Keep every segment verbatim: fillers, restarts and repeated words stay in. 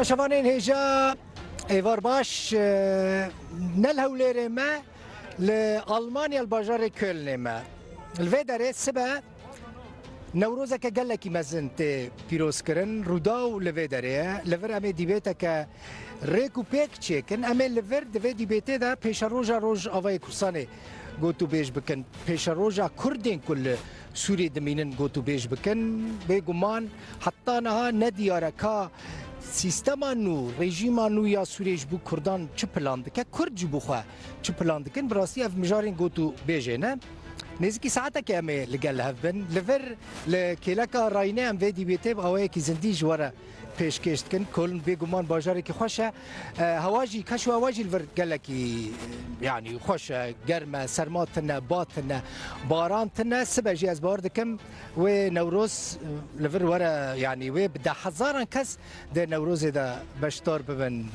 Şevanên hêja, êvar baş, e, ne li Hewlêrê me, li Almanya, li bajarê Kölnê me. Li vê derê sibe Newrozeke gelekî mezin tê pîrozkirin, Rûdaw li vê derê ye. Li vir em ê dîbêteke rêk û pêk çêkin. Em ê li vir di vê dîbêtê de pêşeroja Rojavayê Kurdistanê gotûbêj bikin. Pêşeroja Kurdên ku li Sûriyê dimînin gotûbêj bikin. Bêguman heta niha nediyar e ka sîstema nû, rejîma nû ya Sûriyê ji bo Kurdan çi plan dike, Kurd ji bo xwe çi plan dikin. Bi rastî ev mijarên gotûbêjê ne. Nêzîkî saetekê em ê li gel hev bin. Li vir li kêleka Rayne em vê dîbêtê bi awayekî zindî ji we re pêşkêş dikin. Köln bêguman bajarekî xweş e. E, hewa jî, keş û hewa jî li vir gelekî, yanî xweş e, germ e, serma tune, ba tune, baran tune. Sibe jî ez bawer dikim wê Newroz, e, li vir were, yanî wê bi deh hezaran kes di Newrozê de beşdar bibin.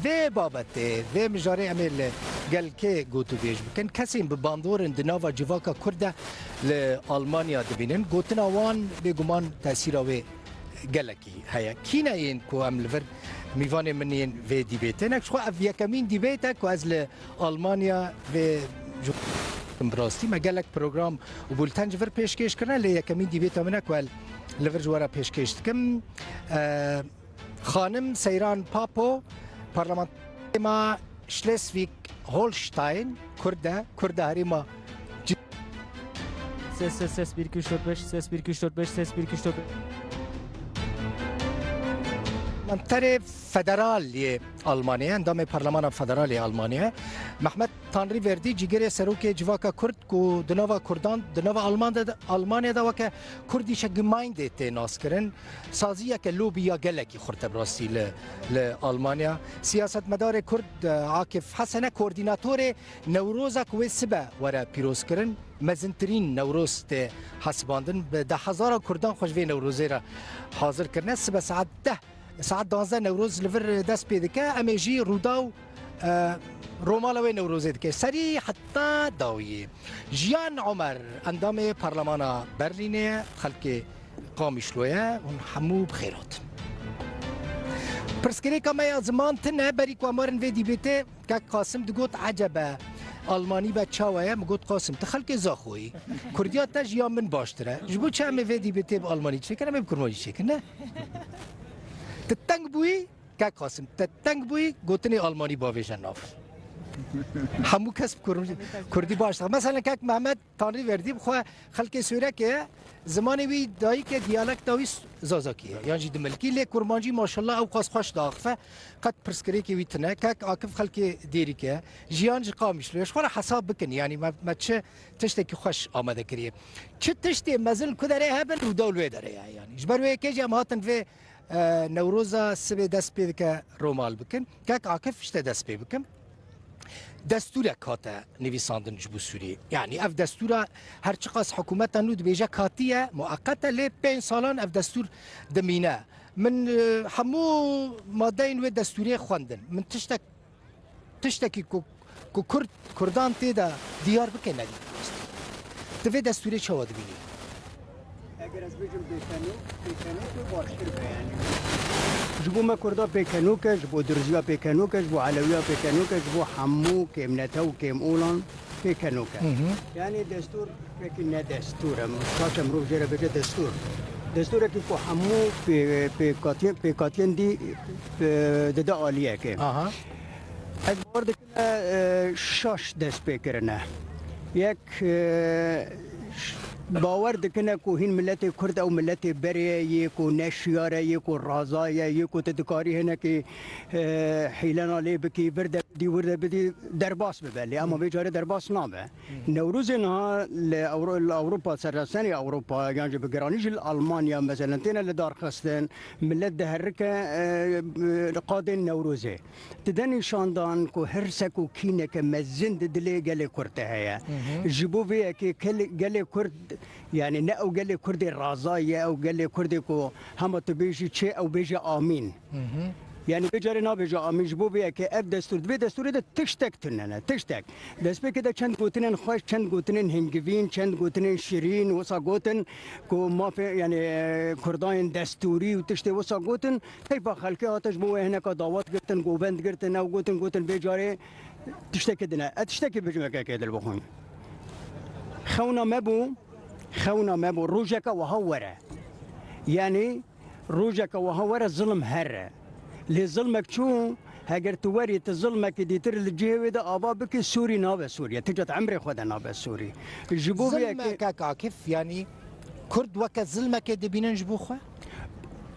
Vê babetê, vê mijarê em ê li gel kê gotûbêj bikin? Kesên bi bandorên di nava civaka Kurd de li Almanya dibînin. Gotina wan bêguman tesîra wê gelekî heye. Kî ne yên ku em li vir mîvanê min yên vê dîbêtê ne? Ji xwe ev yekemîn dîbêt e ku ez li Almanya vê ji bi rastî me gelek program û bulten ji vir pêşkêş kirine, lê yekemîn dîbêta min e ku ez li vir ji we re pêşkêş dikim. E, Xanim Seyran Papo, parlamenterê ma Schleswig-Holstein, Kurd e, Kurda herêma Ses, ses, ses, bir, iki, üç, dört, beş, ses, bir, iki, üç, dört, beş, ses, bir, iki, üç, dört, beş. Parlamenterê federal yê Almanyayê, endamê Parlemana Federal yê Almanyayê, Mehmet Tanrîverdî, cîgerê serokê civaka Kurd ku di nava Kurdan, di nava Alman de, Almanya de weke Kurdische Gemeinde tê naskirin, saziyeke, lobî ya gelekî xurt e bi rastî li, li Almanya. Siyasetmedarê Kurd, e, Akif Hesen e, koordînatorê Newroza ku wê sibe were pîrozkirin, mezintirîn Newroz tê hesibandin. Bi dehhezara Kurdan xwe ji vê Newrozê re hazir kirine. Sibe saet deh, saet danzdeh Newroz li vir dest pê dike. Em ê jî Rûdaw, e, romala wê Newrozê dike. Serî heta dawiyê. Jiyan Omer, endamê Parlemana Berlînê ye, xelkê Qamişlo ye, hûn hemû bi xêr hatin. Pirsgirêka me ya ziman tune, berî ku em werin vê dîbêtê, kek Qasim digot, "Ecebe, Almanî be çawa ye?" Min got, "Qasim, tu xelkê Zaxo yî. Kurdiya te ji ya min baştir e. Ji bo çi em ê vê dîbêtê bi Almanî çêkin, em ê bi Kurmancî çêkin, ne?" Tu teng bûyî, kek Qasim, te teng bûyî, gotinê Almanî bavêje nav. Hemû kes bi Kur-, Kurdî baş dixwe. Mesela kek Mehmet Tanrîverdî bi xwe xelkê Sêwrekê ye, zimanê wî dayîk e, diyalekta wî Zazakî ye. Yan jî Dimilkî, lê Kurmancî maşallah ew qas xweş diaxife, qet pirsgirêkê wî tune. Kek Akif xelkê Dêrîkê ye. Jiyan ji Qamişlo ye. Ji xwe re hesab bikin, yanî me, me çi tiştekî xweş amade kiriye. Çi tiştê mezin ku derê hebin, Rûdaw li wê derê ye. Yanî ji ber wê yekê jî em hatin vê, e, Newroza sibê dest pê dike romal bikin. Kek Akif ji te dest pê bikim. Destûrek hate nivîsandin ji bo Sûriyê. Yanî ev destûra her çiqas hikûmeta nû dibêje katî ye, mueqet e, lê pênc salan ev destûr dimîne. Min, e, hemû madeyên wê destûrê xwendin. Min tiştek, tiştekî ku, ku Kurd, Kurdan tê de diyar bike nedît. Tu vê destûrê çawa dibînî? Eger ez bêjim pêkenok, pêkenok û baştir be, yanî. Ji bo me Kurda pêkenok e, ji bo Dirziya pêkenok e, ji bo Elewiya pêkenok e, ji bo hemû kêmnete û kêmolan pêkenok e. Hı hı. Yanî destûr, pekî ne destûr e, kaşe mirov jê re bêje destûr. Destûrekî ku hemû pê-, pêkatiyên, pêkatiyên dî, e, dide aliyekê. Aha. Ez bawer dikim, e, şaş dest pê kirine. Yek, e, ş-, bawer dikine ku hîn miletê Kurd ew miletê berê ye, yê ku neşiyar e, yê ku raza ye, yê ku tu dikarî hinekî, e, hîlena lê bikî, vir de bidî, wir de bidî, derbas bibe. Lê ama vê carê derbas nabe. Newrozê niha li Ewro-, li Ewropa, seraseriya Ewropa, yan jî bi giranî jî li Almanya, meselen, têne lidarxistin, milet diherike, e, e, qadên Newrozê. Dide nîşandan ku hirsek û kîneke mezin di dilê gelê Kurd de heye. Hı hı. Ji bo vê yekê kel-, gelê Kurd, yanî ne ew gelê Kurdê razayî ye, ew gelê Kurdê ku hema tu bêjî çê, ew bêje amîn. Hı hı. Yani vê carê nabêje amî, ji bo vê yekê ev destûr, di vê destûrê de tiştek tune ne, tiştek. Destpêkê de çend gotinên xweş, çend gotinên hingivîn, çend gotinên şirîn, wisa gotin ku mafê, yani, e, Kurdan yên destûrî û tiştê wisa gotin, heyfa xelkê hate ji bo wê hineka dawat girtin, govend girtin, ew gotin, gotin vê carê tiştekê din e. Ez tiştekê bêjim, yekekê dil bixwîn. Xewna me bû, xewna me bû, rojeka wiha were. Yani, rojeka wiha were, zilm here. Lê zilmek çû, heger tu werî, tu zilmekî dîtir li cihê wê de ava bikî, Sûrî nabe Sûriye. Tu cat emrê xwe de nabe Sûrî. Ji bo vê yekê Zilmek kek Akif, yanî Kurd weke zilmekê dibînin ji bo xwe?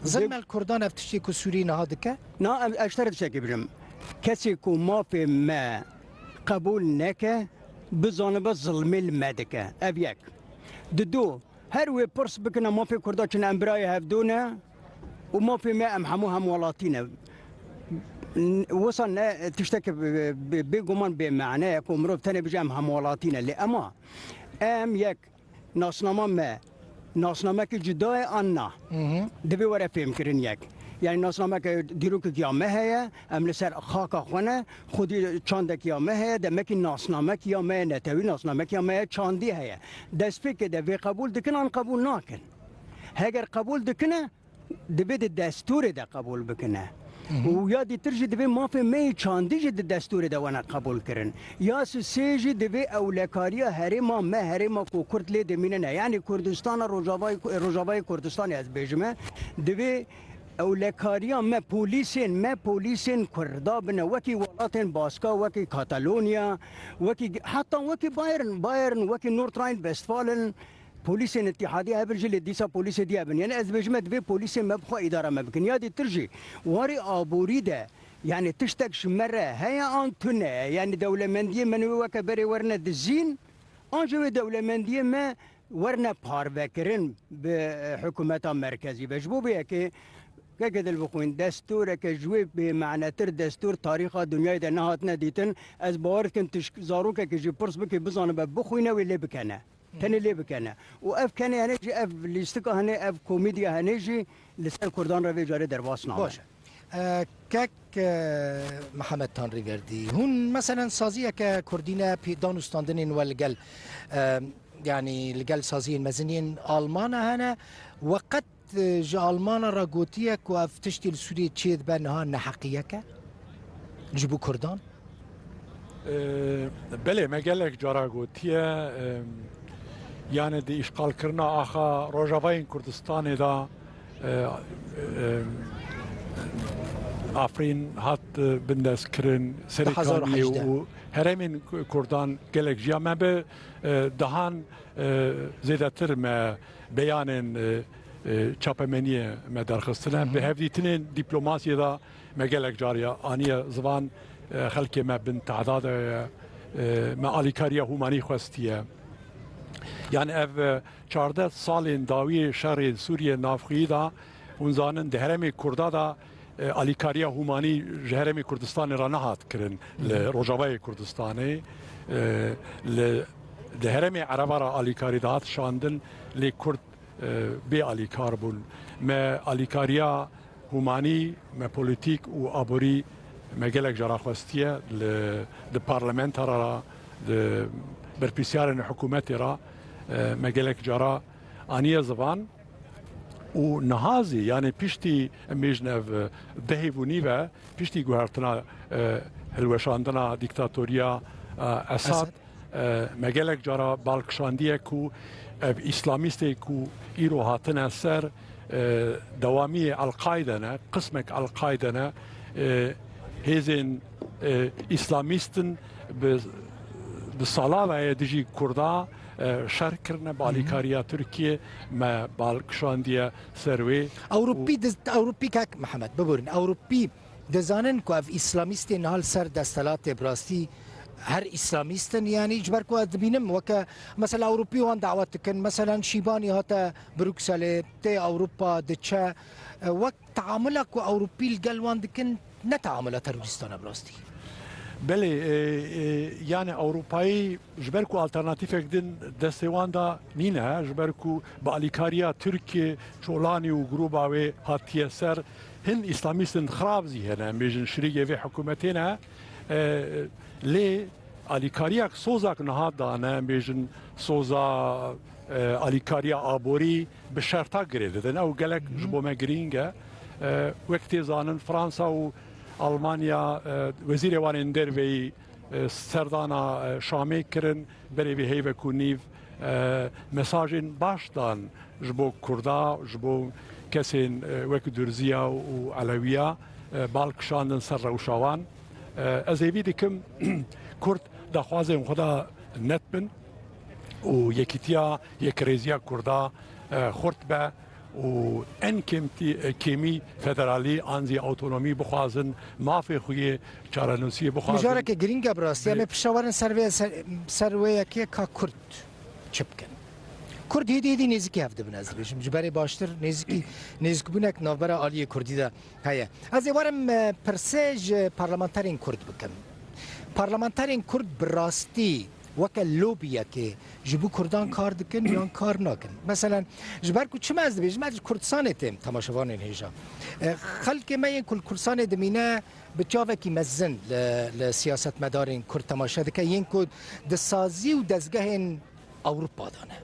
Zilme li Kurdan ev tiştê ku Sûrî niha dike? Na, em, ez ji te re tiştekî bijim. Kesê ku mafê me qebûl neke, bizanibe zilmê li me dike. Ev yek. Didu, her wê pirs bikine mafê Kurda çi ne, em birayê hevdû ne û mafê me em hemû hemwelatî ne. N-, wisa ne tiştekî bi, bi, bêguman bêmane ye ku mirov tenê bije em hemwelatî ne. Lê ema em yek nasnama me, nasnamekî cuda ye an na? Hı hı. Divê were fêmkirin yek. Yani nasnameke dîrokek ya me heye, em li ser xaka xwe ne, xwedî çandek ya me heye, demekî nasnamek ya me ye netewî, nasnamek ya me ye çandî heye. Destpêkê de vê qebûl dikin an qebûl nakin? Heger qebûl dikine, divê di destûrê de qebûl bikine. Hı hı. Û ya dîtir jî divê mafê me yê çandî jî di destûrê de wene qebûl kirin. Ya sisê jî divê ewlekariya herêma me, herêma ku Kurd lê dimînine, yani Kurdistana Rojavayê, Rojavayê Kurdistanê ez bêjime, divê ewlekariya me, polîsên me, polîsên Kurda bine, wekî welatên Baska, wekî Katalonya, wekî, heta wekî Bayern, Bayern, wekî Nordrhein-Westfalen, polîsên îtîhadî hebin jî, lê dîsa polîsê dî hebin. Yani ez dibêjime divê polîsên me bi xwe îdara me bikin. Ya dîtir jî warê aborî de, yani tiştek ji me re heye an tune ye? Yani dewlemendiyê me wê weke berê werine dizîn, an jî wê dewlemendiyê me werine parvekirin bi, e, hikûmeta merkezî ve. Ji bo vê yekê, keke dil bixwîn, destûreke ji wê bêmanetir destûr tarîxa dinyayê de nehatine dîtin. Ez bawer dikim tu ji zarokekê jî pirs bikî, bizanibe bixwîne wê lê bikene. Tenê lê bikene. Û ev kenê hene jî, ev lîstika hene, ev komedya hene jî li ser Kurdan re vê carê derbas nabe. Baş e. E, kek, e, Mihemed Tanrîverdî, hûn meselen saziyeke Kurdî ne pê-, danûstandinên we li gel, e, yanî li gel saziyên mezin yên Almana hene, we qet e, ji Almana re gotiye ku ev tiştê li Sûriyê çêdibe niha neheqiyek e ji bo Kurdan? E, belê, me gelek cara gotiye, e, yani di îşxalkirina axa Rojavayên Kurdistanê de, e, e, Afrîn hat, e, bindestkirin, Serê Kaniyê û herêmên Kurdan gelek jiya me bi, e, dehan, e, zêdetir me beyanên, e, e, çapemeniyê me derxistine. Hı hı. Bi hevdîtinên dîplomasiyê de me gelek cariya aniye zivan, e, xelkê me bin tehda de ye, e, me alîkariya hûmanî xwestiye. Yani ev, e, çardeh salên dawiyê şerê Sûriye navxweyî de hûn zanin di herêmê Kurda de, e, alîkariya hûmanî ji herêmê Kurdistanê re nehat kirin li Hı hı. Rojavayê Kurdistanê, e, li, di herêmê Ereba re alîkarî dihat şandin, lê Kurd e, bê alîkar bûn. Me alîkariya hûmanî, me polîtîk û aborî me gelek cara xwestiye li, di parlamenta re, di berpirsiyarên hikûmetê re, e, me gelek cara aniye zivan û niha zî, yani piştî em bêjin ev, e, dehê û nîve, piştî guhertina, e, hilweşandina dîktatoriya, e, Esad, Esad. E, me gelek cara bal kişandiye ku ev îslamîstê ku îro hatine ser, e, dewamiyê El-Qaide ne, qismek El-Qaide ne, e, hêzên, e, îslamîst in bi, bi sala ve ye dijî Kurda, e, şer kirine, bi Hı hı. alîkariya Tirkiyê me bal kişandiye ser wê. Ewropî û diz-, Ewropî kek Mihemed, biborîn, Ewropî dizanin ku ev îslamîstên niha li ser desthilatê bi rastî her îslamîst in, yanî ji ber ku ez dibînim weke mesela Ewropî wan dawet dikin, meselen Şîbanî hate Brukselê, tê Ewropa diçe, e, wek teamula ku Ewropî li gel wan dikin, ne teamula terorîstan e bi rastî. Belê, e, e, yani Ewropayî ji ber ku alternatîfek din destê wan de nîne, ji ber ku bi alîkariya Tirkiyê, Çolanî û grûba wê hatiye ser, hin îslamîstên xirab zî hene, em bêjin şirîkê vê hikûmetê ne. E, lê alîkariyak, sozak niha dane, em bêjin soza, e, alîkariya aborî bi şerta girê didin. Ew gelek ji bo me girîng e. E, wek tê zanin, Fransa û Almanya, e, wezîrê wan ên derveyî, e, serdana, e, Şamê kirin, berê vê heyvek û nîv, e, mesajên baş dan ji bo Kurda, ji bo kesên, e, wek Durziya û Elewiya, e, bal kişandin ser rewşa wan. E, ez hêvî dikim Kurd daxwazên xwe de net bin û yekîtiya, yekrêziya Kurda, e, xurt be û en kêmtî-, e, kêmî federalî an zî awtonomî bixwazin, mafê xwe yê çarenûsiyê bixwazin. Mijareke girîng e bi rastî. Em ê pişta werin ser vê, ser, ser wê yekê ka Kurd çi bikin. Kurd hêdî hêdî nêzîkî hev dibin, ez dibêjim. Ji berê baştir nêzîkî, nêzîkbûnek navbera aliyê Kurdî de heye. Ez ê werim, e, pirsê ji parlamenterên Kurd bikim. Parlamenterên Kurd bi rastî weke lobiyekê ji bo Kurdan kar dikin yan kar nakin? Meselen, ji ber ku çima ez dibêjim, ez ji Kurdistanê têm, temaşevanên hêja. E, xelkê me yên ku li Kurdistanê dimîne bi çavekî mezin li, li siyasetmedarên Kurd temaşe dike, yên ku di sazî û dezgehên Ewropa de ne.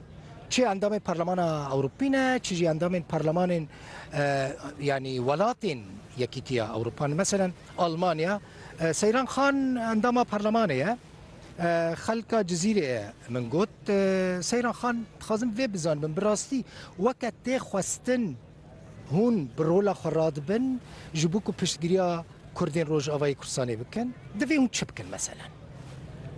Çi endamên Parlemana Ewropî ne, çi jî endamên parlemanên, e, yanî welatên Yekîtiya Ewropa ne. Meselen Almanya, e, Seyran Xan endama parlemanê ye. E, xelka Cizîrê ye. Min got, e, Seyran Xan, dixwazim vê bizanibim, bi rastî weke tê xwestin hûn bi rola xwe radibin ji bo ku piştgiriya Kurdên Rojavayê Kurdistanê bikin? Divê hûn çi bikin meselen?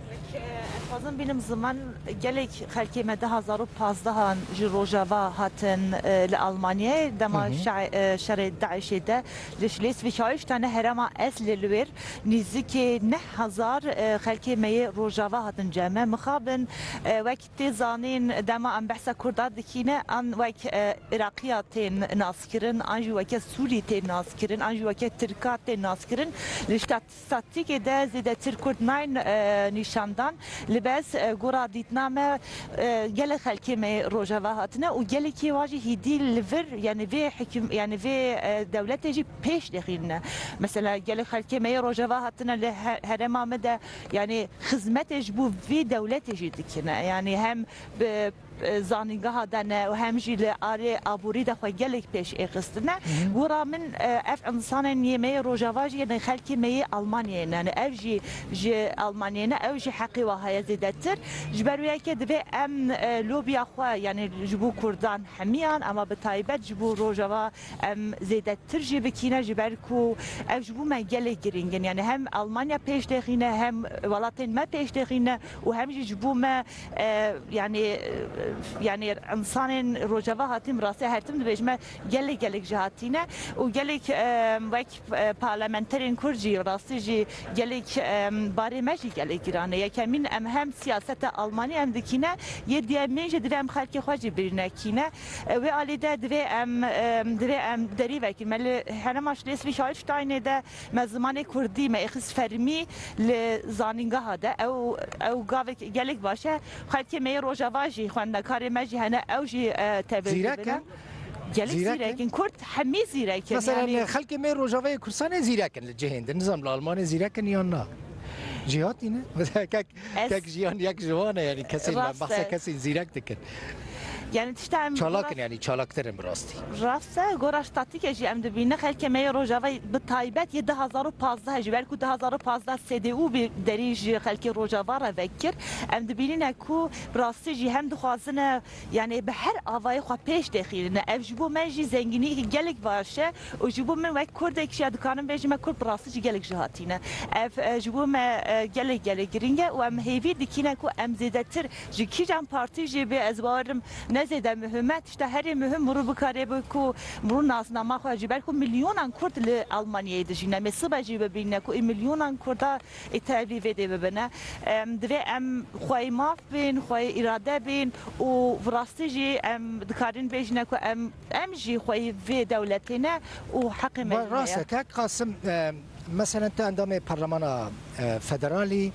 Wek, e, ez dixwazim bînim ziman, gelek xelkê me du hazar û pazdeh an ji Rojava hatin, e, li Almanyayê, dema Hı hı. şe-, e, şerê DAIŞê de li Schleswig-Holsteinê, herêma ez li li wêr, nêzîkî neh hezar, e, xelkê me yê Rojava hatin cem me. Mixabin, e, wek tê zanîn, dema em behsa Kurda dikîne, an wek, e, Iraqiya tên naskirin, an jî weke Sûrî tên naskirin, an jî weke Tirka tên naskirin. Li ştat-, statîkê de zêdetir Kurd nayên, e, nîşandan. Li bes, e, gora dîtina me, e, gelek xelkê me Rojava hatine û gelekî wan jî hêdî li vir, yani vê hikûm-, yani vê, e, dewletê jî pêş dixîne. Mesela gelek xelkê me yê Rojava hatine li he-, herêma me de, yani xizmetê ji bo vê dewletê jî dikine. Yani hem bi, e, zanîngeha de ne û hem jî li arê aborî de xwe gelek pêş êxistine. Hı hı. Gora min, e, ev însanên yê me yê Rojava jî, yani xelkê me yê Almanyayê ne. Yani ev jî ji Almanyayê ne, ew jî heqê wa heye zêdetir. Ji ber wê yekê divê em, e, lobiya xwe, yani ji bo Kurdan hemiyan, ama bi taybet ji bo Rojava em zêdetir jî bikîne, ji ber ku ev ji bo me gelek girîng in. Yani hem Almanya pêş dixîne, hem welatên me pêş dixîne û hem jî ji bo me, e, yani, e, yani însanên Rojava hatîn, bi rastî her tim dibêjime gelek gelek jî hatîne û gelek, e, wek, e, parlamenterên Kurd jî rastî jî gelek, e, barê me jî gelek giran e. Yekemîn, em hem siyaseta Almanî em dikîne, yê diyemîn jî divê em xelkê xwe jî birîne kîne. E, wê alî de divê em, e, divê em derî vekîn. Me li herêma Schleswig-Holsteinê de me zimanê Kurdî me êxist fermî li zanîngeha de. Ew, ew gavek gelek baş e. Xelkê me yê Rojava jî, xwendekarê me jî hene, ew jî, e, tevlî dibine. Zîrek in. Gelek zîrek in. Zîrek in. Kurd hemî zîrek in. Mesela, yani, xelkê me Rojavayê Kurdistanê zîrek in li cihên din. Nizam li Almanê zîrek in yan na? Jî hatîne. Kek, ez kek jiyan yek ji wan e, yani kesên me, rast e, behsa kesên zîrek dikin. Yani tişta em çalak in, yani çalaktir in bi rastî. Rast e, gora statîkê jî em dibîne xelkê me yê Rojava bi taybet yê du hazar û pazdeh jî, belkû du hazar û pazdeh C D U bi derî ji xelkê Rojava re vekir. Em dibînîne ku bi rastî jî hem dixwazine, yani bi her avayê xwe pêş dixîrine. Ev ji bo me jî zengînî gelek baş e û ji bo min wek Kurdek jî dikarim bêjim me Kurd bi rastî jî gelek jî hatîne. Ev, e, ji bo me, e, gelek gelek girîng e û em hêvî dikîne ku em zêdetir ji kîjan partî jî bê, ez bawerim ne zêde muhim e. Tişta herî muhim mirov bikarê bi ku mirov nasnama xwe, ji ber ku milyonan Kurd li Almanyayê dijîne. Em ê sibe jî bibîne ku ê milyonan Kurda ê tevlî vê dê bibine. Em, divê em xweyî maf bin, xweyî îrade bin û bi rastî jî em dikarin bêjine ku em, em jî xweyî vê dewletê ne û heqê me jî heye. Rast e, kek Qasim, em, Meselen, tu endamê Parlemana, e, Federalî,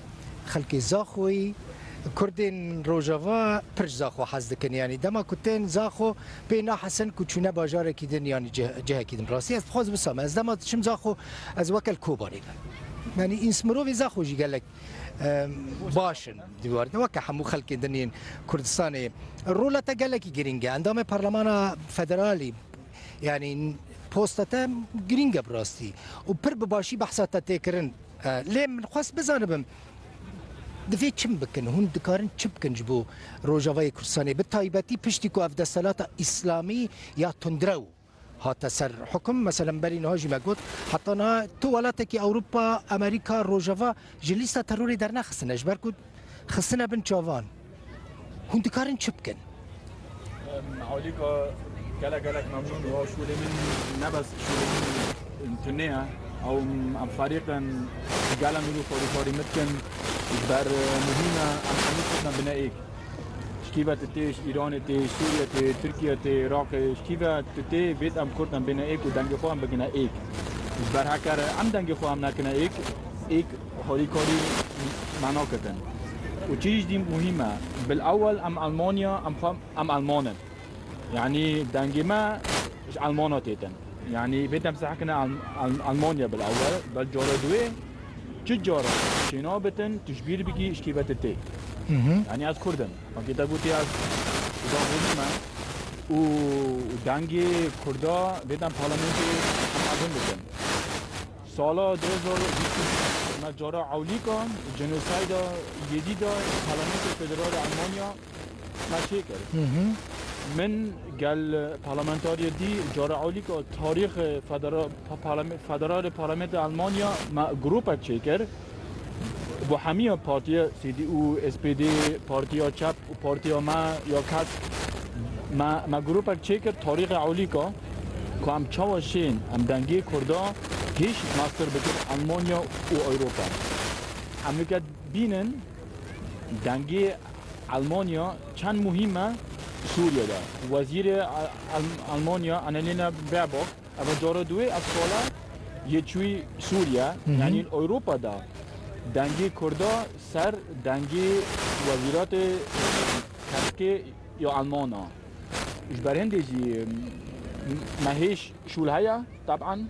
xelkê Zaxoyî, Kurdên Rojava pir ji Zaxo hez dikin. Yanî dema ku tên Zaxo pê nahesin ku çûne bajarekî din, yanî cih-, cihekî din. Rastî ez dixwazim wisa me. Ez dema diçim Zaxo, ez weke li Kobanê me. Yanî îns-, mirovê Zaxo jî gelek, e, baş in. Dîwarê weke hemû xelkên din yên Kurdistanê. Rola te gelekî girîng e. Endamê Parlemana Federalî, yanî posta te girîng e bi rastî. Û pir bi başî behsa te tê kirin. E, lê min xwest bizanibim, divê çi bikin? Hûn dikarin çi bikin ji bo Rojavayê Kurdistanê? Bi taybetî piştî ku ev desthilata îslamî ya tundrew hate ser hukum. Meselen, berî niha jî me got, heta niha tu welatekî Ewropa, Amerîka, Rojava ji lîsta terorê dernexistine, ji ber ku xistine bin çavan. Hûn dikarin çi bikin? Em, Ewlîka gelek gelek memnûn û ew şûlê min ne bes şûlê min tune ye. Ew em ferîqin, gela mirov xwarî xwarî min dikin. Ji ber, e, muhîm e, em hemû ketine bine êk. Ji kî ve tu tê, ji Îranê tê, ji Sûriyê tê, Tirkiye tê, Iraqê, ji kî ve tu tê, vêt em Kurd em bêne êk û dengê xwe em bigine êk. Ji ber heker em dengê xwe em nekine êk, êk harîkarî me nakitin. Û çi jî dî muhîm e, bil ewel em Almanya, em xwe, em Alman in. Yanî dengê me ji Almana têtin. Yanî vêt em sehkine Al-, Al-, Almanya bil ewel, bel cara duwê, çi cara çênabitin, tu ji bîr bikî, ji kî ve tu tê. Hı hı. Yanî ez Kurd im. Wekî te gotî ez Zaxoyî me û dengê Kurda vêt em parlamentê em evin bikin. Sala du hezar û bîst me cara Ewlîka, jenosayda Yezîda Parlamentê Federal Almanya me çêkir. Hı hı. Min gel parlamentariyê dî cara Ewlîka tarîxê federa-, pa-, parlame-, federalê parlamentê Almanya me grûpek çêkir. Bo hemiya partiya C D U, S P D, Partiya Çep û Partiya me ya Kesk me, me grûpek çêkir tarîxê Ewlîka ku em çawa şên em dengê Kurda hêş nastir bikin Almanya û Ewropa. Em nûke bînin dengê Almanya çend muhîm e Sûriye de. Wezîrê Al-, Al-, Almanya Annalena Baerbock, eva cara duwê ev sala yê çûyî Sûriye, hı hı, yanî Ewropa de dengê Kurda ser dengê wezîratê keskê ya Almana. Ji ber hindê jî me hêş şûl heye, teb'an.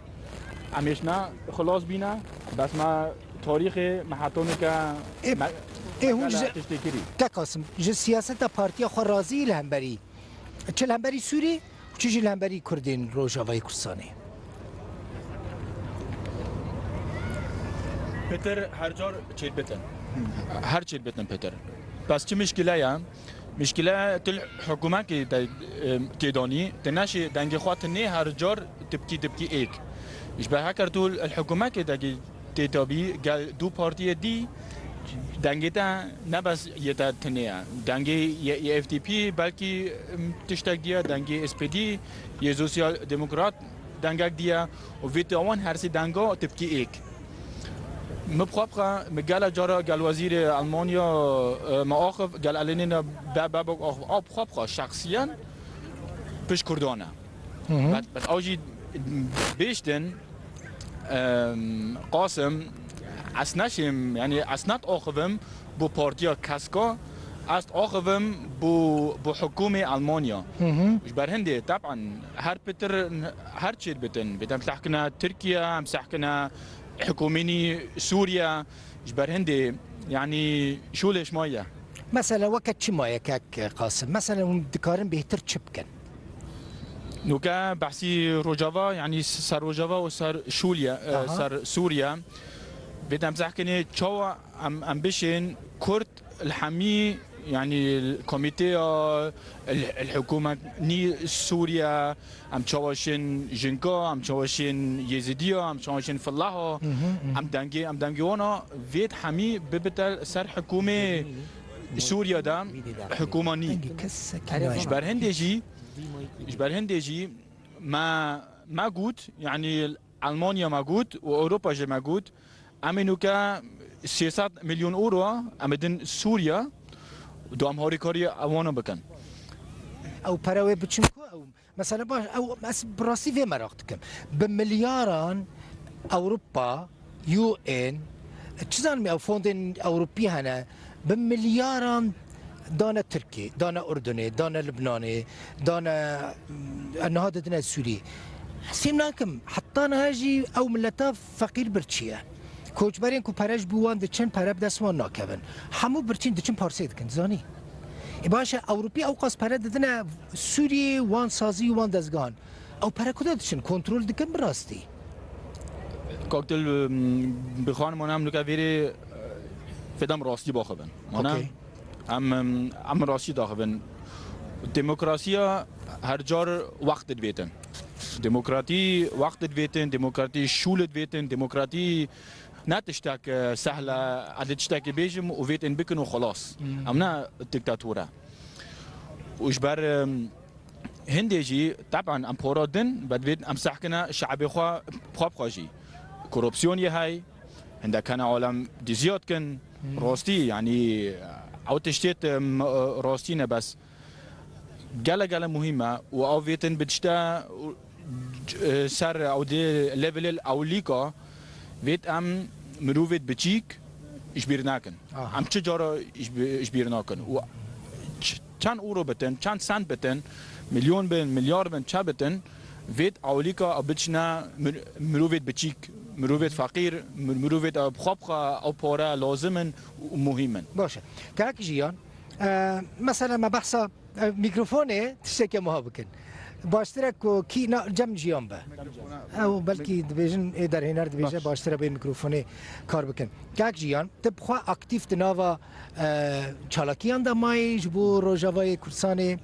Em hêş ne xilas bîne, bes me tarîxê me heta nûke Ê, me, ê, me hûn gele ji, tiştê kirî. Kek Qasim, ji siyaseta partiya xwe razî yî li hemberî, çi li hemberî Sûrî û çi jî li hemberî Kurdên Rojavayê Kurdistanê? Pitir her car çêdibitin. Her çêdibitin pitir. Bes çi mişkile ye? Mişkile tu li hikûmekê de, e, têdanî, tu neşê dengê xwe tu nê her car tipkî tipkî êk. Ji ber heker tu li hikûmekê de tê dabî gel du partiyê dî dengê te ne bes yê te tinê ye. Dengê yê, yê F D P belkî, em, tiştek diye, dengê S P D, yê Sosyal Demokrat dengek diye û vê tawan her sê denga tipkî êk. Min bi xwe bixwe, min gele cara gel wezîrê Almanya, e, me axiv, gel Annalena Baerbock axiv, a bi xwe bixwe şexsiyen pişt Kurdan e. Hı hı. Bet, bet ew jî bêştin, em, Qasim, ez neşêm, yanî ez nat axivim bo partiya keska, ez axivim bo, bo hikûmê Almanya. Hı hı. Ji ber hindê, teb'an, her pitir, her çêdibitin, bê em sehkine Tirkiye, em sehkine hikûmînî Sûriye, ji ber hindê, yanî şûlê ji me ye. Mesela weke çi maye kek Qasim? Mesela hûn dikarin bêhtir çi bikin? Nûke behsî Rojava, yanî ser Rojava û ser Şûliye, e, aha, ser Sûriye. Bê em zehkinê çawa em, em bişên Kurd li hemî, yanî komîteya, li, li hikûmetnî Sûriye, em çawa şên Jinka, em çawa şên Yêzidiya, em çawa şên Fillaha, hı hı, hı hı, em dengê, em dengê wana vêt hemî bibite ser hikûmê Sûriye de, hikûma nî. Ji ber hindê jî, ji ber hindê jî me, me got, yanî Almanya me got û Ewropa jî me got, em ê nûke sê sed milyon euro em ê din Sûriye û em harîkarî wana bikin. Ew pere wê biçin ku ew, mesela baş, ew, ez bi rastî vê meraq dikim. Bi milyaran Ewropa U N, çi zanim ew fondên Ewropî hene, bi milyaran dane Tirkiyê, dane Urdunê, dane Libnanê, dane, e, niha didine Sûriyê. Ez fêm nakim, heta niha jî ew mileta feqîr birçî ye. Koçberên ku pere ji bo wan diçin, pere bi dest wan nakevin. Hemû birçîn diçin parsê dikin, dizanî. Ê baş e, Ewropî ewqas pere didine Sûriyê, wan sazî û wan dezgehan. Ew pere ku de diçin, kontrol dikin bi rastî? Kak Dil, bi xanimana em nuke vêrê, e, fêdem rastî baxivin. Mana Okey. em, em, em rastî daxivin. Demokrasiya her car wext dibêtin. Demokratî wext dibêtin, demokratî şûl dibêtin, demokratî ne tiştek, e, sehle, ez ê tiştekê bêjim û vêtên bikin û xelas. Hmm. Em ne diktator e. Û ji ber, em, hindê jî, teben em pora din, be divêt em sehkine şe'bê xwe, xwe bi xwe jî. Korupsiyon yê hey, hindek hene alem diziyat kin, Hmm. rastî, yanî, ew tiştê, em, rastî ne bes. Gele gele muhîm e û ew vêtin bi tişte, e, ser ew dê levelê ewlîka vêt em mirovêt biçîk ji bîr nakin. Aha. Em çi cara ji bi-, ji bîr nakin. Û ç-, çend euro bitin, çend sent bitin, milyon bin, milyar bin, çi bitin, vêt ewlîka ew biçine mir-, mirovêt biçîk, mirovêt feqîr, mir-, mirovêt ew bi xwe bi xwe ew pare lazim in û muhîm in. Baş e. Kak Jiyan, e, mesela me behsa E, mîkrofonê tiştekê wiha bikin. Baştir e ku kî na, cem Jiyan be. Ew belkî dibêjin, ê derhêner dibêje Baş. baştir e bê mîkrofonê kar bikin. Kak Jiyan, tu bi xwe aktîf di nava, e, çalakiyan de mayî ji bo Rojavayê Kurdistanê.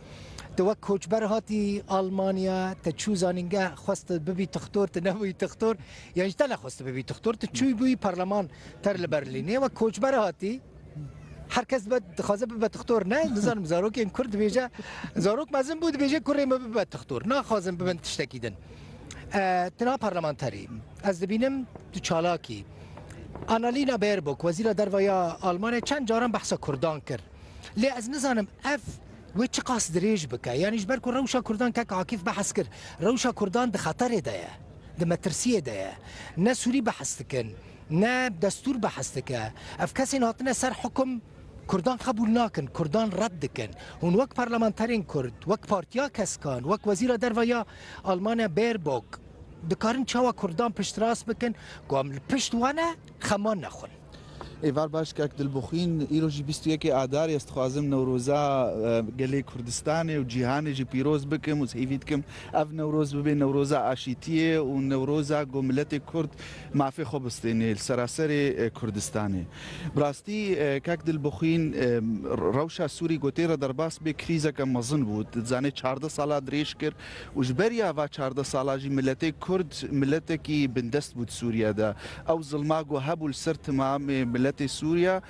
Tu wek koçber hatî Almanya, te çû zanîngeh, xwest tu bibî tixtor, tu nebûyî tixtor. Yan jî te nexwest tu bibî tixtor, tu çûyî bûyî parleman ter li Berlînê. Wek koçber hatî, Her kes dibe, dixwaze bibe tixtor. Ne, nizanim, zarokên Kurd dibêje, zarok mezin bû, dibêje, "Kurê min bibe tixtor." Naxwazin bibin tiştekî din. E, tu na parlamenterî. Ez dibînim tu çalakî. Annalena Baerbock, wezîra derve ya Almanya, çend caran behsa Kurdan kir. Lê ez nizanim ev wê çiqas dirêj bike. Yanî ji ber ku rewşa Kurdan kek Akif behs kir. Rewşa Kurdan di xeterê de ye. Di metirsiyê de ye. Ne Sûrî behs dikin. Ne destûr behs dike. Ev kesên hatine ser hukum Kurdan qebûl nakin, Kurdan red dikin. Hûn wek parlamenterên Kurd, wek Partiya Keskan, wek Wezîra Derve ya Almanya Baerbock, dikarin çawa Kurdan piştrast bikin, ku em li pişt wan e, xeman nexwin? Êvar baş, kak Dilbixwîn, îro jî bîst û yekê Adarê, ez dixwazim Newroza, e, gelê Kurdistanê û cîhanê jî pîroz bikim û hêvî dikim ev Newroz bibe Newroza aşîtiyê û Newroza ku miletê Kurd mafê xwe bistênê li seraserê, e, Kurdistanê. Bi rastî, e, kak Dilbixwîn, e, rewşa Sûrî ku tê re derbas bê krîzeke mezin bû. Tu dizanê çardeh sala dirêj kir û ji beriya va çardeh sala jî miletê Kurd miletekî bindest bû di Sûriye de. Ew zilma ku hebû li ser timamê miletê Sûriye,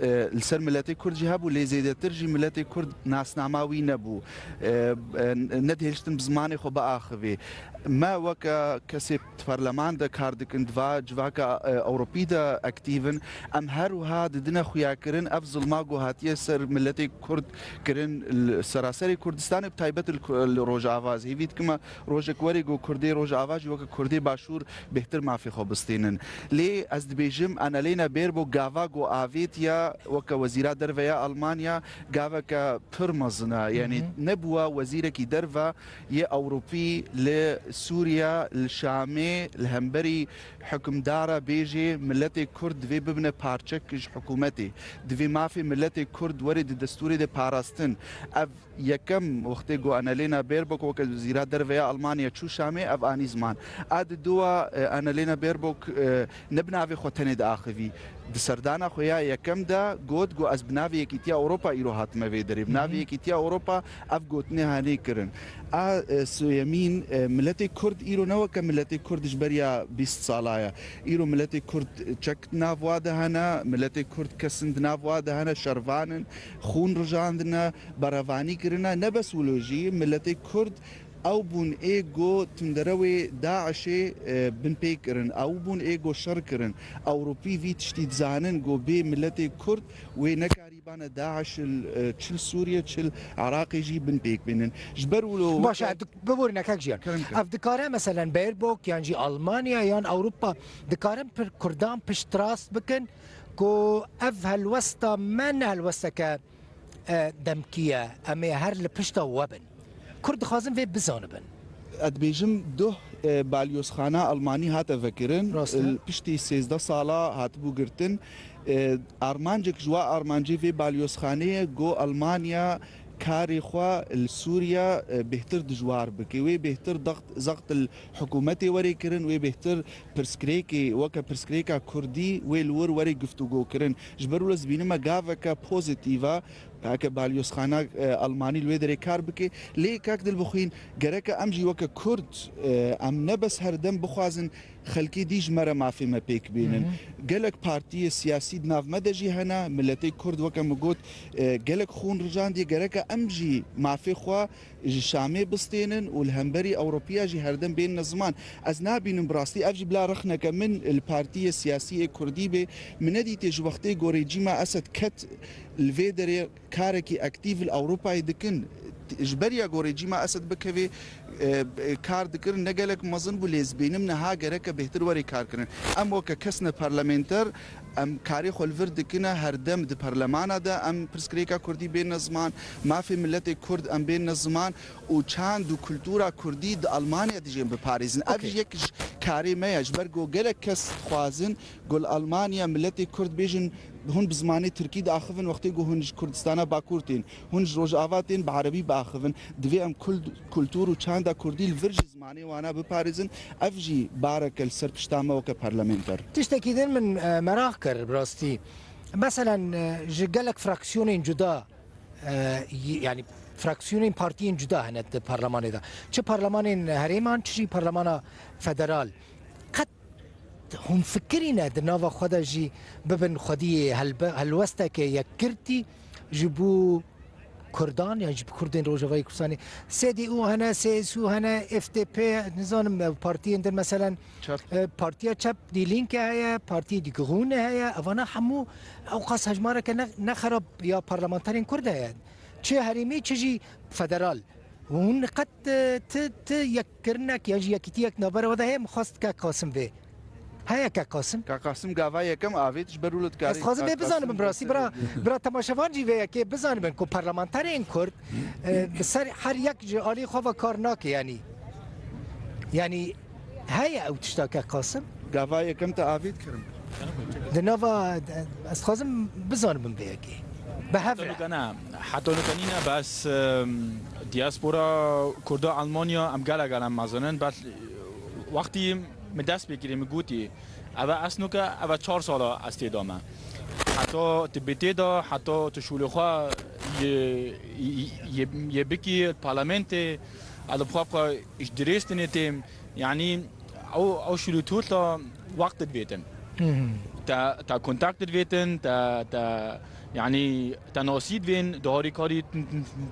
e, li ser miletê Kurd jî hebû, lê zêdetir jî miletê Kurd nasnama wî nebû. E, e, nedihêştin bi zimanê xwe biaxivê. Me weke kesê di parleman de kar dikin, di va civaka, e, Ewropî de aktîv in. Em her wiha didine xuyakirin ev zilma ku hatiye ser miletê Kurd kirin li seraserê Kurdistanê, bi taybet li Ku-, li Rojava. Ez hêvî dikim rojek werê ku Kurdê Rojava jî weke Kurdê Başûr bêhtir mafê xwe bistênin. Lê ez dibêjim, Annalena Baerbock gava ku avêtiya weke Wezîra Derve ya Almanya, gaveke pir mezin e. Yanî Hı hı. nebûwa wezîrekî derve yê Ewropî li Sûriye, li Şamê, li hemberî hukimdara bêjê miletê Kurd divê bibine parçek ji hikûmetê. Divê mafê miletê Kurd were di destûrê de parastin. Ev yekem wextê ku Annalena Baerbock weke Wezîra Derve ya Almanya çû Şamê, ev anî ziman. A di dua, e, Annalena Baerbock, e, ne bi navê xwe tenê diaxivî. Di serdana xwe ya yekem de got ku ez bi navê Yekîtiya Ewropa îro hatime vê derê. Bi navê Hı hı. Yekîtiya Ewropa ev gotinê hanê kirin. A, e, sêyemîn, e, miletê Kurd îro ne weke miletê Kurd ji beriya bîst sala ye. Îro miletê Kurd çek di nav wa de hene, miletê Kurd kesin di nav wa de hene, şervan in, xûn rijandine, berevanî kirine. Ne bes wilo jî, miletê Kurd ew bûn ê ku tunderewê DAIŞê, e, binpê kirin. Ew bûn ê ku şer kirin. Ewropî vî tiştî dizanin ku bê miletê Kurd wê neke Karîbane DAIŞ li, e, çi li Sûriye, çi li Iraqê jî bin pêk bînin. Ji ber wilo Baş e, weke dik-, biborîne kek Jiyan. Kerem ke. Ev dikare, meselen, Baerbock yan jî Almanya yan Ewropa dikarin pir Kurdan piştrast bikin ku ev helwesta me ne helwesteke, e, demkî ye. Em ê her li pişta we bin. Kurd dixwazin vê bizanibin. Ez dibêjim duh, e, balyozxana Almanî hate vekirin. Rast e. Li piştî sêzdeh sala hatibû girtin. E, armancek ji wa armancê vê balyozxanê ye, ku Almanya karê xwe li Sûriye, e, bêhtir dijwar bike. Wê bêhtir daxt, zaxt li hikûmetê were kirin, wê bêhtir pirsgirêkê weke pirsgirêka Kurdî wê li wir were guftûgo kirin. Ji ber wilo ez dibînime gaveke pozîtîf e, heke balyozxana, e, Almanî li wê derê kar bike. Lê kak Dilbixwîn, gereke em jî weke Kurd, e, em ne bes herdem bixwazin xelkê dî ji me re mafê me pêk bînin. Hı hı. Gelek partiyê siyasî di nav me de jî hene, miletê Kurd weke min got, e, gelek xûn rijandiye, gereke em jî mafê xwe ji Şamê bistênin û li hemberî Ewropiya jî herdem bênine ziman. Ez nabînim bi rastî, ev jî bila rexneke min li partiyê siyasî yê Kurdî bê, min nedîtiye ji wextê ku rejîma Esed ket li vê derê karekî aktîf li Ewropayê dikin. Ji beriya ku rejîma Esed bikevê, e, e, kar dikirin, ne gelek mezin bû, lê ez dibînim niha gereke bêhtir were kar kirin. Em weke kesne parlamenter, em karê xwe li vir dikine, her dem di parlemana de em pirsgirêka Kurdî bênine ziman, mafê miletê Kurd em bênine ziman û çand û kultura Kurdî di Almanya de jî em biparêzin. Ev Okey. Jî yek ji karê me ye, ji ber ku gelek kes dixwazin ku li Almanya miletê Kurd bêjin, hûn bi zimanê Tirkî diaxivin, wextê ku hûn ji Kurdistana Bakur tên, hûn ji Rojava tên, bi Erebî biaxivin. Divê em kul-, kultur û çanda Kurdî li vir ji zimanê wana biparêzin. Ev jî bareke li ser pişta me weke parlamenter. Tiştekî din min, e, meraq kir bi rastî. Meselen, e, ji gelek fraksiyonên cuda, e, y-, yanî fraksiyonên partiyên cuda hene di parlemanê de. Çi parlemanên herêman, çi jî parlemana federal. Qet hûn fikirîne di nava xwe de jî bibin xwediyê helbe-, helwesteke yekgirtî ji bo Kurdan yan jî bi Kurdên Rojavayê Kurdistanê? S D U hene, S S U hene, F D P, nizanim, e, partiyên din, meselen, Çep. E, Partiya Çep, Die Linke heye, Partiyê Die Grüne heye, evana hemû ewqas hejmareke ne, ne xerab ya parlamenterên Kurd heye. Çi herêmî, çi jî federal. Hûn qet, e, ti, ti yekkirinek yan jî yekîtiyek navbera we de heye? Min xwest kek Qasim vê. Heye kek Qasim? Kek Qasim gava yekem avêt, ji ber wilo dikarî. Ez dixwazim vê bizanibim, bi rastî, bira, bira temaşevan jî vê yekê bizanibin ku parlamenterên Kurd, e, bi ser her yek ji alî xwe ve kar nake, yanî. Yanî heye ew tişta, kek Qasim? Gava yekem te avêt kirim. Di nava, ez dixwazim bizanibim vê yekê. Bi hev re. Heta nuka ne, heta nuka nîne, bes, em, diaspora Kurda Almanya em gelek gelek mezin in, bes wextî min dest pê kirî, min gotî, eve ez nuke, eve çar sala ez tê de me. Heta tu bê tê de, heta tu şûlê xwe yê, yê, yê, yê bikî parlamentê, ez bi xwe, xwe ji dirêstinê têm, yanî ew, ew şûlûtûl te wext divêtin. Hı hı. Te, te kontakt divêtin, te, te, yanî te nasî divên, di harîkarî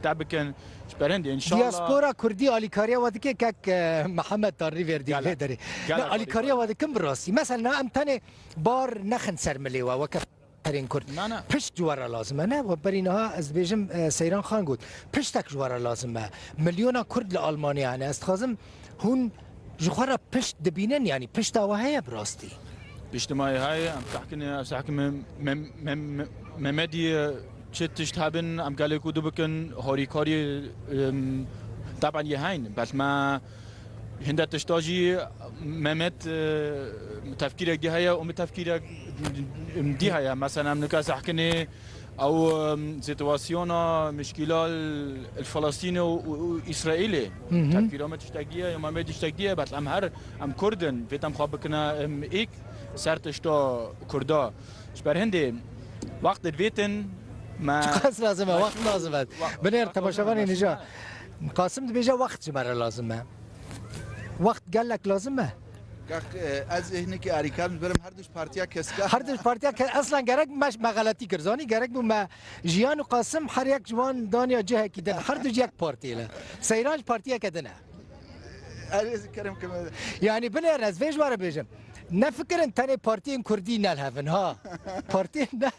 te bikin. Ji ber hindê, înşallah. Diaspora Kurdî alîkariya we dike, kek, e, Mihemed Tanrîverdî, gelek, vê derê. Gelek. Ne, alîkariya we dikin bi rastî. Mesela em tenê bar nexin ser milê we, weke herên Kurd. Na, na. Pişt ji we re lazim e, ne? We berî niha ez dibêjim, e, Seyran Xan got, piştek ji we re lazim e. Milyona Kurd li Almanya hene. Ez dixwazim hûn ji xwe re pişt dibînin, yanî pişta we heye bi rastî? Piştî me heye, em sehkine, em sehkine me, me, me, me, Memedî, e, çi tişt hebin, em gelê ku du bikin, harîkarî, em, taban yê heyn. Bes me hinde tişta jî Mehmet, e, tefkîrek dî heye û min tefkîrek dî heye. Mesela em nika sehkinê ew, em, sîtuwasyona, mişkîla li Filistînê û, û, û Îsraîlê. Hı hı. Tefkîra me tiştek dî ye, ya Mehmet tiştek dî ye, bes em her, em Kurd in, vêt em xwe bikine, em, êk ser tişta Kurda. Ji ber hindê wext divêtin me. Çiqas lazim e, wext lazim e. Binêr temaşevanê nîja. Qasim dibêje wext ji me re lazim e. Wext gelek lazim e. Kak, e, ez ê hinekî arîkar bim, ji ber em her du ji partiya keska. Her du ji partiya ke-, eslan gerek me, me xeletî kir. Zanî gerek bû me Jiyan û Qasim her yek ji wan daniya cihekî din. Her du ji yek partiyê ne. Seyran ji partiyeke din e. Ez kerem kim. Yanî binêr ez vê ji we re bêjim. Nefikirin tenê partiyên kurdî nelhevin ha. Partiyên ne.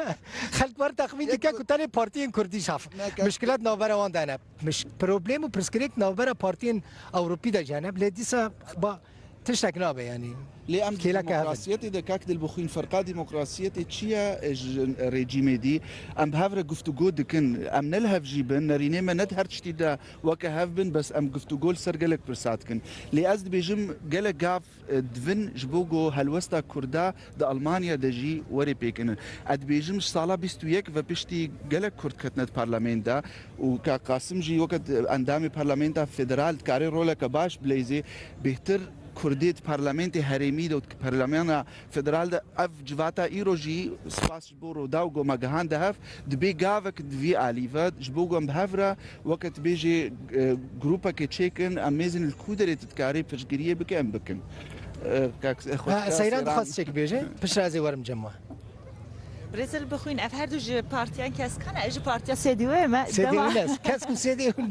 Xelk wer texmîn dike ku tenê partiyên kurdî şaf. Mişkilet navbera wan de ne. Miş-, problem û pirsgirêk navbera partiyên Ewropî de jî hene. Lê dîsa ba tiştek nabe yanî. Lê em di demokrasiyetê de, kak Dilbixwîn, ferqa demokrasiyetê çi ye, e, ji rejîmê dî? Em bi hev re guftûgo dikin. Em ne li hev jî bin, nerînê me ne di her tiştî de weke hev bin, bes em guftûgo li ser gelek pirsa dikin. Lê ez dibêjim gelek gav e, divin ji bo ku helwesta Kurda di Almanya de jî were pêkinin. Ez dibêjim ji sala bîst û yek ve piştî gelek Kurd ketine di parlamentê de û ka Qasim jî weke endamê parlamenta federal dikare roleke baş bileyzê. Bêhtir Kurdê di parlamentê herêmî de û di parlamenta federal de ev civata îro jî spas ji bo Rûdaw ku me gihande hev, dibê gavek di vî alî ve, ji bo ku em bi hev re, weke tu bêjê, e, grûpekê çêkin, em mêzin li ku derê tu dikarî piştgiriyê bike, em bikin. E, kak, e, xwedî Ha, Seyran Seyran. Dixwest çêk bêje, piştre ez ê werim cem we. Birêz Dilbixwîn, ev her du ji partiyan keskan e, ez ji partiya C D U me. Sêdê Dema hûn e, kes ku sêdê hûn.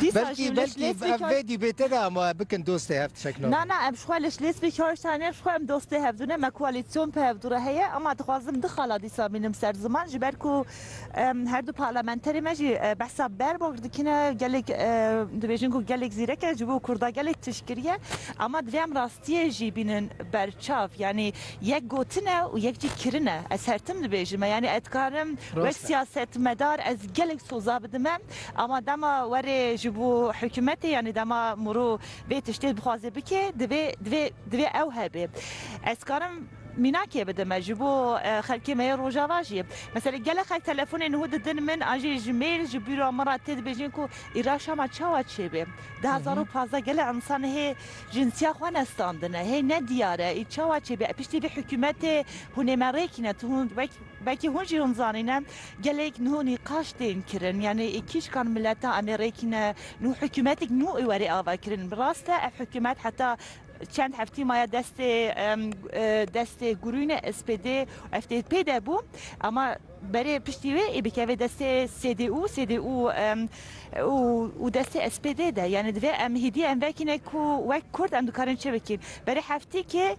Dîsa Belkî, jî li belkî Schleswig ev vê dîbête de ama bikin dostê hev tişek nabin. Na, na, em ji xwe li Schleswig-Holstein, em ji xwe em dostê hevdû ne, me koalîsyon bi hevdû re heye, ama dixwazim du xala dîsa bînim ser ziman, ji ber ku, em, her du parlamenterê me jî, e, behsa Baerbock dikine, gelek, e, dibêjin ku gelek zîrek e, ji bo Kurda gelek tişt kiriye, ama divê em rastiyê jî bînin berçav, yanî yek gotine û yek jî kirine. Ez her tim dibêjim, yanî ez dikarim wek Rast e. siyasetmedar ez gelek soza bidime, ama dema were ji bo hikûmetê, yanî dema miro vê tiştê bixwaze bike, divê, divê, divê ew hebe. Ez karim mînakê bidime ji bo, e, xelkê me yê Rojava jî. Mesela gelek xelk telefonê niho didin min, an jî ji mail, ji bîra min re tê dibêjin ku îra şama çawa çêbe. Du hezar û pazdeh gelek insan hê jinsiya xwe nestandine, hê ne diyar e, î çawa çêbe. Piştî vê hikûmetê hûn ê me rêkîne, tu hûn wek Belkî hûn jî hûn zanîne, gelek niho nîqaş tên kirin. Yanî, ê kîşkan mileta em ê rêkîne, nû hikûmetek nû ê were ava kirin. Bi rast e, ev hikûmet heta çend heftî maye destê, em, e, destê gurûyne S P D, F D P de bû. Ama berê piştî wê ê bikeve destê C D U, C D U, em, û, û destê S P D de. Yanî, divê em hêdî em vekîne ku wek Kurd em dikarin çi bikîn. Berê heftîkê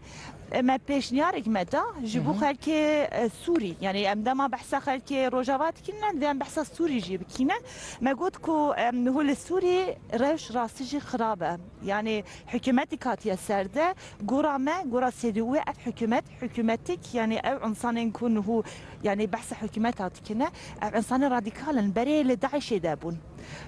E, me pêşniyarek me da ji bo Hı hı. xelkê, e, Sûrî. Yanî em dema behsa xelkê Rojava dikînin, em dê em behsa Sûrî jî bikînin. Me got ku, em, niho li Sûrî rewş rastî jî xirab e. Yanî hikûmetek hatiye ser de, gora me, gora C D U ev hikûmet, hikûmetik, yanî ew însanên ku niho, yanî behsa hikûmeta dikine, ev însanên radîkal in, berê li DAIŞê de bûn.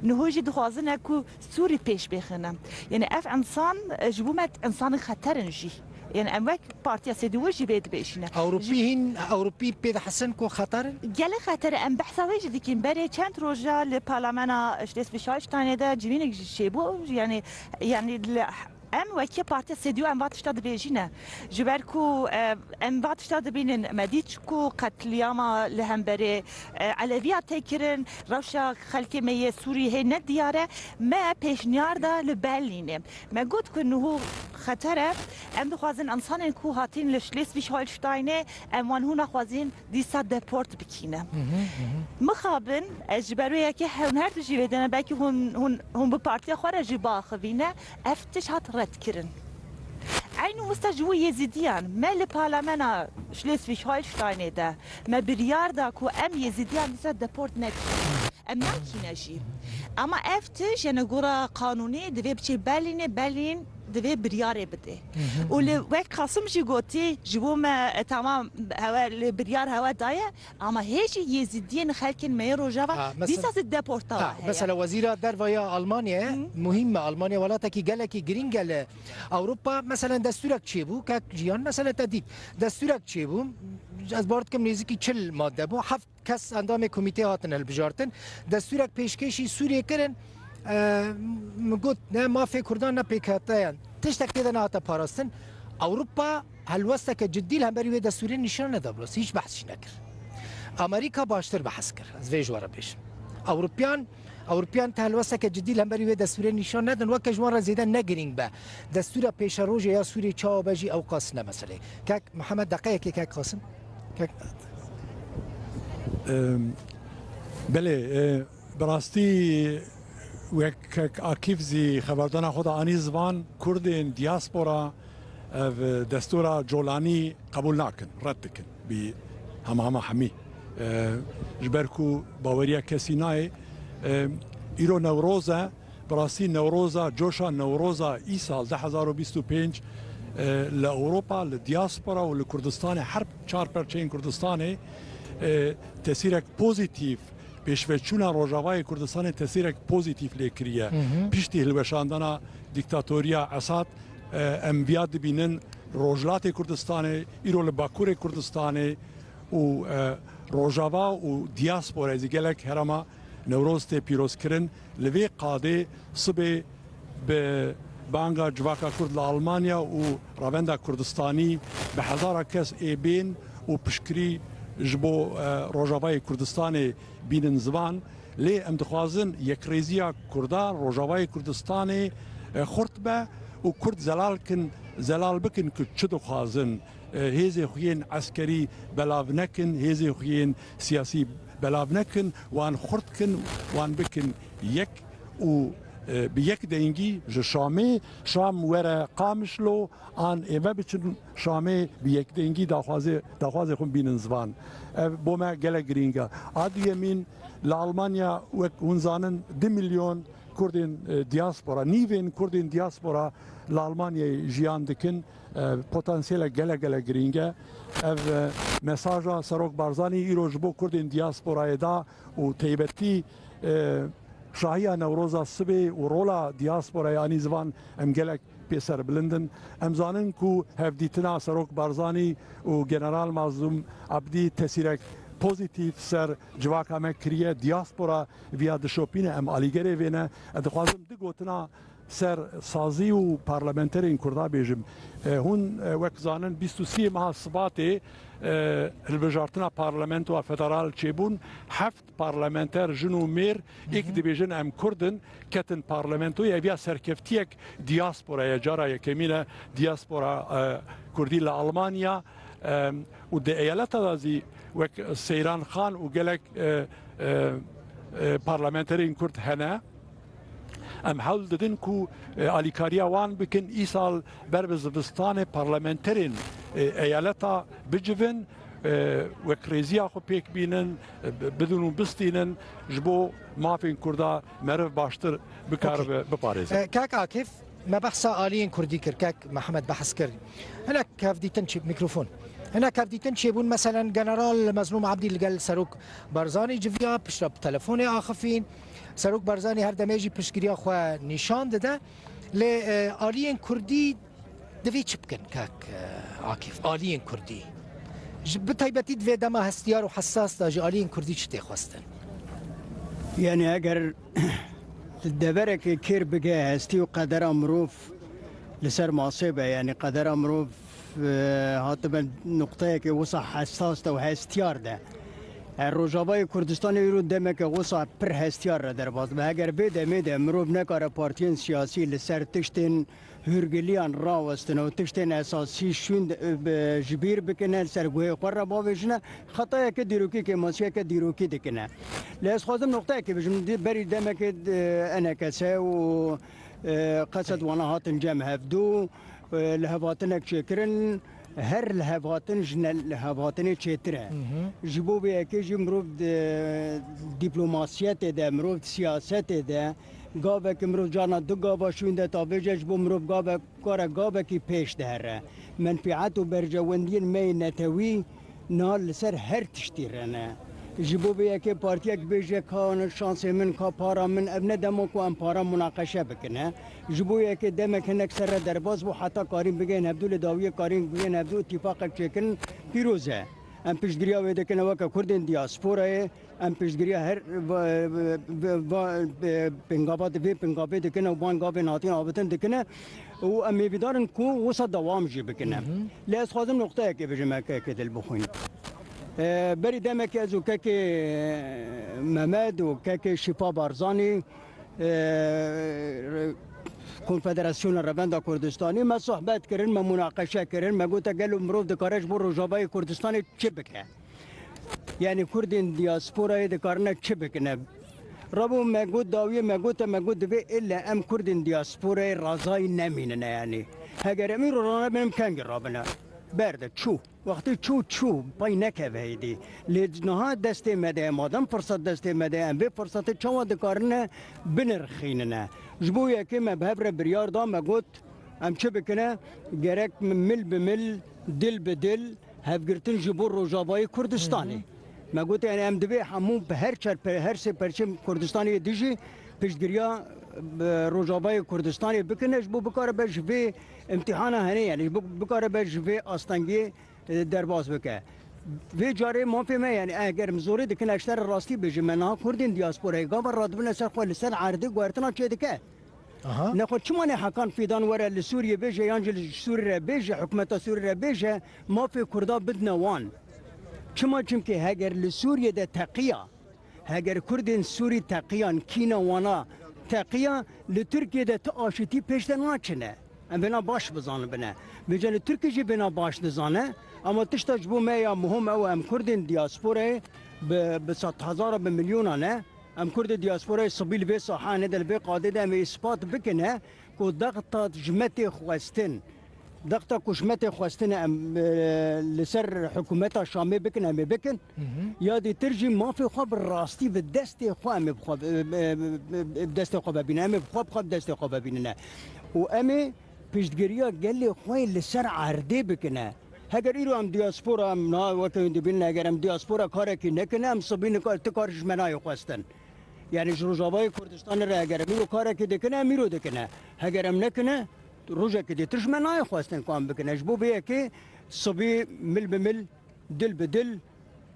Niho jî dixwazine ku Sûrî pêş bêxine. Yanî ev însan, e, ji bo me însanên xeter in jî. Yanî em wek partiya C D U jî vê dibêjine. Ewropî Ji hîn, Ewropî pê dihesin ku xeter in? Gelek xeter e. Em behsa wê jî dikin. Berê çend roja li parlamena Schleswig-Holsteinê de civînek jî çêbû. Yanî, yanî li, em wekî partiya C D U em va tişta dibêjine. Ji ber ku, e, em va tişta dibînin, me dît ku qetlîama li hemberê, e, Eleviya tê kirin, rewşa xelkê me yê Sûrî hê ne diyar e. Me pêşniyar da li Berlînê. Me got ku niho xeter e, em dixwazin însanên ku hatin li Schleswig-Holsteinê, em wan hûn naxwazin dîsa deport bikîne. Hı hı, hı hı. Mixabin, ez ji ber wê yekê hûn her du jî vê dene, belkî hûn, hûn, hûn bi partiya xwe re jî biaxivîne, ev tişt hat redkirin. Eynî wisa ji bo Yezîdiyan, me li parlamena Schleswig-Holsteinê de me biryar da ku em Yezîdiyan dîsa deport nekin. Em nakîne jî. Ama ev tişt, yanî gora qanûnê divê biçê Berlînê, Berlîn divê biryarê bide. Hı hı. Û li wek Qasim jî gotî, ji bo me, e, tamam, hewe li biryar hewe daye, ama hê jî Yezîdiyên xelkên me yê Rojava Ha, mesela dîsa zî deporta Ha, heye. Mesela Wezîra Derve ya Almanyayê, Hı. muhîm e, Almanya welatekî gelekî girîng e li Ewropa, mesela destûrek çêbû, kek Jiyan, mesela te dît, destûrek çêbû, ez bawer dikim nêzîkî çil madde bû, heft kes endamê komîtê hatin hilbijartin. Destûrek pêşkêşî Sûriyê kirin. E, min got, ne mafê Kurdan ne pêkhateyan. Tiştek tê de nehate parastin. Ewropa helwesteke cidî li hemberî wê destûrê nîşan neda, bi rastî hîç behs jî nekir. Amerîka baştir behs kir. Ez vê ji we re bêjim. Ewropiyan, Ewropiyan te helwesteke cidî li hemberî wê destûrê nîşan nedin. Weke ji wan re zêde ne girîng be. Destûra pêşerojê ya Sûriyê çawa be jî ew qas ne meseleyê. Kek Mihemed, deqeyekê kek Qasim. Kek Em, belê, e, bi rastî wek kek Akîf zî xeberdana xwe de anî ziman, Kurdên diaspora Ev destûra Colanî qebûl nakin, red dikin. Bi hema hema hemî. E, ji ber ku baweriya kesî nayê, e, îro Newroz e, bi rastî Newroza, coşa Newroza îsal du hezar û bîst û pênc, e, li Ewropa, li diaspora û li Kurdistanê, her çar perçeyên Kurdistanê, e, tesîrek pozîtîf, pêşveçûna Rojavayê Kurdistanê tesîrek pozîtîf lê kiriye. Hı hı. Piştî hilweşandina dîktatoriya Esad, e, em viya dibînin, Rojhilatê Kurdistanê, îro li Bakurê Kurdistanê û, e, Rojava û diaspora zî gelek herêma Newroz tê pîrozkirin. Li vê qadê sibê bi banga civaka Kurd li Almanya û Revenda Kurdistanî bi hezara kes ê bên û piştgirî ji bo, e, Rojavayê Kurdistanê bînin ziman. Lê em dixwazin yekrêziya Kurda Rojavayê Kurdistanê, e, xurt be û Kurd zelal kin, zelal bikin ku çi dixwazin. E, hêzê xwe yên eskerî belav nekin, hêzê xwe yên siyasî belav nekin, wan xurt kin, wan bikin yek û, e, bi yek dengî ji Şamê, Şam were Qamişlo, an êve biçin Şamê bi yekdengî daxwazê, daxwazê xwe bînin ziman. Ev bo me gelek girîng e. A duyemîn, li Almanya wek hûn zanin du milyon Kurdên, e, diaspora, nîvên Kurdên diaspora li Almanyayê jiyan dikin. E, potansiyelek gelek gelek girîng e. Ev, e, mesaja Serok Barzanî îro ji bo Kurdên diasporayê da û taybetî, e, şahiya Newroza sibê û rola diasporayê anî ziman em gelek pê serbilind in. Em zanin ku hevdîtina Serok Barzanî û General Mazlûm Ebdî tesîrek pozîtîf ser civaka me kiriye. Diaspora viya dişopîne, em alîgerê vê ne. Ez dixwazim du gotina ser sazî û parlamenterên Kurda bêjim. E, hûn, e, wek zanin bîst û sê meha Sibatê, e, hilbijartina Parlamentoya Federal çêbûn. Heft parlamenter jin û mêr êk dibêjin em Kurd in, ketin parlamentoyê. Ev ya serkeftiyek diaspora ye, cara yekemîn e diaspora, e, Kurdî li Almanya, e, û di eyaleta de zî wek Seyran Xan û gelek, e, e, e, parlamenterên Kurd hene. Em hewl didin ku, e, alîkariya wan bikin, îsal ber bi zivistanê parlamenterên, e, eyaleta bicivin, e, wekrêziya xwe pêk bînin, e, bi-, bidin û bistînin, ji bo mafên Kurda meriv baştir bikaribe biparêze. E, kak Akif, me behsa aliyên Kurdî kir, kak Mihemed behs kir. Hinek hevdîtin çi-, mîkrofon. Hinek hevdîtin çêbûn, meselen, General Mezlûm Ebdî li gel Serok Barzanî civiya, piştre bi telefonê axifîn. Serok Barzanî her demê jî piştgiriya xwe nîşan dide. Lê, e, aliyên Kurdî divê çi bikin, kak, e, Akif? Aliyên Kurdî. Ji, bi taybetî di vê dema hestiyar û hesas de ji aliyên Kurdî çi tê xwestin? Yani eger deverekê kêr bige hestî û qedera mirov li ser masê be, yani qedera mirov, e, hatibe nuqteyekê wisa hesas de û hestiyar de. E, Rojavayê Kurdistanê îro demeke wisa pir hestiyar re derbas be. Heger vê demê de mirov nekare partiyên siyasî li ser tiştên hûrgiliyan rawestin û tiştên esasî şûn, e, bi, ji bîr bikine, li ser guhê xwe re bavêjine, xetayeke dîrokî, kêmasiyeke dîrokî dikine. Lê ez xwazim noqteyekê bijim, di-, berî demekê, e, enekese û, e, qesed wana hatin cem hevdû, e, lihevhatinek çêkirin, her lihevhatin ji ne lihevhatinê çêtir e. Hı hı. Ji bo vê yekê jî mirov di dîplomasiyetê de, mirov di siyasetê de, gavekî mirov carna du gava şûnde ta vêce ji bo mirov gavek kare gavekî pêş dihere. Menfîet û berjewendiyên me yê netewî niha li ser her tiştî re ne. Ji bo vê yekê partiyek bêje ka şansê min, ka para min, ev ne dema ku em para munaqeşe bikine. Ji bo yekê demek hinek ser re derbas bû, heta karîn bigihên hevdû, li dawiyê karîn bigihên hevdû, îtîfaqek çêkirin, pîroz e. Em piştgiriya wê dikine weke Kurdên diasporayê, em piştgiriya her va-, va-, va-, pêngava di vê pêngavê dikine û van gavên hatin avêtin dikine û em hêvîdar in ku wisa dewam jî bikine. Hı hı. Lê ez xwazim noqteyekê bijim, kekê Dilbixwîn. E, berî demekê ez û kekê Mehmed û kekê Şîfa Barzanî, e, Konfederasyona Revenda Kurdistanî, me sohbet kirin, me munaqeşe kirin, me gote gelo mirov dikare ji bo Rojavayê Kurdistanê çi bike? Yani Kurdên diasporayê dikarine çi bikine? Rabû me got dawiyê, me gote, me got divê ille em Kurdên diasporayê razayî nemînine yani. Heger em îro rabin, em kengî rabine. Berde, çû. Wextê çû, çû, pey nekeve êdî. Lê niha destê me de, madem firsat destê me de, em vê firsatê çawa dikarine binirxînine? Ji bo yekê me bi hev re biryar da, me got, em çi bikine? Gerek mil bi mil, dil bi dil, hevgirtin ji bo Rojavayê Kurdistanê. Hı hı. Me got, yani em divê hemû bi her çar pe-, her sê perçên Kurdistanê yê dijî piştgiriya, e, Rojavayê Kurdistanê bikine, ji bo bikare be ji vê imtîhana hene, yani ji bo bikare be ji vê astengiyê, e, derbas bike. Vê carê mafê me, yani eger em zorê dikin, ez ji te re rastî bêjim, me niha Kurdên diasporayê gava radibine ser xwe li ser erdê guhertina çêdike. Aha. Nexwe çima ne Hakan Fidan were li Sûriyê bêje, yan jî li Sûrî re bêje, hikûmeta Sûrî re bêje, mafê Kurda bidine wan? Çima? Çimkî heger li Sûriyê de teqiya, heger Kurdên Sûrî teqiyan, kîna wana teqiya, li Tirkiyê de ti aşitî pêş de naçine. Em vêna baş bizanibine. Vêca li Tirkî jî vêna baş dizane. Ama tişta ji bo me ya muhim ew e, em Kurdên diasporayê bi, bi sed hezara, bi milyona ne. Em Kurdê diasporayê sibî li vê sahanê de, li vê qadê de em ê îspat bikine ku dexta ji me tê xwestin, dexta ku ji me tê xwestin em, e, li ser hikûmeta Şamê bikin, em ê bikin. Hı hı. Ya dîtir jî mafê xwe bi rastî bi destê xwe em ê bi xwe, e, e, e, bi destê xwe vebîne. Em ê bi xwe bi xwe bi destê xwe vebînine. Û em ê piştgiriya gelê xwe li ser erdê bikine. Heger îro em diaspora, em niha weke hûn dibînin, heger em diaspora karekî nekine, em sibî nikar, ti kar ji me nayê xwestin. Yani ji Rojavayê Kurdistanê re heger em îro karekî dikine, em îro dikine. Heger em nekine, rojekê dîtir ji me nayê xwestin ku em bikine. Ji bo vê yekê sibî mil bi mil, dil bi dil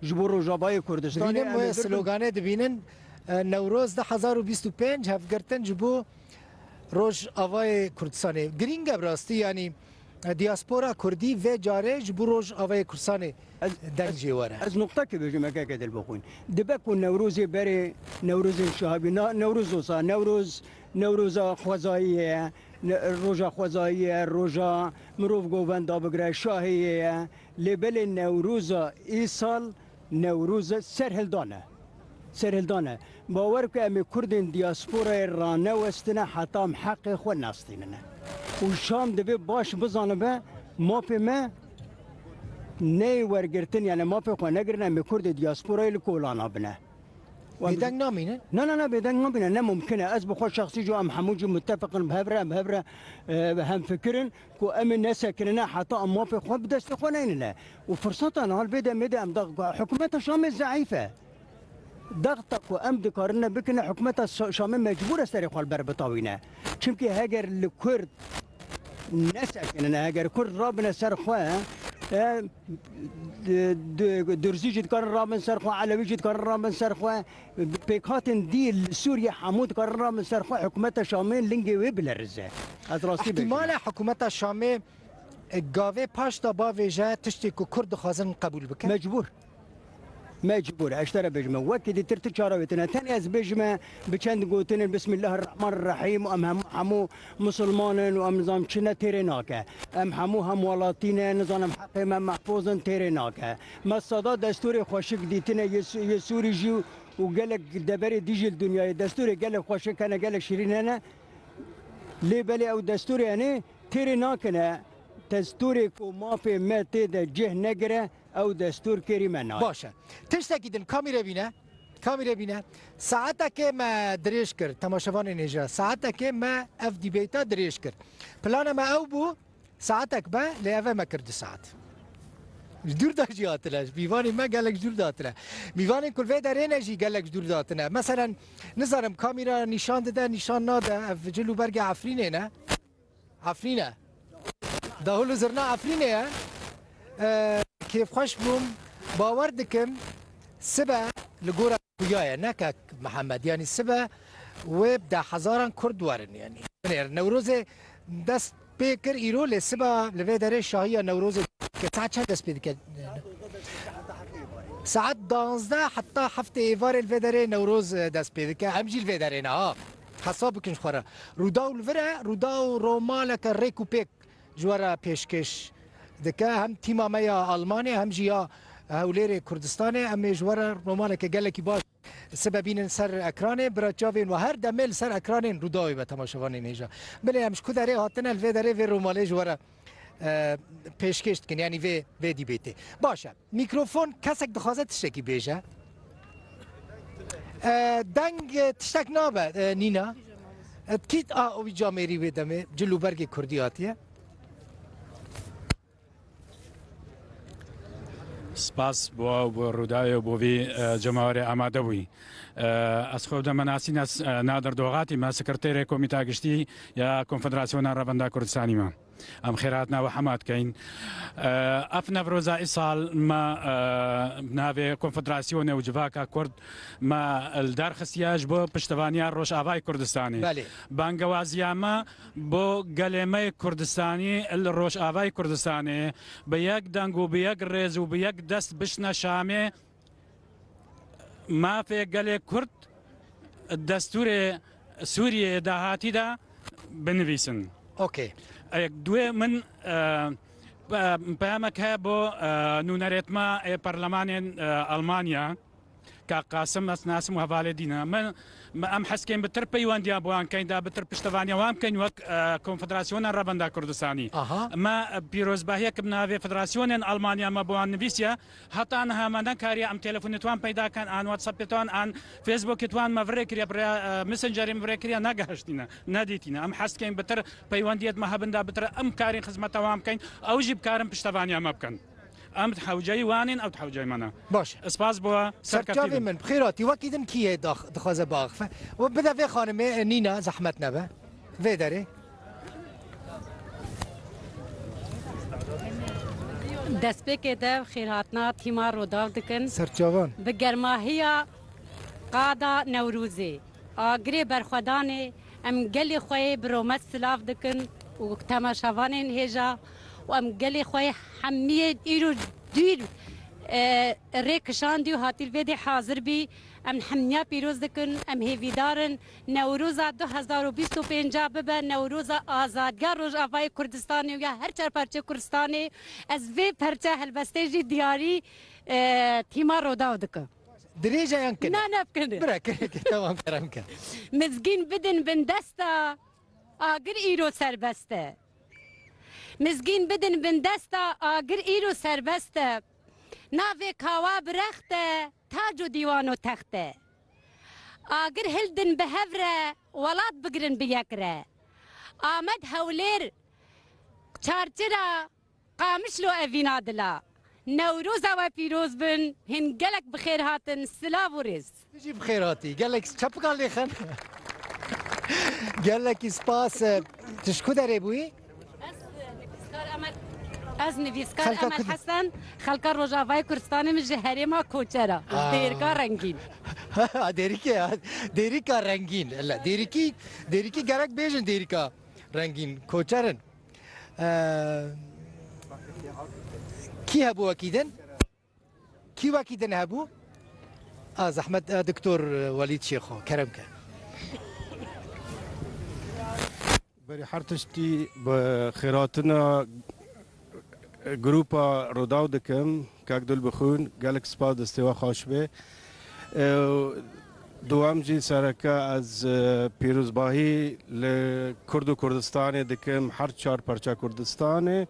ji bo Rojavayê Kurdistanê. Dibînin em ê wê bir bin. Slogane dibînin, e, Newroz du hezar û bîst û pênc hevgirtin ji bo Rojavayê Kurdistanê. Girîng e bi rastî, yanî, e, diaspora Kurdî vê carê ji bo Rojavayê Kurdistanê deng jê were. Ez nuqtekê bêjim, ekeke dil bixwîn. Dibe ku Newrozê berê, Newrozên şahabî, na-, Newroz wisa, Newroz, Newroza xwezayî ye, ne-, roja xwezayî ye, roja mirov govenda bigire, şahiyê ye. Lê belê Newroza îsal Newroza serhildan e. Serhildan e. Bawer bike em ê Kurdên diasporayê ranewestine heta em heqê xwe nastînine. Û Şam divê baş bizanibe mafê me neyê wergirtin, yani mafê xwe negirin, em ê Kurdê diasporayê li kolana bine. Bêdeng namînin? Na, na, na, bêdeng namîne, ne mumkin e. Ez bi xwe şexsî jî em hemû jî mutefiq in, bi hev re, em bi hev re, e, hemfikir in ku em ê nesekinine heta em mafê xwe bi destê xwe neynin e. Û firseta niha li vê demê de em da, hikûmeta Şamê zeîf e. Dexta ku em dikarine bikine, hikûmeta Şa-, Şamê mecbûr e serê xwe li ber bitawîne. Çimkî heger li Kurd nesekinine, heger Kurd rabine ser xwe, e, d-, d-, Durzî jî dikarin rabin ser xwe, Elewî jî dikarin rabin ser xwe, pêkhatin dî li Sûriye hemû dikarin rabin ser xwe, hikûmeta Şamê lingê wê bilerize. Ez rastî bêjim. Îhtimal e hikûmeta Şamê, e, gavê paş de bavêje tiştê ku Kurd dixwazin qebûl bike? Mecbûr. Mecbûr, ez ji te re bêjime. Wekî dîtir tu çarawê tune. Tenê ez bêjime bi çend gotinên Bismillahirrahmanirrahîm û em hemû, hemû musulman in û em nizam çi ne têrê nake. Em hemû hemwelatî ne, nizanim heqê me mehfûz in, têrê nake. Me seda destûrê xweşik dîtine yê Sû-, yê Sûrî jî û gelek deverê dî jî li dinyayê destûrê gelek xweşik hene, gelek şirîn hene. Lê belê ew destûrê hene têrê nakine. Destûrê ku mafê me tê de cih negire, ew destûr kêrî me nayê. Baş e. Tiştekî din, kamîre bîne. Kamîre bîne. Saetekê me dirêj kir. Temaşevanên hêja. Saetekê me ev dîbeyta dirêj kir. Plana me ew bû, saetek be, lê ev me kir du saet. Ji dûr de jî hatine. Mîvanên me gelek ji dûr de hatine. Mîvanên ku li vê derê ne jî gelek ji dûr de hatine. Meselen, nizanim, kamîra nîşan dide, nîşan nade. Ev cil û bergê Efrînê ne. Efrîn e. Dahûl û zirna Efrînê ye. E, kêfxweş bûm. Bawer dikim sibe li gora xuya ye, ne kek Mihemed. Yanî sibe wê bi deh hezaran Kurd werin, yanî. Nêr, Newrozê dest pê kir îro, lê sibe li vê derê şahiya Newrozê ke saet çend dest pê dike? Saet danzdeh heta heftê êvarê li vê derê Newroz, e, dest pê dike. Em jî li vê derê ne ha. Hesab bikin ji xwe re. Rûdaw li vir e, Rûdaw romaneke rêk û pêk ji we re pêşkêş dike. Hem tîma me ya Almanyê, hem jî ya Hewlêrê Kurdistanê. Em ê ji we re romaneke gelekî baş Sibe bînin ser ekranê, bira çavên we her demê li ser ekranên Rûdawê be temaşevanên hêja. Bilê em ji ku derê hatine, li vê derê vê rûmalê ji we re, e, pêşkêş dikin, yanî vê, vê dîbêtê. Baş e. Mîkrofon, kesek dixwaze tiştekî bêje. E, deng, e, tiştek nabe, e, Nîna. E, kî, a, wî camêrî wê demê, cil û bergê kurdî hatiye. Spas bo, bo Rûdawê û bo vî, e, cemawerê amade bûyî. E, ez xwe bi demenasîn ez, e, Nadir Doxatî me, sekreterê Komîta Giştî ya Konfederasyona Revenda Kurdistanî me. Em xêrhatina we hema dikeyn. E, ev Newroza îsal me, e, navê Konfederasyonê û Civaka Kurd me li dar xistiye ji bo piştevaniya Rojavayê Kurdistanê. Belê. Bangewaziya me bo gelê me yê Kurdistanî li Rojavayê Kurdistanê bi yek deng û bi yek rêz û bi yek dest bişne Şamê, mafê gelê Kurd destûrê Sûriyeyê dahatî de binivîsin. Okey. Yek duê min, e, pe-, peyamek heye bo, e, nûnerêtma ê perlemanên, e, Almanya. Kak Qasim, ez nasim û hevalê dî ne. Min, min, em hez keyn bitir peywendiya bi wan keyn, da bitir piştevaniya wan bikeyn wek, e, Konfederasyona Revenda Kurdistanî. Aha. Me, e, pîrozbahiyek bi navê Federasyonên Almanya me bi wan nivîsiye. Heta niha me nekariye em telefonê wan peyda ken, an WhatsAppê wan, an Facebookê wan me virê kiriye, bi rêya, e, Messengerê me virê kiriye, negehiştîne, nedîtîne. Em hez keyn bitir peywendiyê me hebin da bitir em karîn xizmeta wan bikeyn, ew jî bikarin piştevaniya me bikin. Em di hewceyî wan in, ew di hewceyî me ne. Baş e. Spas bo we, serkeftî bin. Serçavê min, bi xêr hatî. Wekî din kî yê dax-, dixwaze biaxife? We bide vê xanimê, e, Nîna, zehmet nebe. Vê derê. Destpêkê de xêrhatina tîma Rodaw dikin. Serçavan. Bi germahiya qada Newrozê. Agirê berxwedanê, em gelê xwe yê bi romet silav dikin û temaşevanên hêja û em gelê xwe yê hemiyê îro dûr, e, rê kişandî û hatî li vê dê hazir bî. Em hemiya pîroz dikin, em hêvîdar in Newroza du hezar û bîst û pênc bibe Newroza azadiya Rojavayê Kurdistanê û ya her çar parçeyê Kurdistanê. Ez vê perçe helbestê jî diyarî, e, tîma Rodaw dikim. Dirêj e yan kin? Na, ne bikin. Bira, kin, kin, tamam, kerem ke. Mizgîn bidin bin desta, agir îro serbest e. Mizgîn bidin bin desta, agir îro serbest e. Navê kawa bi rext e, tac û dîwan û text e. Agir hildin bi hev re, welat bigirin bi yek re. Amed Hewlêr, Çarçira, Qamişlo evîna dila. Newroza we pîroz bin, hîn gelek bi xêr hatin, silav û rêz. Tu jî bi xêr hatî. Gelek çepikan lêxin. Gelekî spas. Tu ji ku derê bûyî? Ez nivîskar Emel, ez nivîskar Xelka Emel Kud- Hesen, xelka Rojavayê Kurdistanê, min ji herêma Koçera. Aa. Dêrika Rengîn. Dêrikê, Dêrika Rengîn. Ele, Dêrikî, Dêrikî gerek bêjin Dêrika Rengîn. Koçer in. Ee, kî hebû wekî din? Kî wekî din hebû? A, zehmet, e, Doktor Welîd Şêxo, kerem ke. Berî her tiştî bi xêrhatina grupa Rodaw dikim, kek dil bixwin, gelek spas, destê we xweş be. E, Dewam jî sereke ez, e, pîrozbahî li Kurd û Kurdistanê dikim, her çar parça Kurdistanê.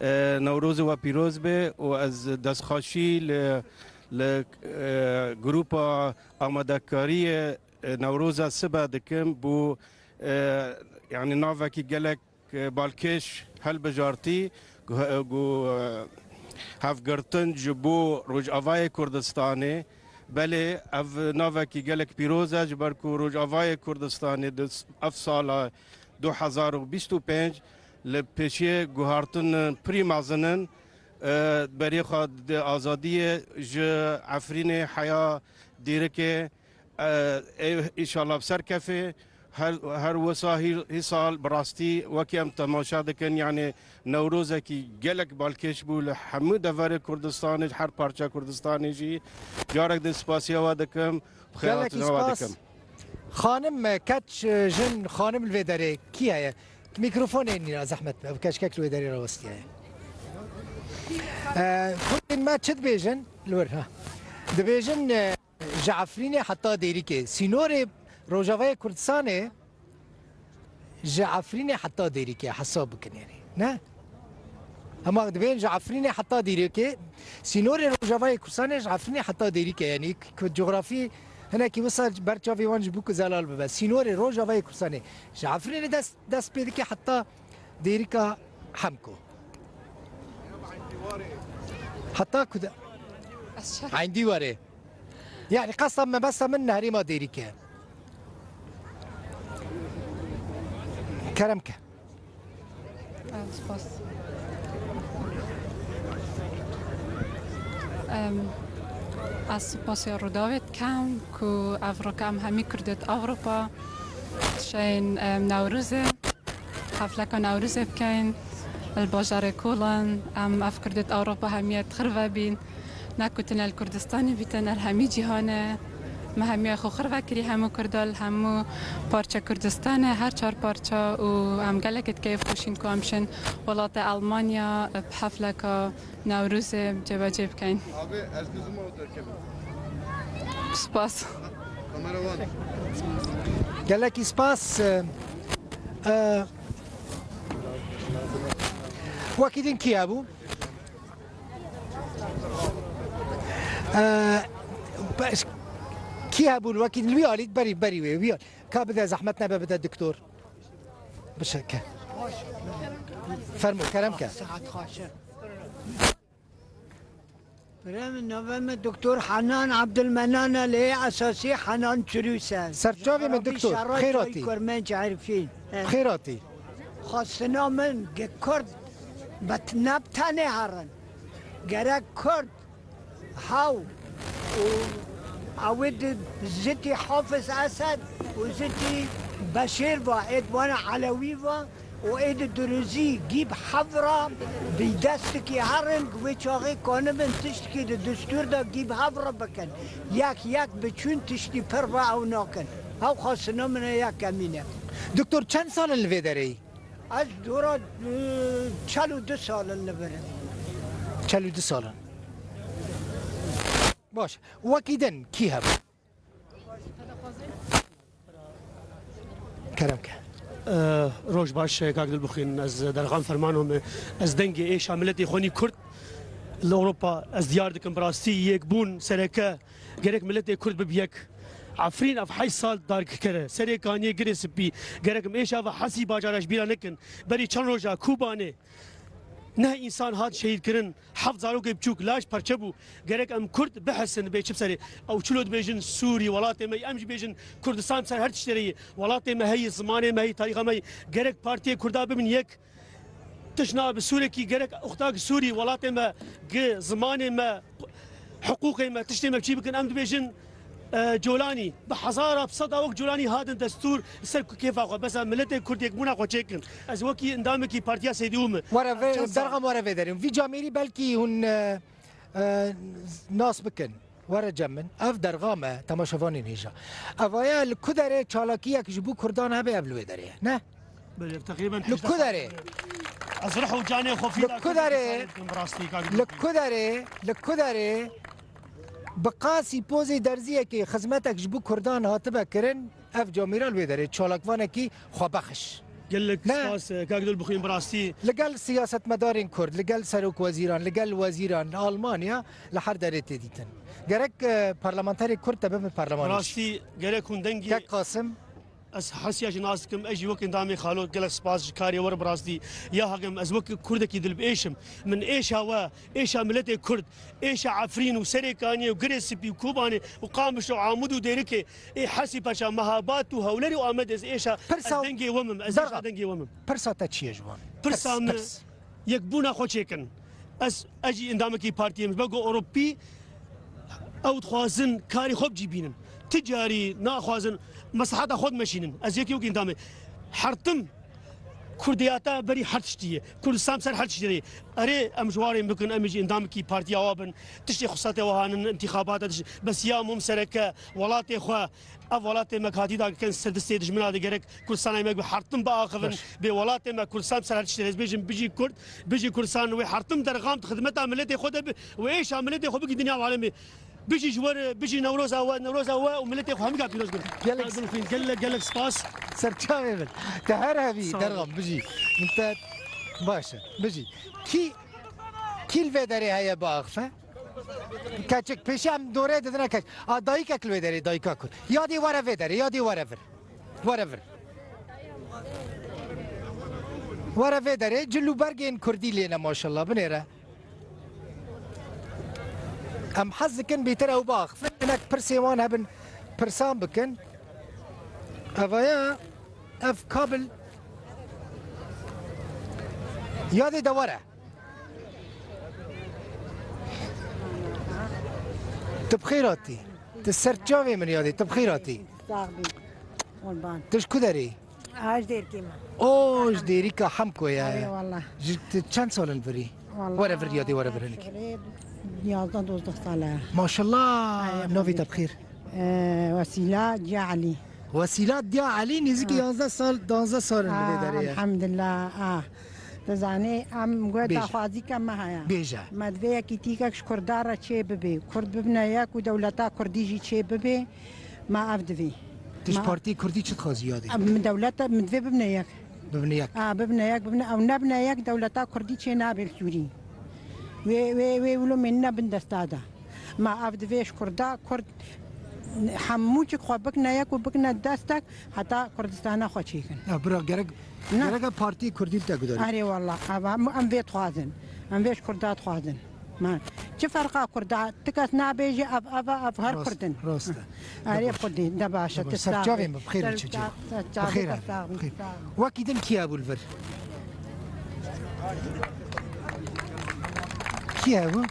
E, Newrozê we pîroz be û ez destxweşî li, li, e, grupa amadekariyê, e, Newroza sibe dikim bo, e, yanî navekî gelek balkêş hilbijartî, ku, ku, e, hevgirtin ji bo Rojavayê Kurdistanê, belê ev navekî gelek pîroz e, ji ber ku Rojavayê Kurdistanê di s-, ev sala du hezar û bîst û pênc li pêşiyê guhartin pirî mezin in, e, berê xwe di azadiyê ji Efrînê heya Dêrikê, E, ê, înşallah bi ser kefê. Her, her wisa hî, hî sal bi rastî wekî em temaşe dikin, yanî Newrozekî gelek balkêş bû li hemû deverê Kurdistanê, her parça Kurdistanê jî. Carek din spasiya we dikim, bi xêrhatina we dikim. Gelekî spas. Xanim, keç, jin, xanim li vê derê kî heye? Mîkrofonê nîna zehmet be, ev keçkek li wê derê rawestiyaye. E, xwedên me çi dibêjin? Li wir, ha. Dibêjin, e, Ji Efrînê heta Dêrikê. Sînorê Rojavayê Kurdistanê ji Efrînê heta Dêrikê hesab bikin, yanî. Ne? Hema dibên ji Efrînê heta Dêrikê, sînorê Rojavayê Kurdistanê ji Efrînê heta Dêrikê, yanî ku cografî hinekî wisa ber çavê wan ji bo ku zelal bibe. Sînorê Rojavayê Kurdistanê ji Efrînê dest, dest pê dike heta Dêrika Hemko. Heta ku de, Eyndîwarê. Yani qesta me, mebesta min herêma Dêrîk e. Kerem ke. Em, spas. Em, ez spasê Rûdawê dikem ku ev rok em hemî Kurdêt Ewropa dişeyên, em, Newrozê. Hefleka Newrozê bikeyn, li bajarê Kolan, em ev Kurdêt Ewropa hemiyê dixirve bîn. Ne ku tine li Kurdistanê bîtin, li hemî cîhanê. Me hemiyê xwe xirve kirî hemû Kurda li hemû parça Kurdistanê, her çar parça û em gelekê dikeyf xweşîn ku em şin welatê Elmanya, bi hefleka Newrozê cêbecê bikeyn. Abi, ez dizim o derkevim. Spas. Kamera wan. Gelekî spas. E, e, wekî din kî hebû? E, be-, kî hebûn wekî din? Wî alî berî, berî wê. Wî al-, ka bide zehmet nebe bide doktor. Bişeke. Fermo, kerem ke. Saet xweş e. Birê min, navê min Doktor Henan Abdulmenan e, lê esasî Henan Çirûs e. Serçavê min Doktor, xêratî. Kurmenc Erfîn. E. Xêratî. Xwestina min ge Kurd bet-, ne bi tenê herin. Gerek Kurd hew û ew ê di zitî Hafiz Esed û zitî Beşêr va, ê di wana Elewî va, û êdî duruzî gî bi hev re bi destikî herin, wê çaxê kanibin tiştikî di destûr de gî bi hev re bikin. Yek yek biçûn tiştî pir ve ew nakin. Ew xwestina min e, yek emîne. Doktor, çend sal in li vê derê yî? Ez dora, e, çel û du sal in li vir im. Çel û du sal in. Baş. Wekî din kî hebû? Kerem ke. Roj baş, kak Dilbixwîn, ez Derxan Fermano me. Ez dengê êşa miletê xwe nî Kurd li Ewropa ez diyar dikim. Bi rastî yekbûn sereke, gerek miletê Kurd bibe yek. Efrîn ev heşt sal dargikere. Serê Kaniyê, Girê Spî. Gerek em êşa ve Hesî Bacara ji bîra nekin. Berî çend roja Kobanê neh însan hat şehîdkirin. Heft zarokê biçûk, laş perçe bû. Gerek em Kurd bihesin bê çi serê. Ew çilo dibêjin Sûrî, welatê me yî, em jî bêjin Kurdistan ser her tiştê re yî. Welatê me heyî, zimanê me heyî, tarîxa me yî. Gerek partiyê Kurda bibin yek. Tişt nabe Sûrekî, gerek uxtak Sûrî, welatê me, gi zimanê me, hiqûqê me, tiştê me çî bikin. Em dibêjin, e, Colanî, bi hezara, bi seda wek Colanî hatin destûr li ser kêfa xwe. Bes em miletê Kurd yekbûna xwe çêkin. Ez wekî endamekî Partiya Seydî Û me. Were vê, Çend sal. Derxan were vê derê. Vî camêrî belkî hûn, e, e, nas bikin. Were cem min. Ev derxa me, temaşevanên hêja. Evaya li ku derê çalakiyek ji bo Kurdan hebe, ev li wê derê ye. Ne? Belê, teqrîben Li ku derê? Ez ruh û canê xwe fîda Li ku derê? Bi rastî, kak Li ku derê? Li ku derê? Bi qasî pozê derziyekê xizmetek ji bo Kurdan hatibe kirin, ev camêra li wê derê çalakvanekî xwebexiş. Gelek Ne. spas, e, kak Dilbixwîn, bi rastî. Li gel siyasetmedarên Kurd, li gel serokwezîran, li gel wezîran li Almanya li her derê tê dîtin. Gerek, e, parlamenterê Kurd te bibin Bi parlamenter. rastî gerek hûn dengê Kek Qasim. Ez Hesiya jî nas dikim, ez jî wek endamê xalo gelek spas ji karê we re bi rastî. Ya heqim, ez wek Kurdekî dilbêş im. Min êşa we, êşa miletê Kurd, êşa Efrîn û Serê Kaniyê û Girê Spî û Kobanê û Qamiş û Amûd û Dêrikê, ê Hesî Paşa, Mehabad û Hewlerê û Amedê, ez êşa, ez Pirsa dengê we mim, ez Derxan, êşa dengê we mim. Pirsa te çi ye ji wan? Pirsa Pirs, min pirs. Yekbûna xwe çêkin. Ez, ez jî endamekî partiyê me. Ji ber ku Ewropî ew dixwazin karê xwe bicî bînin. Ti carî naxwazin mesleheta xwe dimeşînin. Ez yekî wekî endamê. Hertim Kurdiyata berî her tiştî ye. Kurdistan ser her tiştî ye. Erê, em ji warên bikin, em jî endamekî partiya wa bin. Tiştê xusatê wa hanin, intixabata tişt-, bes ya mum sereke, welatê xwe, ev welatê me hatî dagiken ser destê dijmina de, gerek Kurdistana me bi hertim biaxivin, Baş. Bê welatê me Kurdistan ser her tiştî. Ez bêjim, bijî Kurd, bijî Kurdistan, wê hertim derxam di xidmeta miletê xwe de bi, wê êşa miletê xwe bikî dinya alemê. Bijî ji we re, bijî Newroza we, Newroza we û miletê xwe hemîka pîroz bin. Gelek Dilxwîn, gelek, gelek spas. Serçavê min. Te her hebî, Sağ ol. Derxan, bijî. Min te baş e. Bijî. Kî, kî li vê derê heye biaxife? Keçik, pêşî em dorê didine keç. A, dayikek li vê derê, dayika kur. Yadî were vê derê, yadî were vir. Were vir. Were vê derê, cil û bergên kurdî lê ne maşallah, binêre. Em hez dikin bêtir ew biaxifin, hinek pirsê wan hebin, pirsan bikin. Evaya, ev kabil yadê de were. Tu bi xêr hatî. Tu ser çavê min yadê, tu bi xêr hatî. Sax bî. Qurban. Tu ji ku derê? Ha, ji Dêrikê me. O, ji Dêrika Hemko ye. Erê wallah. Ji, tu çend sal in virî? Wallah, Were vir yadê, were vir hinek. Şixulê yazdeh dozdeh sal e. Maşallah, Erê, navê te bi xêr. Ee, Wesîla Ciya Elî. Wesîla Diya Elî, nêzîkî Ha. yazdeh sal, danzdeh sal in li vê Ha, derê ye. Elhamdulillah, ha. Tu zanî, em got Bêje. daxwazîka me heye. Bêje. Me divê yekîtîkek ji Kurda re çê bibê. Kurd bibine yek û dewleta Kurdî jî çê bibê. Me ev divê. Tu ji Me Partiyê Kurdî çi dixwazî yadê? Em, min dewlet, min divê bibine yek. Bibine yek. A, bibine yek, bibine, ew nebine yek, dewleta Kurdî çê nabe li Sûrî. Wê, wê, wê wilo mênine bin desta de. Me ev divê ji Kurda, Kurd hemû çik xwe bikine yek û bikine destek, heta Kurdistana xwe çêkin. Ya, bira, gerek, Na. gerek e Partiyê Kurdî li te gudarî. Erê wallah, ev hemû em vê dixwazin. Em vê ji Kurda dixwazin. Ma çi ferqa Kurda? Ti kes nabêje ev, ev, ev her Rast, Kurd in. rast e. Erê Debaş. Xwedê, de baş e, Debaş. tu Ser sax çavên bî. min, bi xêr Ser biçe çê. ça-, ser Bi çavê xêr te abi, sax bi bin, xêr. sax bin. Wekî din kî hebû li vir? Kî hebû?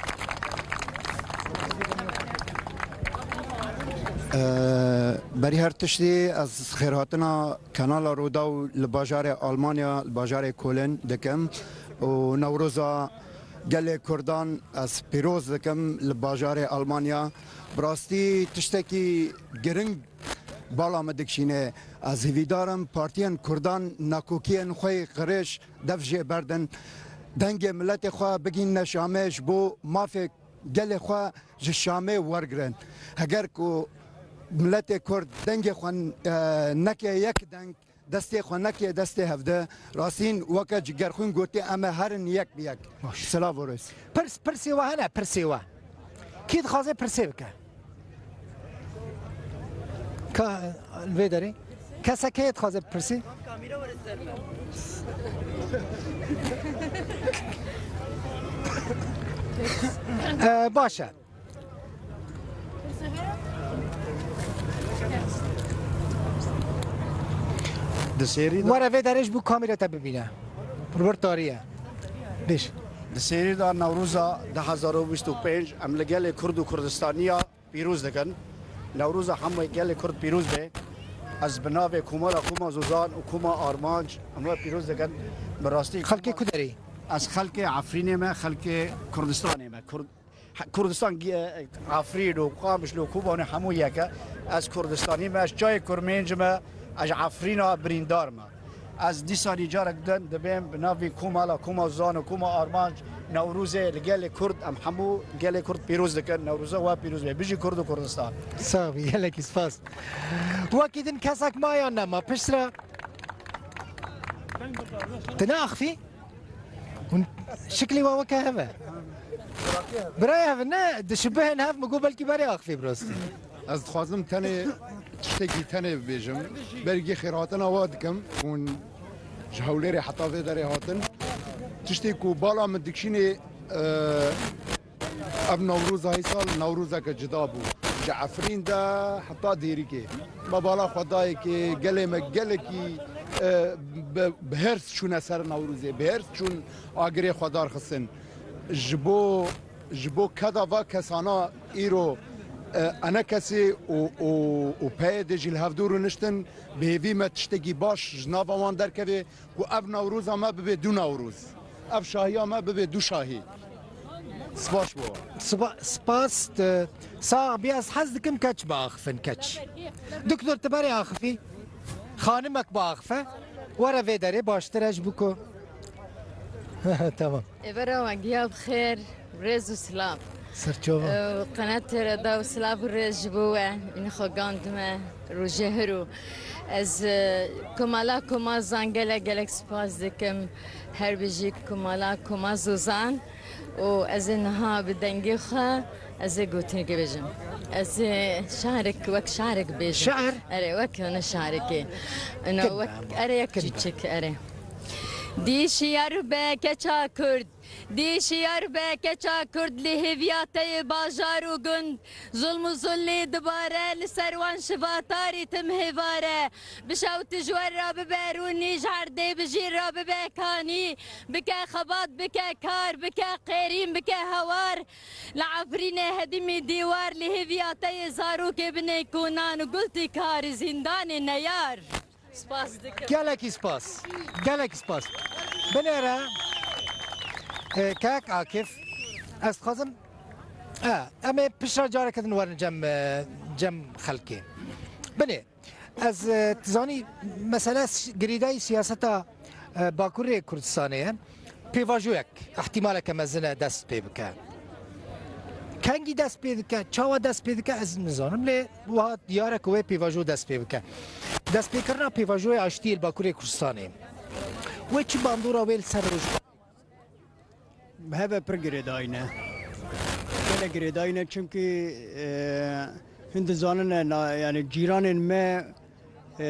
Ee, berî her tiştî ez xêrhatina Kanala Rûdaw li bajarê Almanya, li bajarê Kolin dikim û Newroza gelê Kurdan ez pîroz dikim li bajarê Almanya. Bi rastî tiştekî giring bala min dikişîne. Ez hêvîdar im partiyên Kurdan nakokiyên xwe yê qirêj dev jê berdin. Dengê miletê xwe bigînine Şamê, ji bo mafê gelê xwe ji Şamê wergirin. Heger ku miletê Kurd dengê xwe, e, neke yek deng, destê xwe neke destê hevde, rastîn weke Cigerxwîn gotê, em ê herin yek bi yek. Baş. Silav û rêz. Pirs, pirsê we hene, pirsê we. Kî dixwaze pirsê bike? Ka, li vê derê. Kesek heye dixwaze bipirsê? Ee, baş e. Di serî de Were vê derê ji bo kamera te bibîne. Rûber tarî ye. Bêj. Di serî de Newroza du hezar û bîst û pênc em li gelê Kurd û Kurdistaniya pîroz dikin. Newroza hemû gelê Kurd pîroz be. Ez bi navê Komara, Koma Zozan û Koma Armanc em we pîroz dikin. Bi rastî Xelkê ku derê? Ez xelkê Efrînê me, xelkê Kurdistanê me. Kurd-, he, Kurdistan gi-, Efrîn û Qamişlo, Kobanê hemû yek e. Ez Kurdistanî me, ez çayê Kurmênc me, ez ji Efrîna birîndar me. Ez dîsanî carek din dibêm bi navê Komala, Koma Zozan û Koma Armanc, Newrozê li gelê Kurd, em hemû gelê Kurd pîroz dikin. Newroza we pîroz be. Bijî Kurd û Kurdistan. Sax bî, gelekî spas. Wekî din kesek ma yan nema? Piştre. Tu ne axifî? Hûn şiklî we weke hev e. Birayê hev e, ne dişibihên hev, min got belkî berê axifî bi rastî. Ez dixwazim tenê tiştekî tenê bibêjim. Bergî xêrhatina we dikim. Hûn ji Hewlêrê heta vê derê hatin. Tiştê ku bala min dikişînê, e, ev Newroza hîsal Newrozeke cida bû. Ji Efrîn de heta Dêrikê. Me bala xwe dayê kê gelê me gelekî, e, bi, bi hêrs çûne ser Newrozê, bi hêrs çûn agirê xwe darxistin. Ji bo, ji bo keda va kesana îro, e, enekesê û, û, û peyê dê jî li hevdû rûniştin, bi hêvî me tiştekî baş ji nava wan derkeve ku ev Newroza me bibe du Newroz. Ev şahiya me bibe du şahî. Spas bo. Spa-, spas, e, sax bî, ez hez dikim keç biaxifin, keç. Doktor, tu berê axifî? Xanimek biaxife. Were vê derê baştir e ji bo ku. Tamam. Êvara we giya bi xêr, rêz û silav. Serçava. Qenat te re da û silav û rêz ji bo we. Min xwe gandime rojê hiro. Ez e, Komala Komazan gelek gelek spas dikim. Her bijî Komala Komazozan. Û ez ê niha bi dengê xwe ez ê gotinekê bêjim. Ez ê şarik wek şarik bêjim. Şair? Erê wek hene şarikê. Ino Kidbe wek ama, erê yek kidbe. Çûçik erê. Dî şiyar be keça Kurd. Dî şiyar be keça Kurd li hêviya te yê bajar û gund. Zulm û zulmî dibare li ser wan şivatarî tim hêvare. Bişewt ji we re bibe rûnî ji erdê bijî re bibe kanî. Bike xebat, bike kar, bike qêrîn, bike hewar. Li Efrînê hedimî dîwar li hêviya te yê zarokê binê ku nan û gul tîkarî zîndanê neyar. Spas dikim. Gelekî spas. Gelekî spas. Binêre e, kek Akif, ez dixwazim e, em ê piştre careke din werin cem e, cem xelkê. Binê, ez e, dizanî mesele s- girêdayî siyaseta e, Bakurê Kurdistanê ye. Pêvajoyek, ihtimaleke mezin e dest pê bike. Kengî dest pê dike, çawa dest pê dike ez nizanim lê wiha diyar e ku wê pêvajo dest pê bike. Destpêkirina pêvajoyê aştiyê li Bakurê Kurdistanê. Wê çi bandora wê li ser roj Bi heve pir girêdayî ne. Gelek girêdayî ne çimkî e, hin dizanin e, na- yani cîranên me e,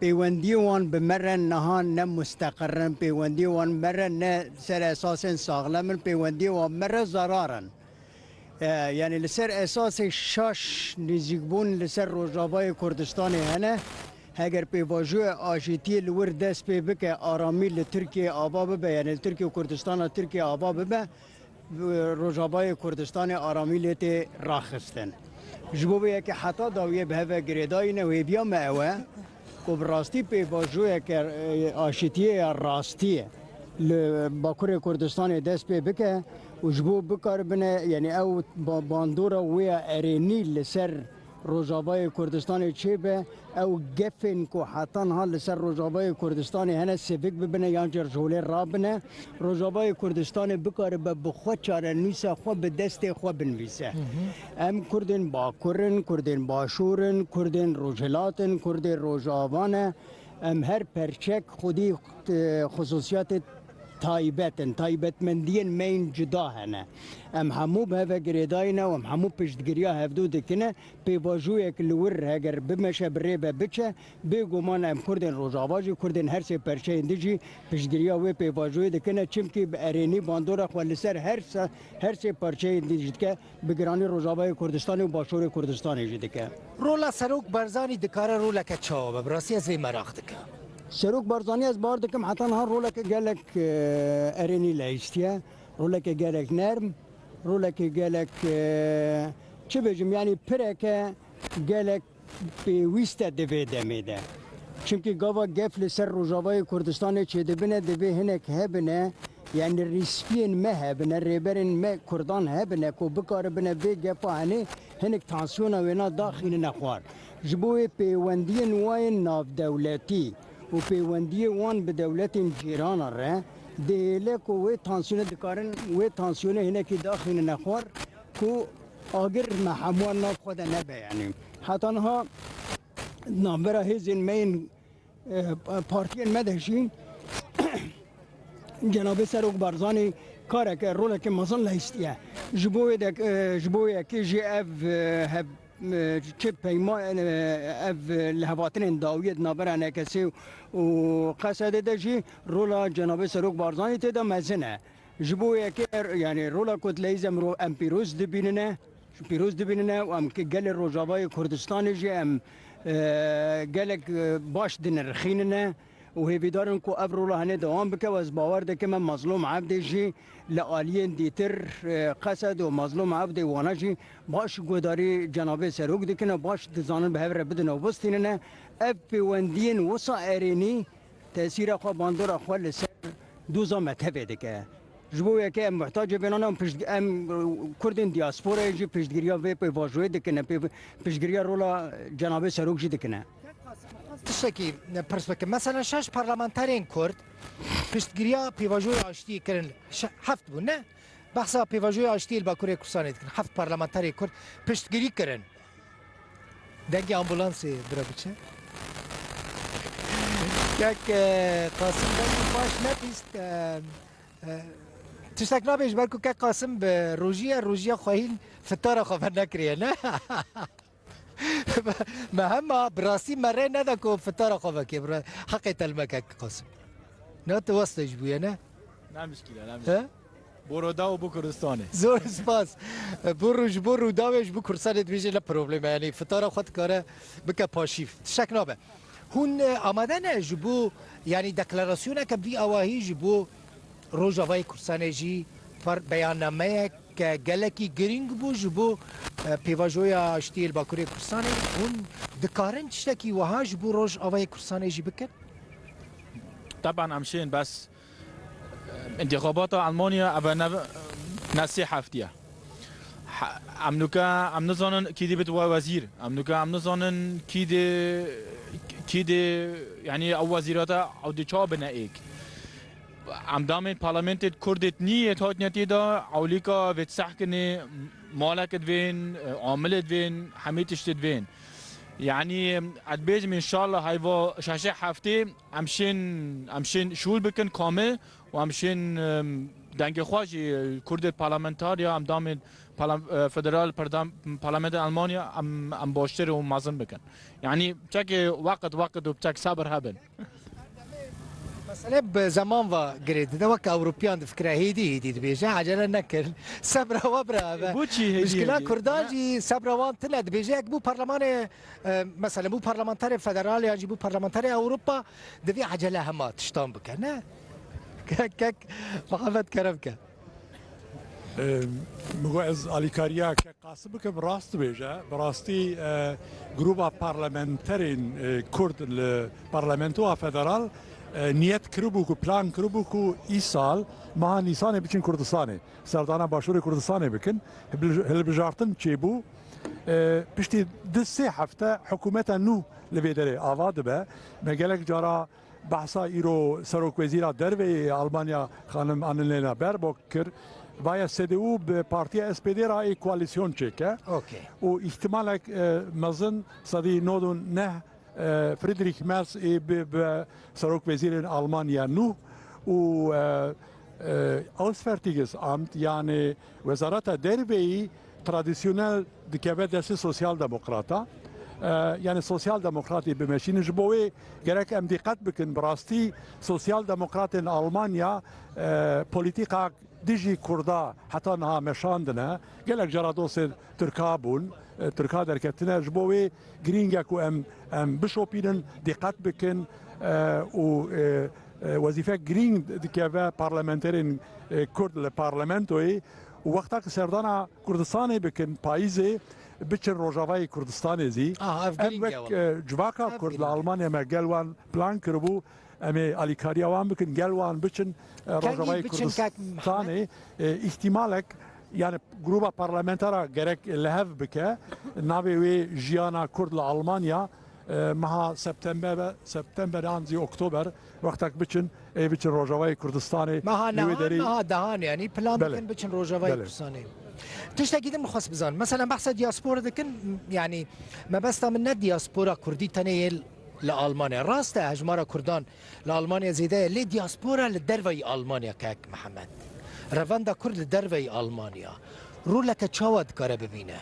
pêwendiyê wan bi me re niha ne musteqir in, pêwendiyê wan me re ne ser esasên saxlem in, pêwendiyê wan me re zarar in. E, yani li ser esasê şaş nêzîkbûn li ser Rojavayê Kurdistanê hene. Heger pêvajoya aşîtiyê li wir dest pê bike, aramî li Tirkiyeyê ava bibe, yani li Tirkiye û Kurdistana Tirkiye ava bibe, Rojavayê Kurdistanê aramî lê tê raxistin. Ji bo vê yekê heta dawiyê bi heve girêdayî ne û hêviya me ew e ku bi rastî pêvajoyeke e, aşîtiyê ya rastiyê li Bakurê Kurdistanê dest pê bike û ji bo bikaribine, yani ew ba- bandora wê ya erênî li ser Rojavayê Kurdistanê çêbe, ew gefên ku heta niha li ser Rojavayê Kurdistanê hene sivik bibine yan jî ji holê rabine. Rojavayê Kurdistanê bikaribe bi xwe çarenûsa xwe bi destê xwe binivîse. Em Kurdên Bakur in, Kurdên Başûr in, Kurdên Rojhilat in, Kurdên Rojava ne. Em her perçek xwedî e, xusûsiyatê taybet in, taybetmendiyên me yên cuda hene. Em hemû bi heve girêdayî ne û em hemû piştgiriya hevdû dikine. Pêvajoyek li wir heger bimeşe bi rê ve biçe, bêguman em Kurdên Rojava jî, Kurdên her sê perçeyên din jî piştgiriya wê pêvajoyê dikine, çimkî bi erênî bandora xwe li ser her se- her sê parçeyên din jî dike, bi giranî Rojavayê Kurdistanê û Başûrê Kurdistanê jî dike. Rola Serok Barzanî dikare roleke çawa be? Bi rastî ez vê meraq dikim. Serok Barzanî ez bar dikim heta niha roleke gelek e, erênî lehîstiye. Roleke gelek nerm, roleke gelek e, çi bêjim, yanî pireke gelek pêwîst e di vê demê de. Çimkî gava gef li ser Rojavayê Kurdistanê çêdibine, divê hinek hebine, yani rîspiyên me hebine, rêberên me Kurdan hebine ku bikaribine vê gefa henê hinek tansiyona wêna daxînine xwar. Ji bo wê pêwendiyên wa yên navdewletî û pêwendiyê wan bi dewletên cîrana re dihêle ku wê tansiyonê dikarin, wê tansiyonê hinekî daxînine xwar ku agir me hemûyan nav xwe de nebe, yanî heta niha navbera hêzên me yên e, partiyên me de jî Cenabê Serok Barzanî kareke, roleke mezin lehîstiye. Ji bo wê de, e, ji bo yekê jî ev e, hev e, çi peyma e, ev e, li hevatinên dawiyê di navbera N K S û Qesedê de jî rola Cenabê Serok Barzanî tê de mezin e. Ji bo yekê er, yani rola ku dileyîz em ro em pîroz dibînine, pîroz dibînine û em ki gelê Rojavayê Kurdistanê jî em e, gelek e, baş dinirxînine û hêvîdar in ku ev rola henê dewam bike û ez bawer dikim em Mazlûm Evdê jî li aliyên dîtir e, Qesed û Mazlûm Evdê wana jî baş guhdarî Cenabê Serok dikin û baş dizanin bi hev re bidin û bistînine. Ev pêwendiyên wisa erênî tesîra xwe, bandora xwe li ser doza me tevê dike. Ji bo yekê em muhtacê vênan em pişt, em, e, Kurdên diasporayê jî piştgiriya vê pêvajoyê dikin, em pê, piştgiriya rola Cenabê Serok jî dikine. Tiştekî pirs bikim. Mesela şeş parlamenterên Kurd piştgiriya pêvajoyê aştiyê kirin. Şe- heft bûn ne? Behsa pêvajoya aştiyê li Bakurê Kurdistanê dikin. Heft parlamenterê Kurd piştgirî kirin. Dengê ambulansê bira biçe. Kek, e, Qasim dengê baş nebîst, e, e, tiştek nabêj ber ku kek Qasim bi rojiya, rojiya xwehîn fitara xwe venekiriye, ne? Me hema bi rastî me rê neda ku fitara xwe vekê, bi ra-, heqê te li me kek Qasim. Ne tu weste ji bûye, ne? Ne mişkîle, ne mişkîle. He? Bo Rûdaw û bo Kurdistanê. Zor spas. Bo Rû-, ji bo Rûdawê ji bo Kurdistanê dibêje ne probleme, yanî fitara xwe dikare bike paşîv. Tiştek nabe. Hûn, e, amade ne ji bo, yanî deklarasyoneke bi vî awahî ji bo Rojavayê Kurdistanê jî par-, beyannameyek gelekî girîng bû ji bo, e, pêvajoya aştiyê li Bakurê Kurdistanê. Hûn dikarin tiştekî wiha ji bo Rojavayê Kurdistanê jî bikin? Teban em şên bes, e, întîxabata Almanya ev ne, ne sê heftiye. Ha, em nuke, em nizanin kî dê bit we wezîr. Em nuke, em nizanin kî dê, kî dê, yanî ew wezîrata ew dê çawa bine êk. Endamên parlamentê Kurdê nî yê hatinetiyê de ewlîka vê sehkinê malek divên, amilê divên, hemî tiştê divên. Yanî, ez dibêjim, înşallah, heyva şeşê heftê em şên, em şên şûl bikin kamil û em şên, em, dengê xwe jî Kurdê parlamentarya, endamên parlam-, e, federal perdam-, parlamentên Almanya em, em baştir û mezin bikin. Yanî, çekê weqt, weqt û çek sebir hebin. Mesele bi zeman ve girê dide, wek Ewropiyan difikire, hêdî hêdî dibêje, ecele nekirin. Sebra we bira be. Bo çî hêdî Mişkila hêdî? Kurdan jî sebra wan tune dibêje, yek bû parlamanê, e, mesela bû parlamenterê federal yan jî bû parlamenterê Ewropa, divê ecele hema tiştan bike, ne? Kek, kek, Mihemed kerem ke. E, min got ez alîkariya kek Qasim bikim, rast dibêje. Bi rastî, e, grûba parlamenterên, e, Kurd li Parlamentoya Federal, e, niyet kiribû ku, plan kiribû ku îsal meha Nîsanê biçin Kurdistanê, serdana Başûrê Kurdistanê bikin. Hilbi-, hilbijartin çêbû. E, piştî du sê hefte hikûmeta nû li vê derê ava dibe. Me gelek cara behsa îro Serokwezîra Derve yê Almanya, xanim Annalena Baerbock, kir. Vaye S D U bi partiya S P D re ê koalîsyon çêke. Okey. Û îhtimalek, e, mezin sedî nod û neh, e, Friedrich Merz ê bi, bi Serokwezîrên Almanya nû û, e, e, Auswärtiges Amt, yanî Wezareta Derveyî, tradisyonel dikeve destê Sosyal Demokrata. E, yanî Sosyal Demokratê bimeşînin. Ji bo wê gerek em dîqet bikin, bi rastî Sosyal Demokratên Almanya, e, polîtîka dijî Kurda heta niha meşandine. Gelek cara dostên Tirka bûn, e, Tirka derketine. Ji bo wê girîng e ku em, em bişopînin, dîqet bikin, e, û, e, e, wezîfe girîng dikeve parlamenterên, e, Kurd li parlamentoyê û wexta ku serdana Kurdistanê bikin payîzê, biçin Rojavayê Kurdistanê zî. Aha, ev Em girîng e wek, wele. E, civaka Ev Kurd li girîng e. Almanya me gel wan plan kiribû, em ê alîkariya wan bikin, gel wan biçin, e, Rojavayê Kurdistanê. Kengî biçin kek Mihemed? E, îhtimalek, yani grûba parlamentera gerek li hev bike, navê wê Jiyana Kurd li Almanya, e, meha September, September an zî Oktober, wextek biçin, ê biçin Rojavayê Kurdistanê. Meha li wê nehan, derê meha dehan, yani plan Belê. Bikin biçin Rojavayê Belê. Kurdistanê. Tiştekî din min xwest bizanim. Mesela behsa diaspora dikin, yani mebesta min ne diaspora Kurdî tenê yê li Almanya. Rast e, hejmara Kurdan li Almanya zêde ye, lê diaspora li derveyî Almanya, kek Mihemed. Revenda Kurd li derveyî Almanya roleke çawa dikare bibîne?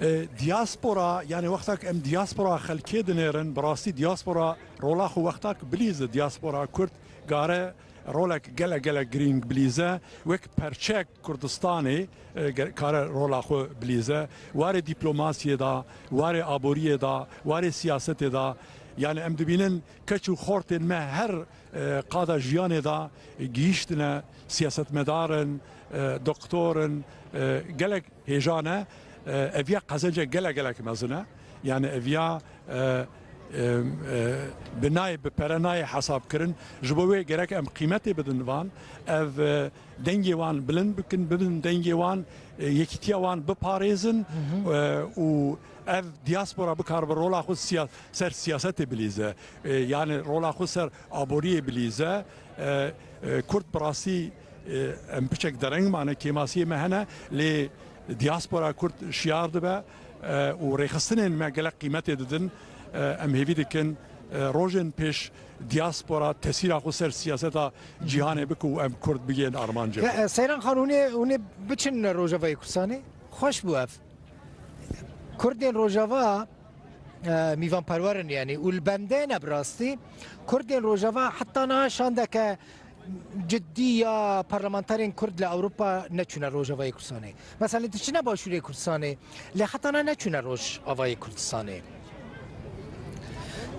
E, diaspora, yani wextek em diaspora xelkê dinêrin, bi rastî diaspora rola xwe wextek bilîze, diaspora Kurd gare rolek gelek gelek girîng bilîze, wek perçek Kurdistanê, e, ge-, kare rola xwe bilîze, warê dîplomasiyê de, warê aboriyê de, warê siyasetê de. Yani em dibînin keç û xortên me her, e, qada jiyanê de gihîştine, siyasetmedar in, e, doktor in, e, gelek hêja ne, e, eviya qezencek gelek gelek mezin e. Yani eviya, e, e, e, bi nayê, bi pere nayê hesab kirin. Ji bo wê gerek em qîmetê bidin van. Ev, e, dengê wan bilind bikin, bibin dengê wan, e, yekîtiya wan biparêzin, Hı hı. e, û ev diaspora bikaribe rola xwe siya-, ser siyasetê bilîze. E, yani rola xwe ser aboriyê bilîze. E, e, Kurd bi rastî E, em piçek dereng mane, kêmasiyê me hene, lê diaspora Kurd şiyar dibe, e, û rêxistinên me gelek qîmetê didin. E, em hêvî dikin, e, rojên pêş diaspora tesîra xwe ser siyaseta cîhanê bike û em Kurd bigihên armancê xwe. Ke-, e, Seyran Xan, hûn ê, hûn ê biçin Rojavayê Kurdistanê? Xweş bû ev. Kurdên Rojava, e, mîvanperwer in, yanî, û li bendê ne bi rastî. Kurdên Rojava heta niha şandeke cidî ya parlamenterên Kurd li Ewropa neçûne Rojavayê Kurdistanê. Mesela diçine Başûrê Kurdistanê, lê heta niha neçûne Rojavayê Kurdistanê.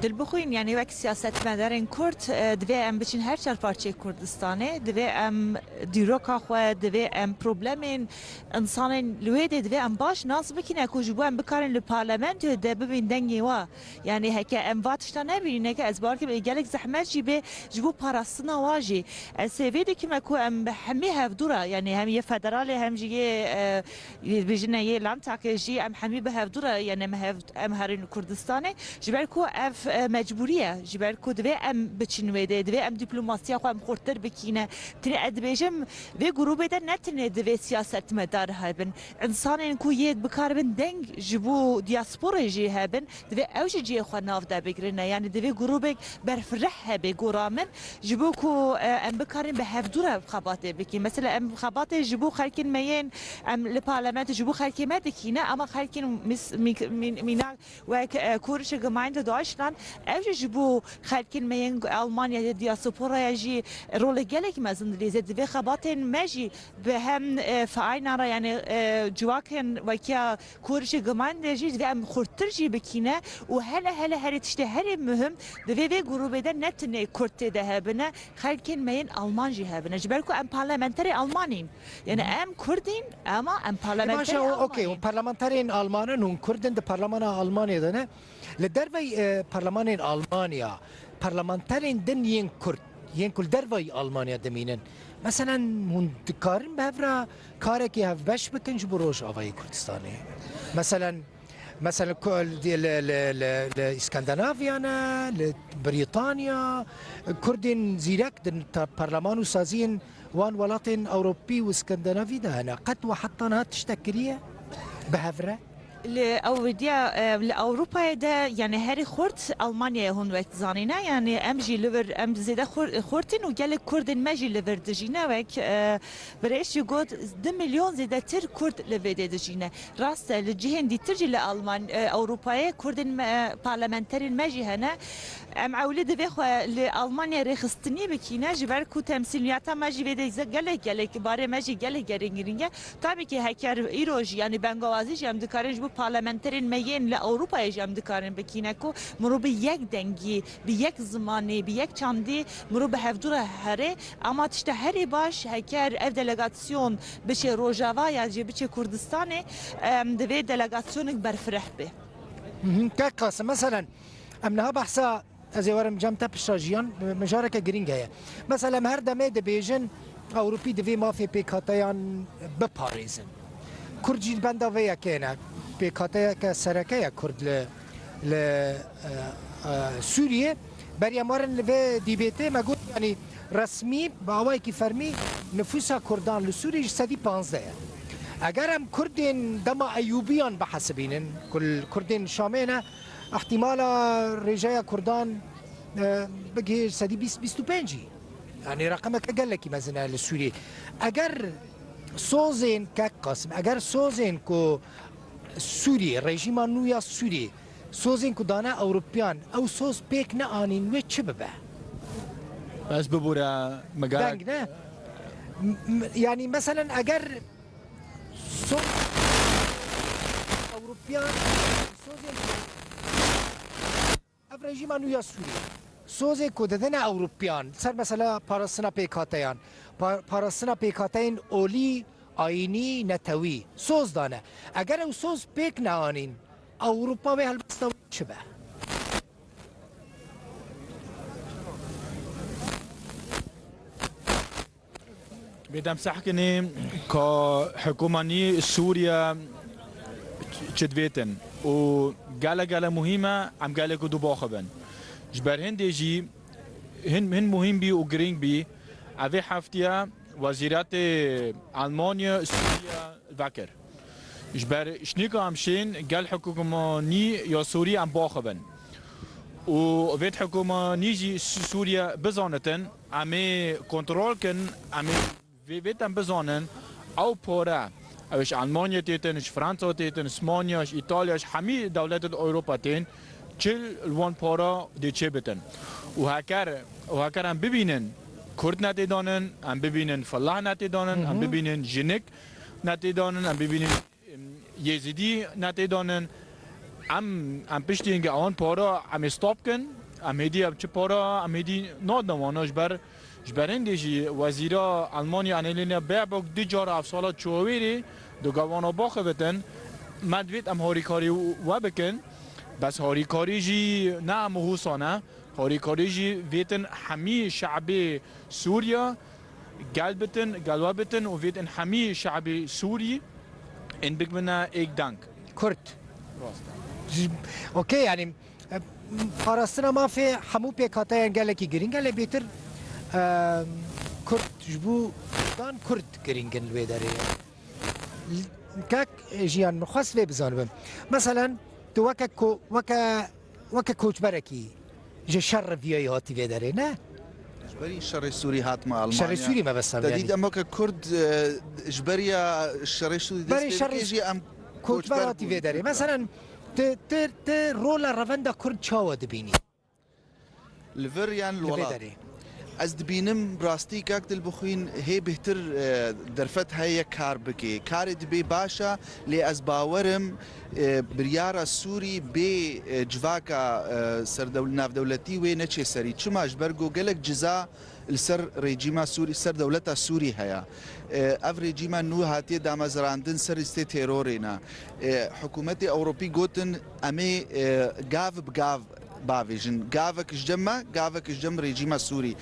Dilbixwîn, yanî wek siyasetmedarên Kurd, e, divê em biçin her çar parçeyê Kurdistanê, divê em dîroka xwe, divê em problemên însanên li wê dê divê em baş nas bikine ku ji bo em bikarin li parlamentoyê de bibin dengê wa. Yanî heke em va tişta nebînîne ke ez bawer dikim ê gelek zehmet jî bê ji bo parastina wa jî. Ez hêvî dikim ku em bi hemî hevdû re, yanî hem yê federalê hem jî yê, e, yê bêjine yê Landtagê jî em hemî bi hevdû re, yanî em hev-, em herin li Kurdistanê. Ji ber ku ev, e, mecbûrî ye. Ji ber ku divê em biçin wê dê, divê em dîplomasiya xwe em xurttir bikîne. Tenê ez dibêjim, vê grûbê de ne tenê divê siyasetmedar hebin. Însanên ku yê bikaribin deng ji bo diasporê jî hebin, divê ew jî cihê xwe nav de bigirine. Yanî divê grûbek berfireh hebe gora min, ji bo ku, e, em bikarin bi hevdû re xebatê bikin. Mesela em xebatê ji bo xelkên me yên, em li parlamento ji bo xelkê me dikîne, ama xelkên mis-, mîk-, mîn-, mînak wek, e, Kurische Gemeinde Deutschland, ew jî ji bo xelkên me yên Almanyayê diasporaya jî rolê gelek mezin dilîze. Divê xebatên me jî bi hem, e, feaynan re, yanî, e, civakên wekiya Kurische Gemeinde jî divê em xurttir jî bikîne û hele hele herî tiştê herî muhim divê vê grûbê de ne tenê Kurd tê de hebine, xelkên me yên Alman jî hebine. Ji ber ku em parlamenterê Almanîn. Yanî em Kurd in, ama em Ê, parlamenterê baş e, o, okey, Almanîn. Parlamenterên Alman in, hûn Kurd in, di parlemana Almanyê de ne. Li dervey, e, parlemanên Almanya, parlamenterên din yên Kurd, yên ku li dervey Almanya dimînin, meselen, hûn dikarin bi hev re karekî hevbeş bikin ji bo Rojavayê Kurdistanê? Meselen, meselen, ku li, li, li, li, li Îskandinavya ne, li Brîtanya, Kurdên zîrek di ta-, parleman û saziyên wan welatên Ewropî û Skandinavî de hene. Qet we heta niha tiştek kiriye bi hev re? Li Ewropa, e, li Ewropayê de, yani herî xurt Almanyayê hûn wek dizanîne. Yani em jî li vir, em zêde xur-, xurt in û gelek Kurdên me jî li vir dijîne. Wek, e, birêz jî got, du milyon zêdetir Kurd li vê dê dijîne. Rast e, li cihên dîtir jî li Alman-, e, Ewropayê Kurdên me, parlamenterên me jî hene. Em ewlî divê xwe li Almanya rêxistinî bikîne, ji ber ku temsîliyata me jî vê de gelek, gelek, barê me jî gelek gelek girîng e. Tabii ki heker îro jî, yanî bengawazî jî em dikarin ji bo parlamenterên me yên li Ewropayê jî em dikarin bikîne ku mirov bi yek dengî, bi yek zimanî, bi yek çandî mirov bi hevdû re here. Ama tişta herî baş, heker ev delegasyon biçe Rojava ya jî biçe Kurdistanê, em, divê delegasyonek berfireh be. Mhm, Kek Qasim, meselen, em niha behsa, ez ê werim cem te pişta jiyan, mijareke girîng heye. Mesela, em her demê dibêjin, Ewropî divê mafê pêkhateyan biparêzin. Kurd jî benda vê yekê ne. Pêkhateyeke sereke ye Kurd li, li, e, e, Sûriyê. Berî em werin li vê dîbêtê me got, yanî resmî, bi awayekî fermî nifûsa Kurdan li Sûriyê ji sedî panzdeh ye. Eger em Kurdên dema Eyûbiyan bihesibînin, ku li Kurdên Şamê ne, ihtimala rêjeya Kurdan, e, bigihê sedî bîst, bîst û pêncî. Yanî reqemeke gelekî mezin e li Sûriyê. Eger sozên, Kek Qasim, eger sozên ku Sûriyê, rejîma nû ya Sûriyê, sozên ku dane Ewropiyan, ew soz pêk neanîn, wê çi bibe? Ez bibûre, me gerek Deng ne? M-, m-, yanî meselen eger soz Ewropiyan, sozên ku ev rejîma nû ya Sûriyê, sozê ku didine Ewropiyan ser mesela parastina pêkhateyan, pa-, parastina pêkhateyên olî, ayînî, netewî, soz dane. Eger ew soz pêk neanîn, Ewropa wê helbesta wî çi be? Bê dem sehkinî ka hikûmanî Sûriye çi divêtin û gele gele muhîm e em gelê ku du baxibin. Ji ber hindê jî hin, hin muhîm bî û girîng bî. Evê heftiye Wezîretê Almanya Sûriye vekir. Ji ber şinîka em şên gel hikûmanî ya Sûrî em baxivin. Û vêt hikûmanî jî Sû-, Sûriye bizanitin, em ê kontrol kin, em ê vê, vêt em bizanin, ew pare, ew ji Almanya têtin, ji Fransa têtin, ji Spanya, ji Îtalya, ji hemî dewletên Ewropa tên, çi li wan para dê çê bitin. Û heker, û heker em bibînin, Kurd netê danin, em bibînin Felah netê danin, em Hı hı. bibînin jinik netê danin, em bibînin, em, Yêzidî netê danin. Em, em piştî hingê ewan para em ê stop kin. Em hêdî ev çi para, em hêdî nadin wana ji ber, ji ber hindê jî wezîra Almanya Annalena Baerbock du cara ev sala çawêrê di gawana baxevitin. Me divêt em harîkarî we bikin. Bes harîkarî jî ne em û Hûsa ne. Harîkarî jî vêtin hemî şe'bê Sûriye gel bitin, gel we bitin û vêtin hemî şe'bê Sûrî ên bikbine êk deng. Kurd. Rast e. Ji-, okey, yani, e, parastina mafê hemû pêkhateyên gelekî girîng e, lê bêtir, e, Kurd ji bo dan Kurd girîng in li wê derê. Kak, e, Jiyan, min xwest vê bizanibim. Meselen, tu weke ko-, weke, weke koçberekî ji şer reviyayî hatî vê derê, ne? Ji berî şerê Sûrî hatime Almanya. Şerê Sûrî mebestan Te yani. Dît em weke Kurd, e, ji beriya şerê Sûrî Berî dest pê şerê bike jî em koçber koçber hatî bûn. Vê derê. Meselen, tu, tu, tu rola revenda Kurd çawa dibînî? Li vir yan li Li vê welat? derê. Ez dibînim rastî kak Dilbixwîn hê bêhtir, e, derfet heye kar bike. Karê dibê baş e, lê ez bawerim, e, biryara Sûrî bê, e, civaka, e, serdew-, navdewletî wê neçê serî. Çima? Ji ber ku gelek ciza li ser rejîma Sûrî, ser dewleta Sûrî heye. E, ev rejîma nû hatiye damezrandin ser lîstê terorê ne. E, hikûmetê Ewropî gotin, em ê, e, gav bi gav bavêjin. Gavek ji cem me, gavek ji cem rejîma Sûrî.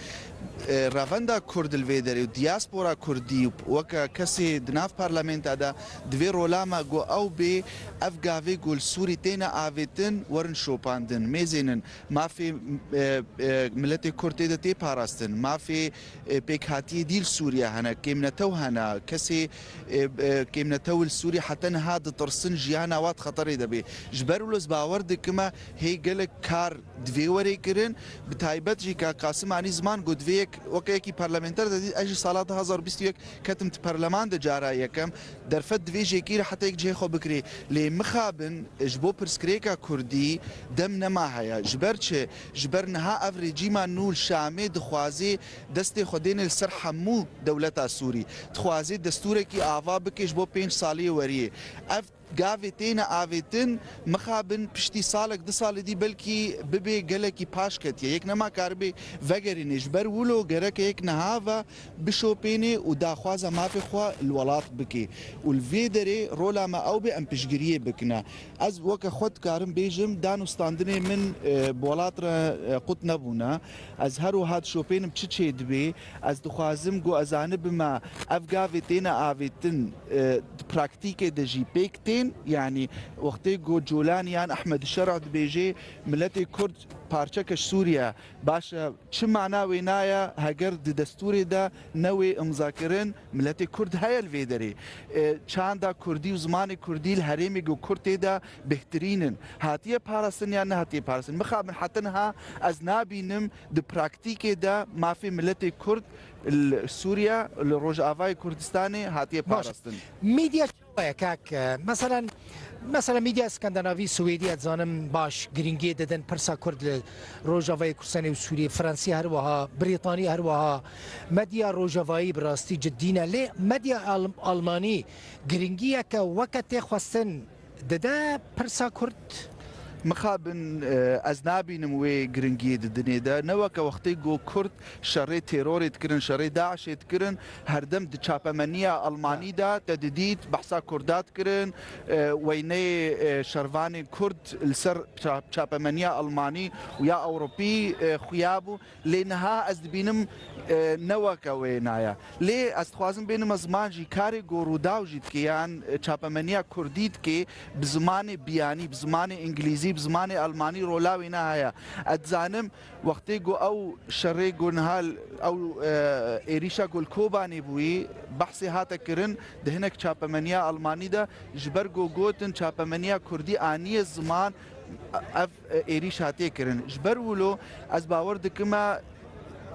E, revenda Kurd li vê derê û diaspora Kurdî û weke kesê di nav parlamenta de divê rola me ku ew bê, ev gavê ku li Sûrî têne avêtin, werin şopandin, mêzênin. Mafê, e, e, miletê Kurd tê de tê parastin. Mafê, e, pêkhatiyê dî li Sûriye hene, kêmnetew hene, kesê, e, e, kêmnetew li Sûriye heta niha ditirsin, jiyana wan di xeterê de bê. Ji ber wilo ez bawer dikime hê gelek kar divê were kirin, bi taybet jî ka Qasim anî ziman got divê yek, weke yekî parlamenter de dît, ez jî sala du hazar bîst û yek ketim di perleman de cara yekem, derfet divê jêkî re heta yek cihê xwe bikirê. Lê mixabin ji bo pirsgirêka Kurdî dem nema heye. Ji ber çi? Ji ber niha ev rejîma nû li Şamê dixwazê destê xwe dêne li ser hemû dewleta Sûrî. Dixwazê destûrekî ava bike ji bo pênc saliyê weriyê. Ev gavê têne avêtin, mixabin piştî salek, du salê dî belkî bibê gelekî paş ketiye. Yek nema karibê vegerînê. Ji ber wilo gereke yek niha ve bişopênê û daxwaza mafê xwe li welat bike. Û li vê derê rola me ew bê em piştgiriyê bikine. Ez weke xwe dikarim bêjim, dan û standinê min, e, bi welat re, e, qut nebûne. Ez her wiha dişopênim çi çêdibê. Ez dixwazim ku ez anibime ev gavê têne avêtin, e, di praktîkê de jî pêk tên. Yanî wextê ku Colanî yan Ehmed Şer'a dibêjê miletê Kurd parçeke ji Sûriye, baş e, çi mana wê naye heger di destûrê de newê imzakirin, miletê Kurd heye li vê derê. E, çanda Kurdî û zimanê Kurdî li herêmê ku Kurd tê de bêhtirîn in. Hatiye parastin yan nehatiye parastin? Mixabin heta niha ez nabînim di praktîkê de mafê miletê Kurd li Sûriye, li Rojavayê Kurdistanê hatiye Baş. parastin. Medya çawa ye kak? Meselen, mesela medya Skandinavî, Swêdî, ez dizanim baş girîngiyê didin pirsa Kurd li Rojavayê Kurdistanê û Sûriyê, Fransî her wiha, Brîtanî her wiha. Medya Rojavayî bi rastî cidî ne. Lê medya Al-, Almanî girîngiyeke weke tê xwestin dide pirsa Kurd? Mixabin, e, ez nabînim wê giringiyê di dinê de. Ne weke wextê ku Kurd şerê terorê dikirin, şerê DAIŞê dikirin, herdem di çapemeniya Almanî de te didît behsa Kurda dikirin, e, weyneyê, e, şervanên Kurd li ser ça-, çapemeniya Almanî û ya Ewropî, e, xuya bû. Lê niha ez dibînim, e, ne weke wê naye. Lê ez dixwazim bênime ziman jî karê ku Rûdaw jî dike, yan, e, çapemeniya Kurdî dike, bi zimanê biyanî, bi zimanê îngilîzî Bi zimanê almanî rola wî ne heye. Ez dizanim wextê ku ew şerê ku niha l-, ew, e, êrîşa ku li Kobanê bûyî, behsê hate kirin, di hinek çapemeniya almanî de ji ber ku gotin çapemeniya kurdî aniye ziman, ev, e, êrîş hatiye kirin. Ji ber wilo ez bawer dikim e,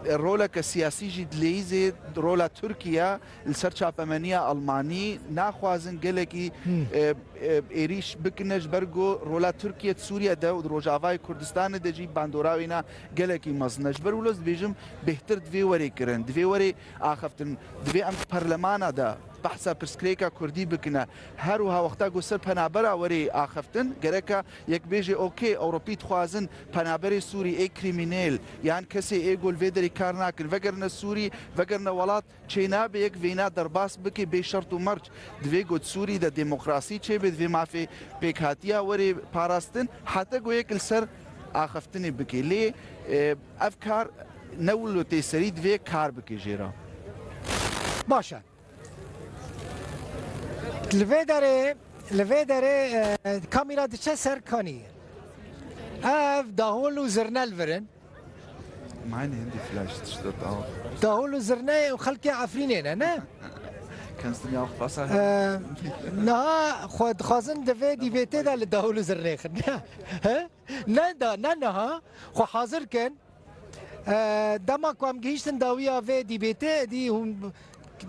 roleke siyasî jî dileyîzê rola Tirkiye li ser çapemeniya Almanî naxwazin gelekî, Hmm. e, e, êrîş bikine, ji ber ku rola Tirkiye di Sûriye de û di Rojavayê Kurdistanê de jî bandora wîna gelekî mezin e. Ji ber wilo ez dibêjim bêhtir divê were kirin, divê were axiftin, divê em di perlemana de behsa pirsgirêka Kurdî bikine. Her wiha wexta ku ser penabera were axiftin, gereka yek bêje, okê, Ewropî dixwazin penaberê Sûrî ê krîmînêl yan kesê ê ku li vê derê kar nakin, vegerine Sûrî, vegerine welat, çênabe yek vêna derbas bike bê şert û merc. Divê ku di Sûrî de demokrasî çêbe, divê mafê pêkhatiya were parastin, heta ku yek li ser axiftinê bike. Lê, e, ev kar ne wilo tê serî, divê kar bike jê re. Baş e. Li vê derê, li vê derê, e, kamera diçe ser kanî. Ev dahol û zirne li vir in. Meine Handy vielleicht steht auch. Dahol û zirne û xelkê Efrînê ne, ne? Kannst du mir auch Wasser E, niha xwe dixwazin di vê dîbêtê de li dahol û zirnê xin. He? Ne da, ne niha. Xwe hazir kin. E, dema ku em gihîştin dawiya vê dîbêtê, dî hûn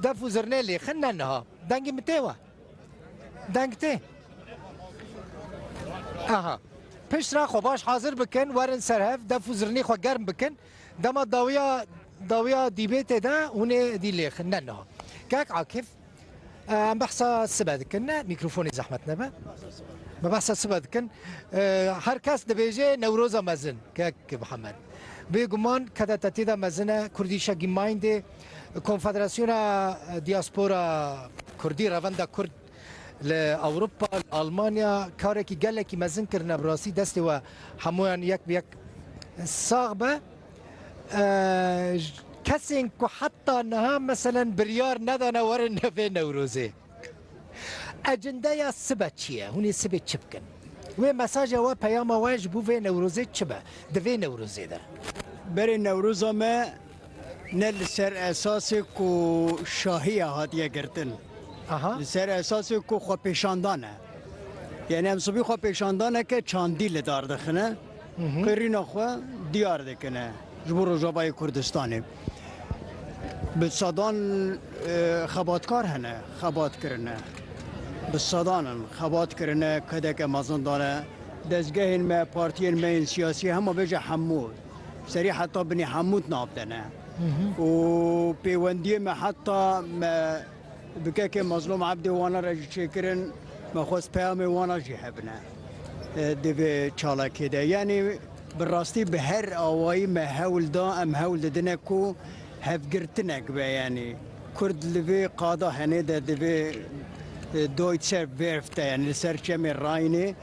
def û zirnê lêxin, ne niha. Dengê min tê we? Deng tê? Aha. Piştre xwe baş hazir bikin, werin ser hev, def û zirnê xwe germ bikin. Dema dawiya, dawiya dîbêtê de hûn ê dî lêxin, ne niha. Kek Akif, Em behsa sibe dikin, ne, mîkrofonê zehmet nebe. Me behsa sibe dikin. E, her kes dibêje Newroza mezin, kek Mihemed. Bêguman KDTT de mezin e, Kurdische Gemeinde, Konfederasyona Diaspora Kurdî, Revenda Kurd li Ewropa, li Almanya karekî gelekî mezin kirine, bi rastî destê we hemûyan yek bi yek sax be. E, j-, kesên ku heta niha, meselen, biryar nedane werin vê Newrozê. Ecindeya sibe çi ye? Hûn ê sibê çi bikin? Wê mesaja we, peyama we ji bo vê Newrozê çi be? Di vê Newrozê de. Berê Newroza me ne li ser esasê ku şahiya hatiye girtin. Aha. Li ser esasê ku xwepêşandan e. Yani em sibî xwepêşandaneke çandî li dar dixine. Hı hı. Qirîna xwe diyar dikine ji bo Rojavayê Kurdistanê. Bi sedan, e, xebatkar hene, xebat kirine. Bi sedan in, xebat kirine, kedeke mezin dane. Dezgehên me, partiyên me yên siyasî hema bêje hemû, serî heta binê hemû di nav de ne. Hı hı. Û pêwendiyê me heta me bi kekê Mazlûm Ebdê wana re jî çêkirin, me xwest peyamê wana jî hebine, e, di vê çalakê de. Yanî bi rastî bi her awayî me hewl da, em hewl didine ku hevgirtinek be, yanî Kurd li vê qada henê de di vê, e, Deutsche Werft de, yanî li ser çemê Rheinê,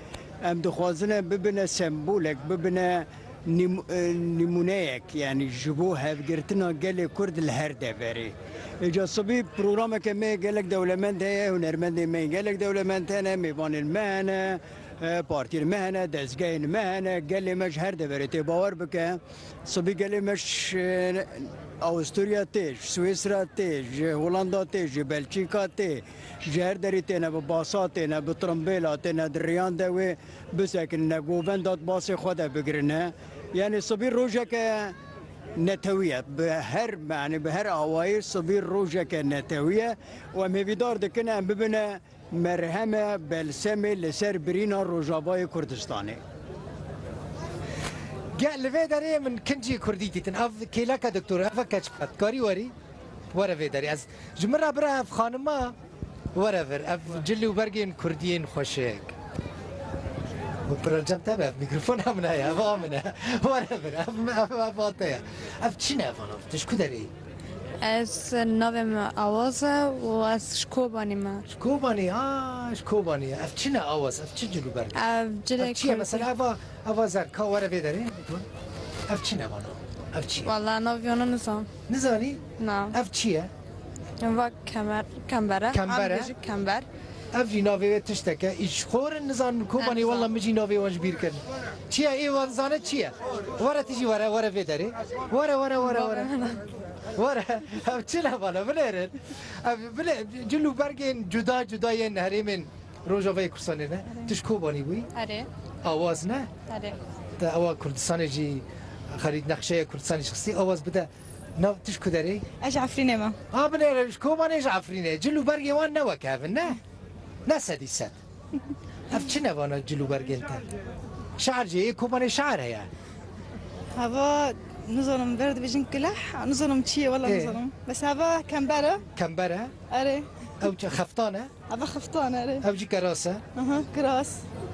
em dixwazine bibine sembolek, bibine nîm-, e, nîmûneyek, yanî ji bo hevgirtina gelê Kurd li her deverê. Îca sibî programeke me gelek dewlemend heye, hunermendê me gelek dewlemend hene, mêvanên me hene, e, partiyên me hene, dezgehên me hene, gelê me ji her deverê tê. Bawer bike, sibî gelê me ji, e, Awusturya tê, ji Swîsra tê, ji Holanda tê, ji Belçîka tê, ji her derî têne, bi basa têne, bi tirimbêla têne, di riyan de wê bisekinine, govenda di basê xwe de bigirine. Yanî sibî rojeke netewî ye. Bi her, yanî bi her awayî sibî rojeke netewî ye û em hêvîdar dikin em bibine merheme, belsemê li ser birîna Rojavayê Kurdistanê. Ge-, li vê derê min kincî kurdî dîtin. Ev kêleke doktor, ev keçika, dikarî werî? Were vê derê. Ez ji min re bira ev xanima, were vir. Ev cil û bergên kurdiyên xweşik. Û pira cem te be, ev mîkrofona min heye, ev a min e. Were vir, ev, ev, ev a te ye. Ev çi ne, ev ana? Tu ji ku derê yî? Ez navê min Awaz e û ez ji Kobanê me. Ji Kobanê, ha, ji Kobanê ye. Ev çi ne, Awaz? Ev çi cil û berg e? Ev cilê Ev çi ye? Kurdî. Mesela ev a, ev a zer, ka were vê derê. Ev çi ne vana? Ev çi ye? Wala nav yana nizam. Nizanî? Na. Ev çi ye? Va kemer, kember e. Kember e? Em bêjin kember. Ev jî navê wê tiştek e. Îşxor in, nizanin Kobanê, wela min jî navê wan ji bîr kirin. Çi ye? Ê wan zane çi ye? Were tu jî were, were vê derê. Were, were, were, were. Were. Ev çi ne bana? Binêrin. Ev bile cil û bergên cuda cuda yên herêmên Rojavayê Kurdistanê ne? Tu ji Kobanê bûyî? Erê. Awaz ne? Erê. Te ewa Kurdistanê jî xerît nexşeya Kurdistanê jî xistî, awaz bide. Nav tu ji ku derê? Ez ji Efrînê me. Ha, binêre ji Kobanê, ji Efrînê. Cil û bergê wan ne wek hev in, ne? Ne sedî sed. Ev çi ne vana cil û bergên te? Şe'ir jî, ê Kobanê şe'ir heye. Hava, nizanim, ver dibêjin kileh, nizanim çi ye, wela Ê. nizanim. Bes hava kember e. Kember e? Erê. Ew çi, xeftan e? Hava xeftan e, erê. Ew jî keras e? Aha, kiras.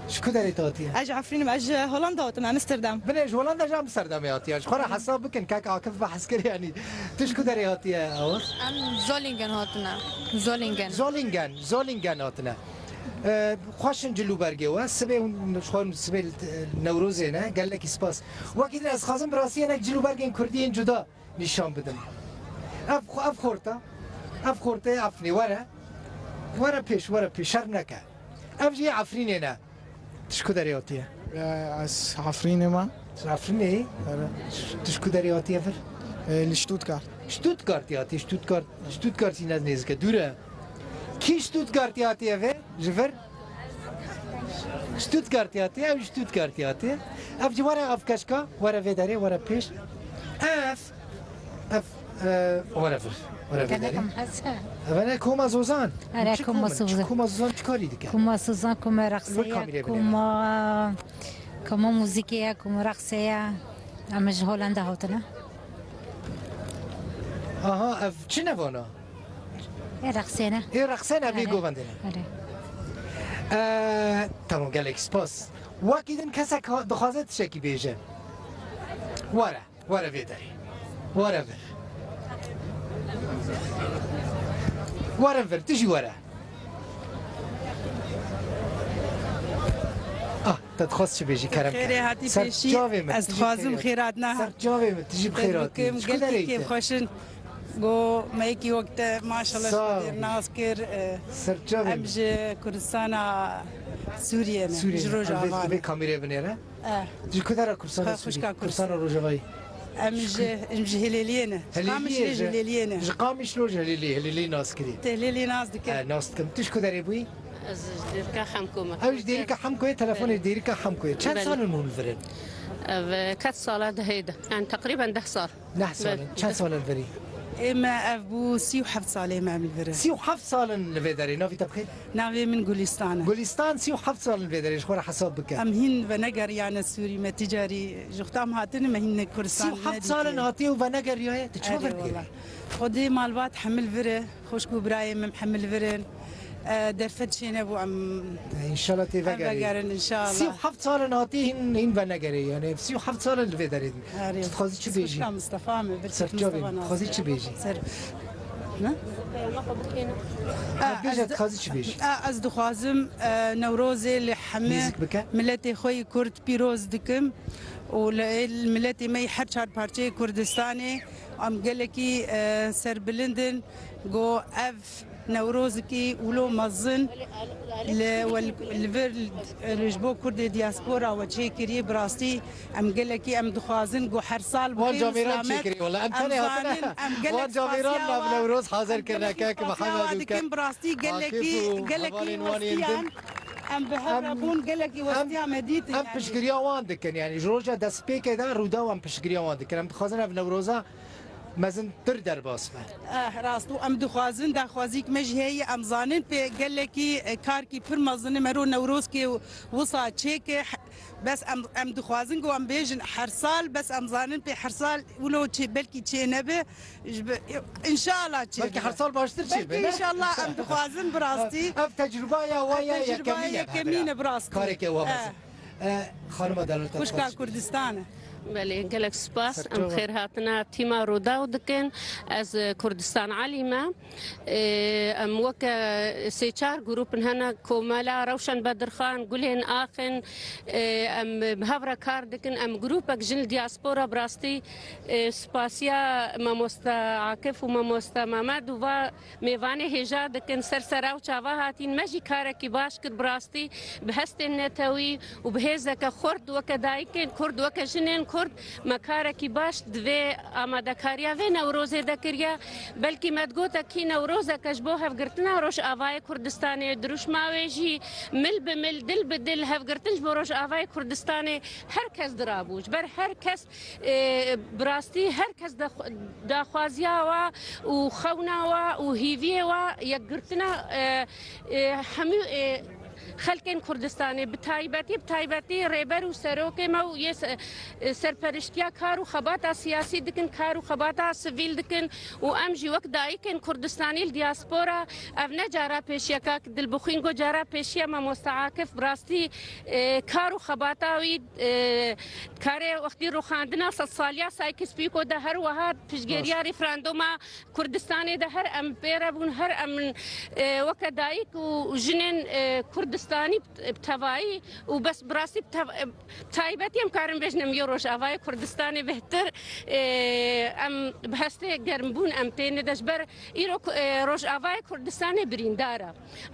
Ji ku derê te hatiye? Ez ji Efrîn im, ez ji Holanda hatim, Amsterdam. Binê ji Holanda, ji Amsterdamê hatiye. Ji xwe re hesab bikin, kek Akif behs kir, yanî. Tu ji ku derê hatiye, Awaz? Em Zolingen hatine. Zolingen. Zolingen, Zolingen hatine. Ee, xweş in cil û bergê we. Sibê hûn, ji xwe sibê, e, Newrozê ne. Gelekî spas. Wekî din ez dixwazim bi rastî hinek cil û bergên kurdî yên cuda nîşan bidim. Ev, ev xorta, ev xortê Efrînê, were. Were pêş, were pêş, şer neke. Ev jî Efrînê ne. Tu ji ku derê hatiye? Ya, ez Efrînê me. Tu Efrînê? Ere. Tu ji ku derê hatiye vir? E, li Stuttgart. Stuttgart hatiye, Stuttgart. Stuttgart jî ne nêzik e, dûr e. Kî Stuttgart hatiye vê? Ji vir? Stuttgart hatiye, ew Stuttgart hatiye. Ev jî were, ev keşka, were vê derê, were pêş. Ev, ev, e, were vir, were vê derê. Gelek em hese. Ev ne Koma Zozan. Ere, Çi Koma kom in? Çi Zozan. Koma Zozan çi karî dike? Koma Zozan, Koma Li rexse wê ye, kamîrê binêre. Koma, Koma muzîkê ye, Koma rexse ye. Em ji Holanda hatine. Aha, ev çi ne vana? Ê rexsêne. Ê rexsêne, vê Erê. Govendê ne. Erê. Ee, tamam, gelek spas. Wekî din kesek ha-, dixwaze tiştekî bêje. Were, were vê derê. Were vir. Were vir, tu jî were. Ah, te dixwast çi bêjî, kerem Xêrê kerem. Hatî Ser pêşî, çavê min, ez tu jî dixwazim xêr hat. Xêr hatî. Na. Ser çavê min, tu jî bi xêr hatî. Gelkî kêf xweş in. Go me yekî wek te, maşallah, Sağ ol. Nas kir, e, Ser çavê em min. Ji Kurdistana Sûriye ne, Sûriye ji ne. Rojava Em vê, ne. Vê kamîrê binêre. Eh. Ji ku dera Kurdistana Xwe Sûriye? Xwişka Kurdistan. Kurdistana Rojavayî. Em ji, em ji Hilêliyê ne. Ji Hilêliyê Qamişlê ji, ji Hilêliyê ne. Ji Qamişlo ji Hilêliyê, Hilêliyê nas kirî. Te Hilêliyê nas dike. Eh, nas dikim. Tu ji ku derê bûyî? Ez ji Dêrika Hemko me. Ew ji Dêrika Hemkoyê, telefonê Belê. Dêrika Hemkoyê. Çend Belê. Salin hûn li vir in? Ev, e, ket sala dehê de. Yani teqrîben deh sal. Neh salin. Belê. Çend salin li vir î? Ê me ev bû sî û heft salê me em li vir in. Sî û heft salin li vê derê. Navî te bi xêr? Navê min Gulîstan e. Gulîstan, sî û heft salin li vê derê. Ji xwe re hesab bike. Em hîn venegeriyane Sûrî, me ticarî ji xwe tam hatine, me hîn ne Kurdistan, Sî û heft salin hatiye û venegeriyaye. Tu çima Erê, venegeriyaye? Wela. Xwedê malbat hemil vir e. Xwişk û birayê min hemil vir in. E, derfet çênebû em, E, înşallah tê em vegerê. Vegerin, înşallah. Sî û heft salin hatî hîn, hîn venegerê, yani sî û heft salin li vê derê din. Erê. Tu dixwazî çi bêjî? Xwişka Mistefa me, Ser çavê min, dixwazî çi bêjî? Ser, ne? Ha, bêje, ez di-, dixwazî çi bêjî? Ha, ez dixwazim, e, Newrozê li hemî Nêzik bike. Miletê xwe yî Kurd pîroz dikim û li, li miletê me yî her çar parçeyê Kurdistanê em gelekî, e, serbilind in. Go ev Newrozikî wilo mezin li, li vir, li, ji bo Kurdê diaspora we çêkiriye, bi rastî em gelekî em dixwazin ku her sal Wan bixê camêran Mislamet, çêkiriye, wela em em tenê hatine. Zanin, em gelek Wan camêran spasiya nav wa, Newroz hazir em kirine, gelekî kek spasiya Mihemed wa û dikin, kek bi rastî Akif gelekî, û gelekî hevalên wan yên westiyan, din. Em bi hev Em, re bûn, gelekî em, westiya me dîtin, em yani. Piştgiriya wan dikin, yani ji roja destpêkê de Rûdaw em piştgiriya wan dikin. Em dixwazin ev Newroza mezintir derbas be. Eh, rast û em dixwazin daxwazîk me jî heye, em zanin pê gelekî, e, karkî pir mezin e, mero Newrozkê wisa çêke, he-, bes em, em dixwazin ku em bêjin her sal, bes em zanin pê her sal wilo çê, belkî çê nebe, ji bi-, înşallah çê Belkî bibe. Her sal baştir çê Belkî be, ne? Înşallah em dixwazin bi rastî. Ev tecrubaya wa Ev ya tecrubaya yekemîn e, yekemîn e bi rastî. Kareke wa Eh. Mezin. E, xanima delal te Xwişka dixwazî çi bêjî? Kurdistan e. Belê, gelek spas. Em xêrhatina tîma Rûdaw dikin. Ez, e, Kurdistan Elî me. E, em weke sê çar grûp in hene komela Rewşen Bedirxan, Gulên Axin. E, em bi hev re kar dikin. Em grûpek jin li diaspora bi rastî, e, spasiya mamoste Akif û mamoste Memed û va mêvanê hêja dikin, ser sera û çava hatîn. Me jî karekî baş kir bi rastî, bi hestên netewî û bi hêzeke xurt, weke dayikên Kurd, weke jinên Kurd, me karekî baş di vê amadekariya vê Newrozê de kiriye. Belkî me digote kî Newrozeke ji bo hevgirtina Rojavayê Kurdistanê, dirûşma wê jî mil bi mil, dil bi dil hevgirtin ji bo Rojavayê Kurdistanê her kes dirabû. Ji ber her kes, e, bi rastî her kes daxwaziya wa û xewna wa û hîviyê wa yekgirtina, e, e, hemû, e, xelkên Kurdistanê, bi taybetî, bi taybetî rêber û serokê me û yê se-, e, serperiştiya kar û xebata siyasî dikin, kar û xebata sivîl dikin û em jî wek dayikên Kurdistanî li diaspora, ev ne cara pêşiye, kak Dilbixwîn got cara pêşiye, mamoste Akif bi rastî, e, kar û xebata wî, e, karê wextî rûxandina sedsaliya Sykes-Picot de her wiha piştgiriya referanduma Kurdistanê de her em pê re bûn, her em, e, weke dayik û jinên, e, Kurdistanî bi tevayî û bes bi rastî bi tev-, e, bi taybetî em karin bêjin em yê Rojavayê Kurdistanê bêhtir, e, em bi hestê germbûn em têne de ji ber îro ku, e, Rojavayê Kurdistanê birîndar e.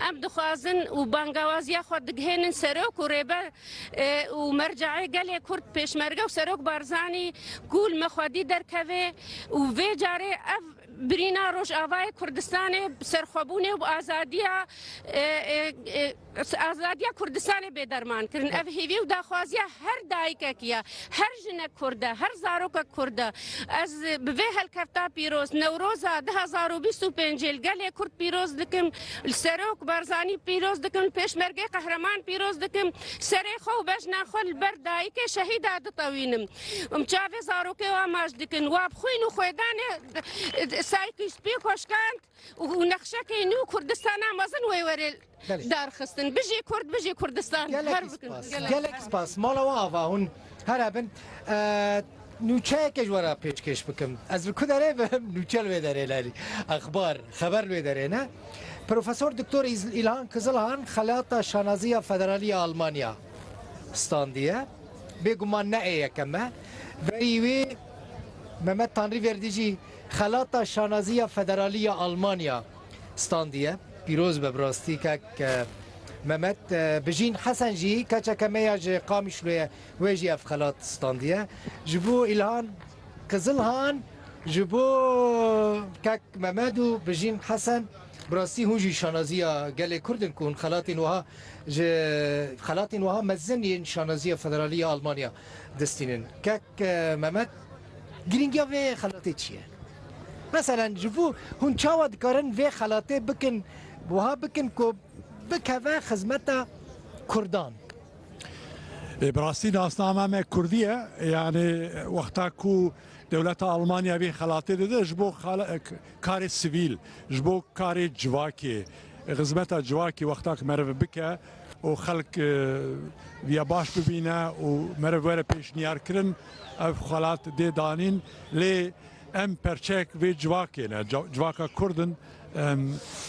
Em dixwazin û bangawaziya xwe digihênin serok û rêber, e, û merceê gelê Kurd, Pêşmerge û Serok Barzanî ku li me xwedî derkeve û vê carê ev birîna Rojavayê Kurdistanê bi serxwebûnê û bi azadiya, e, e, e, azadiya Kurdistanê bê derman kirin. Ev hêvî û daxwaziya her dayikekî ye, her jinek Kurd e, her zarokek Kurd e. Ez bi vê helkefta pîroz, Newroza du hezar û bîst û pêncê li gelê Kurd pîroz dikim, li Serok Barzanî pîroz dikim, li Pêşmergê Qehreman pîroz dikim, serê xwe û bejna xwe li ber dayikê şehîda ditewînim. Em çavê zarokê wa maç dikin, wa bi xwîn û xwêdanê Sykes-Picot şikand û nexşekê nû Kurdistana mezin wê were darxistin. Bijî Kurd, bijî Kurdistan. Her bikin. Gelek spas. Mala we ava hûn here bin. E, nûçeyeke ji we re pêşkêş bikim. Ez li ku derê bim? Nûçe li wê derê ne. Exbar, xeber li wê derê ne. Profesor Doktor İz-, İlhan Kızılhan xelata şanaziya federalî ya Almanya standiye. Bêguman ne ê yekem e. Berî wî Mehmet Tanrıverdi jî xelata şanaziya federalî ya Almanya standiye. Pîroz be bi rastî kek, e, Mehmet, e, Bijîn Hesen jî keçeke me ya ji Qamişloyê, wê jî ev xelat standiye. Ji bo Îlhan Kizilhan, ji bo kek Mehmet û Bijîn Hesen, bi rastî hûn jî şanaziya gelê Kurd in ku hûn xelatên wiha ji xelatên wiha mezin yên şanaziya federalî ya Almanya distînin. Kek, e, Mehmet, girîngiya vê xelatê çi ye? Meselen, ji bo hûn çawa dikarin vê xelatê bikin, wiha bikin ku bikeve xizmeta Kurdan? Ê, bi rastî nasname me Kurdî ye. Yanî wexta ku dewleta Almanya vê xelatê dide ji bo xala-, k-, karê sivîl, ji bo karê civakê, xizmeta civakê wexta ku meriv bike û xelk, e, viya baş bibîne û meriv were pêşniyar kirin, ev xelat dê danîn. Lê em perçek vê civakê ne, ca-, civaka Kurd in. Em,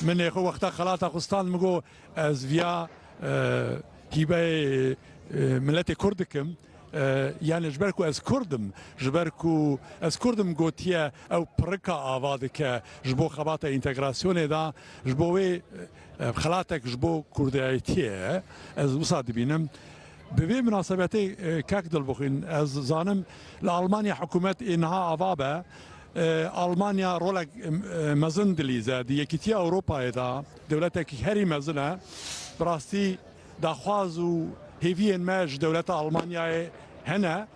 min ê xwe wexta xelata xwe stand min got, ez viya, e, hîbeyê, e, miletê Kurd dikim. E, yani ji ber ku ez Kurd im, ji ber ku ez Kurd im gotiye, ew pirika ava dike ji bo xebata întegrasyonê de, ji bo wê, e, xelatek ji bo Kurdayetiyê ye. Ez wisa dibînim. Bi vê minasebetê, e, kek Dilbixwîn, ez zanim li Almanya hikûmet ê niha ava be. E, Almanya rolek, e, mezin dilîze. Di Yekîtiya Ewropayê de dewletekî herî mezin e. Bi rastî daxwaz û hêviyên me ji dewleta Almanyayê hene.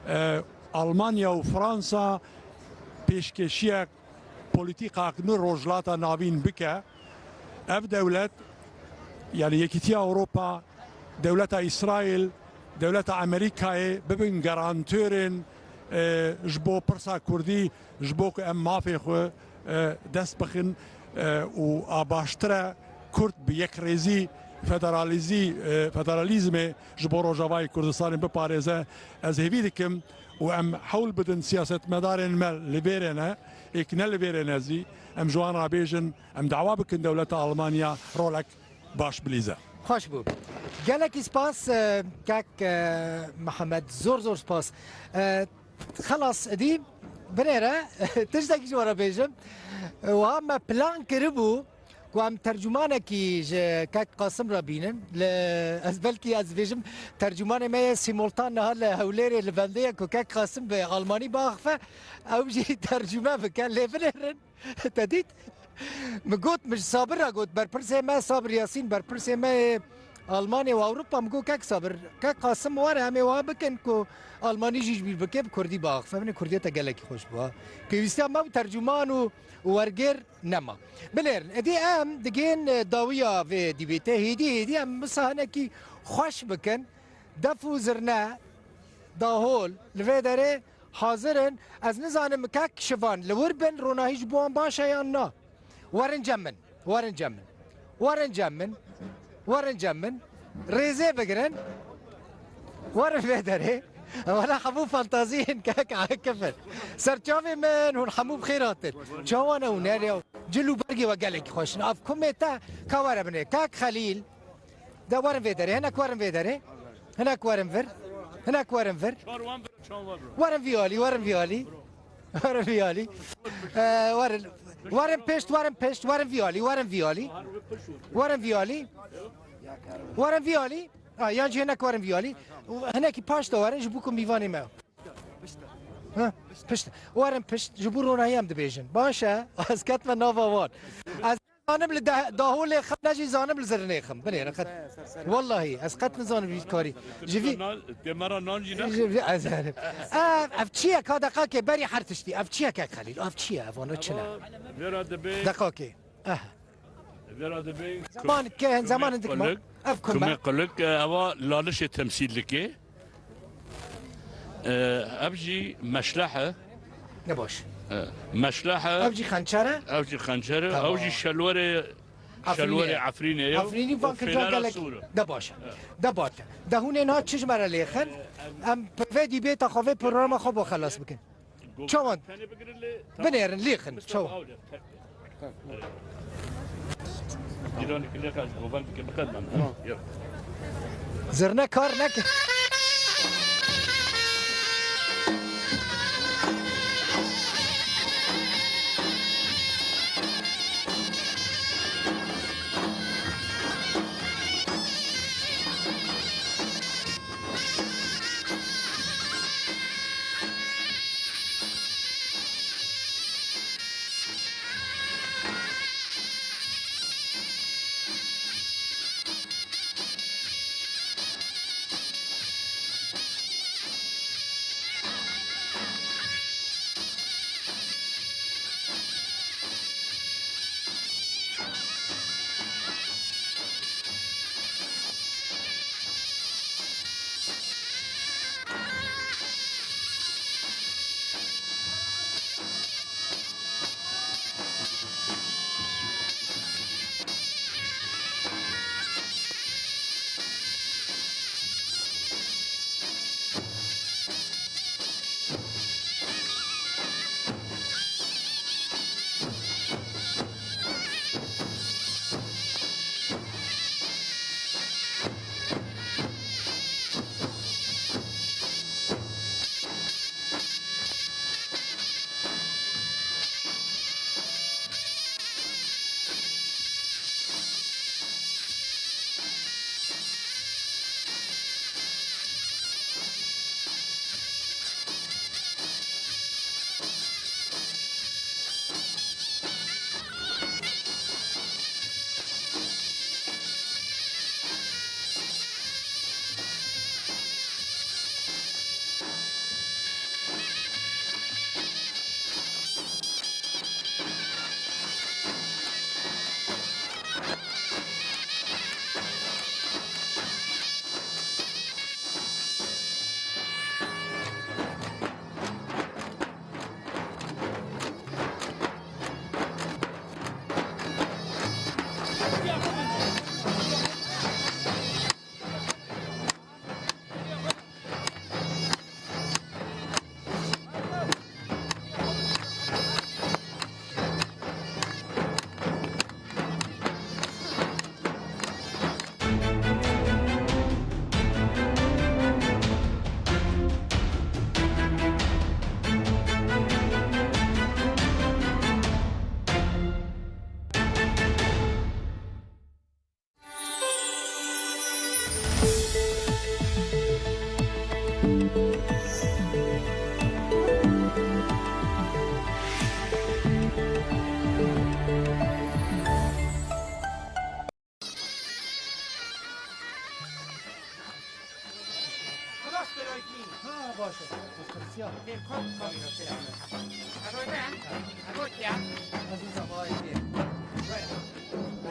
E, Almanya û Fransa pêşkêşiyek polîtîkak nû Rojhilata Navîn bike. Ev dewlet, yani Yekîtiya Ewropa, dewleta Îsraîl, dewleta Amerîkayê bibin garantörên, e, ji bo pirsa Kurdî, ji bo ku em mafê xwe, e, dest bixin, e, û a baştir e Kurd bi yekrêzî federalîzî, e, federalîzmê ji bo Rojavayê Kurdistanê biparêze. Ez hêvî dikim û em hewl bidin siyasetmedarên me li vêrê ne, êk ne li vêrê ne zî, em ji wan re bêjin, em dawa bikin dewleta Almanya rolek baş bilîze. Xweş bû. Gelekî spas, e, kek, e, Mihemed, zor zor spas. E, xelas, dî binêre, tiştekî ji we re bêjim. E, wiha me plan kiribû ku em tercûmanekî ji kek Qasim re bînin. Li, ez belkî ez bêjim, tercûmanê me yê simultan niha li Hewlêrê li bendê ye ku kek Qasim bi Almanî biaxife, ew jî tercûme bike. Lê binêrin. Te dît? Min got, min ji Sabir re got, berpirsê me Sabir Yasîn, berpirsê me yê Almanya û Ewropa, min got, kek Sabir, kek Qasim were, em ê wiha bikin ku Almanî jî ji bîr bike, bi Kurdî biaxife. Binê Kurdiyê te gelekî xweş bû ha. Pêwîstiya me bi tercûman û, û wergêr nema. Binêrin, êdî em digihên, e, dawiya vê dîbêtê, hêdî hêdî em wisa hinekî xweş bikin. Def û zirne, dahol, li vê derê hazir in. Ez nizanim kek Şivan li wir bin, ronahî ji bo wan baş e yan na. Werin cem min, werin cem min. Werin cem min, werin cem min. Rêzê bigirin. Werin vê derê. Wela hemû fantaziyên kek Akif in. Serçavê min, hûn hemû bi xêr hatin. Çawa ne hûn her ya? Cil û bergê we gelekî xweş in. Ev kumê te ka were binê. Kek Xelîl. De werin vê derê, hinek werin vê derê. Hinek werin vir. Hinek werin vir. Werin vî alî, werin vî alî. Werin vî alî. Ee, werin, werin pişt, werin pişt, werin vî alî, werin vî alî. Werin vî alî. Werin vî alî. Ha, yan jî hinek werin vî alî. Hinekî paş de werin ji bo ku mîvanê me. Ha, pişt. Werin pişt, ji bo ronahiyê em dibêjin. Baş e, ez ketme nava wan. Ez zanim li de-, daholê xim, ne jî zanim li zirinê xim. Binêrin qet. Wellahî, ez qet nizanim vî karî. Ji vî Nan, tê me re nan jî ne? Ji vî, ez, ev, ev çi ye ka deqakê berî her tiştî? Ev çi ye kek Xelîl? Ev çi ye? Ev ana çi ne? Vêra dibê. Deqakê. Eh. Vêra dibê. Zaman ke, zaman dik ma. Kumek, ev kumek. Kumek kulik, e, eva lalişê temsîl dike. E, ev jî meşleh e. Ne baş. E, meşleh e. Ev jî xençer e? Ev jî xençer e. Tamam. Ew jî şelwerê, Efrînê. Şelwerê Efrînê ye. Efrînî û van ki fêlera gelek sor e. De baş e. De baş e. De hûn ê niha çi ji me re lêxin? Em pevê dîbêta xwe vê programa xwe bo xelas bikin. Çawan? Binêrin, lêxin. Çawan? Zirne kar neke.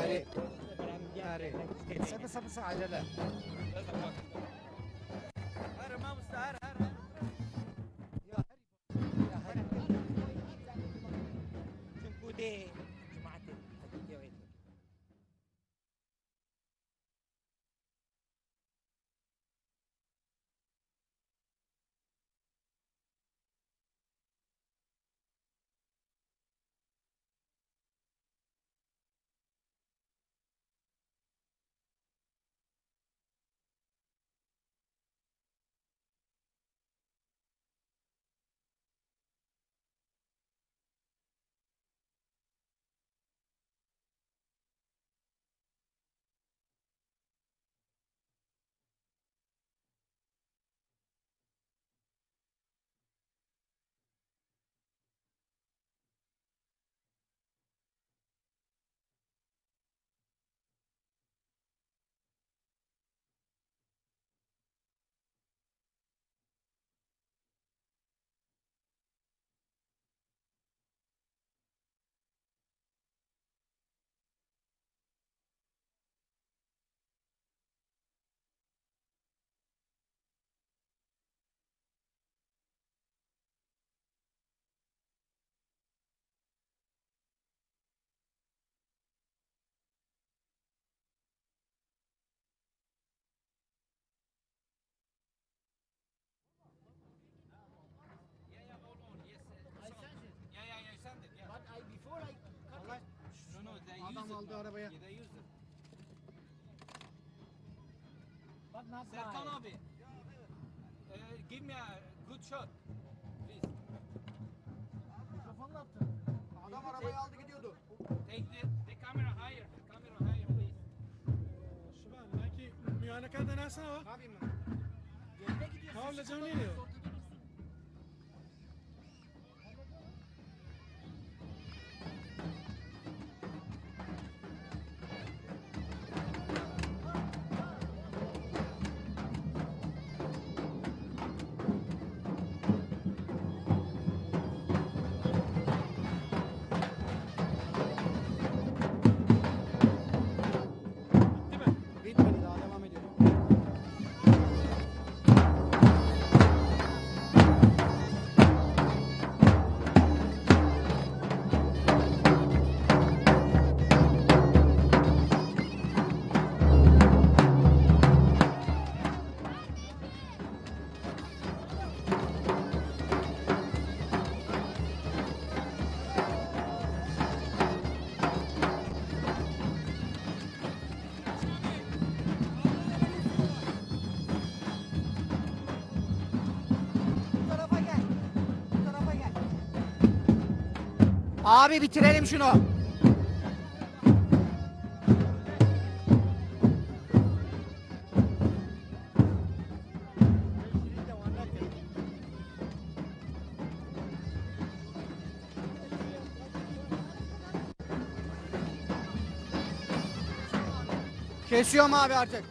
Arê. Arê. Kısa, kısa, kısa, acele. Her, mamosta, her, her, her. Ya, her, ya, her. Çünkü de cumartesi, hadi, ya, Yeah, yeah, hold on. Yes, uh, I so, sent it. Yeah, yeah, yeah, you sent it. Yeah. But I, before I cut it. No, no, they use it now. Adam aldı arabaya. Yeah, they use it. But not Serkan now. Abi, uh, give me a good shot, please. Mikrofonla attı. Adam arabayı aldı gidiyordu. Take the, the camera higher, the camera higher, please. Şivan, belki müyaneka de nasıl o? Ne yapayım ben? Yerine gidiyorsun. Tamam, lezzetli oluyor. Bitmedi, daha devam ediyor. Bu tarafa gel. Bu tarafa gel. Abi, bitirelim şunu. Kesiyorum abi artık.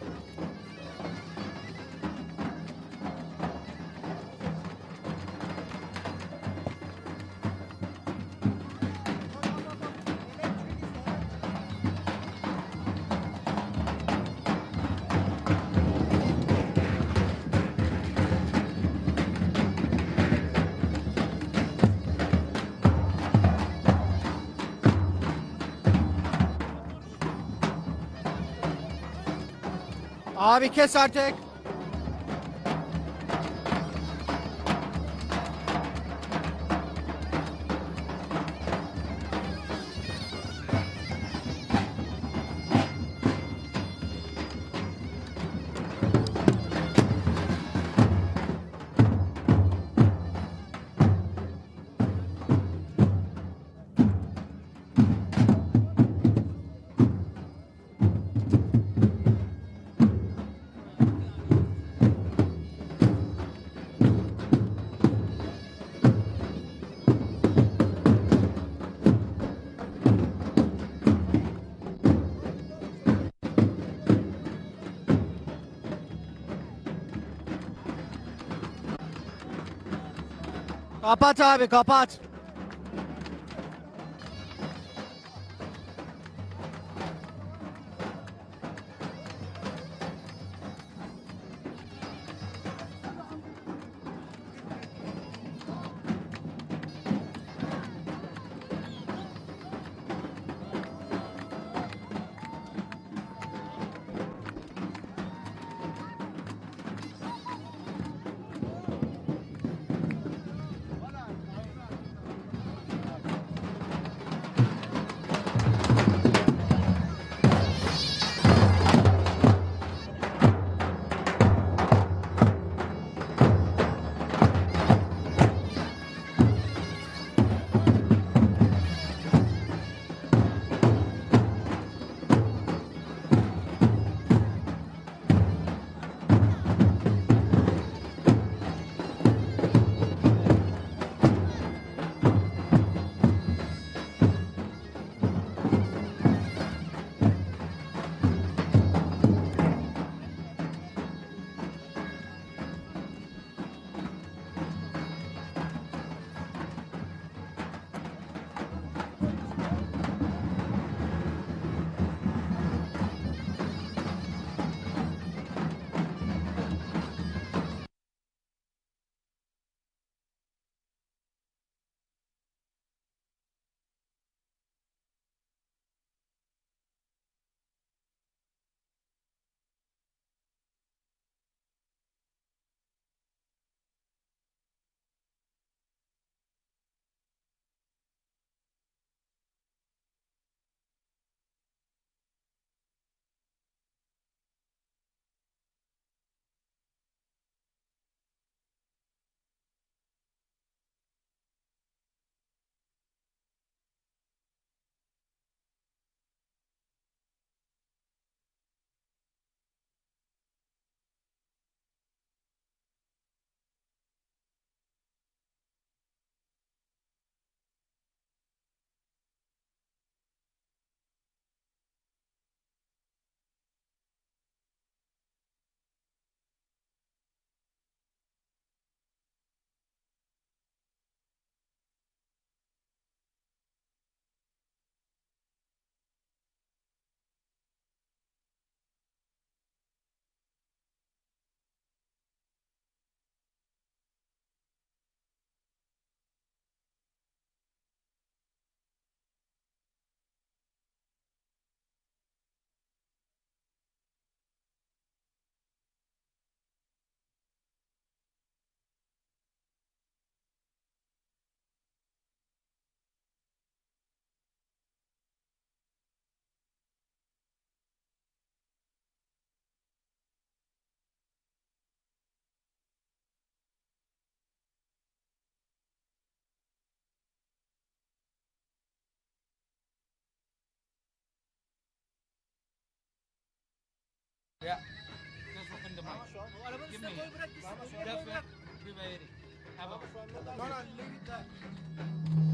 Abi kes artık. Kapat abi, kapat. Ya. Just open the mic. Give me. Just wait. Give me. Have a No, no, leave it there.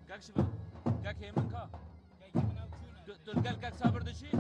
Kak Şivan, Kak Hêmin ka? Tu, tu li gel Kak Sabir diçî?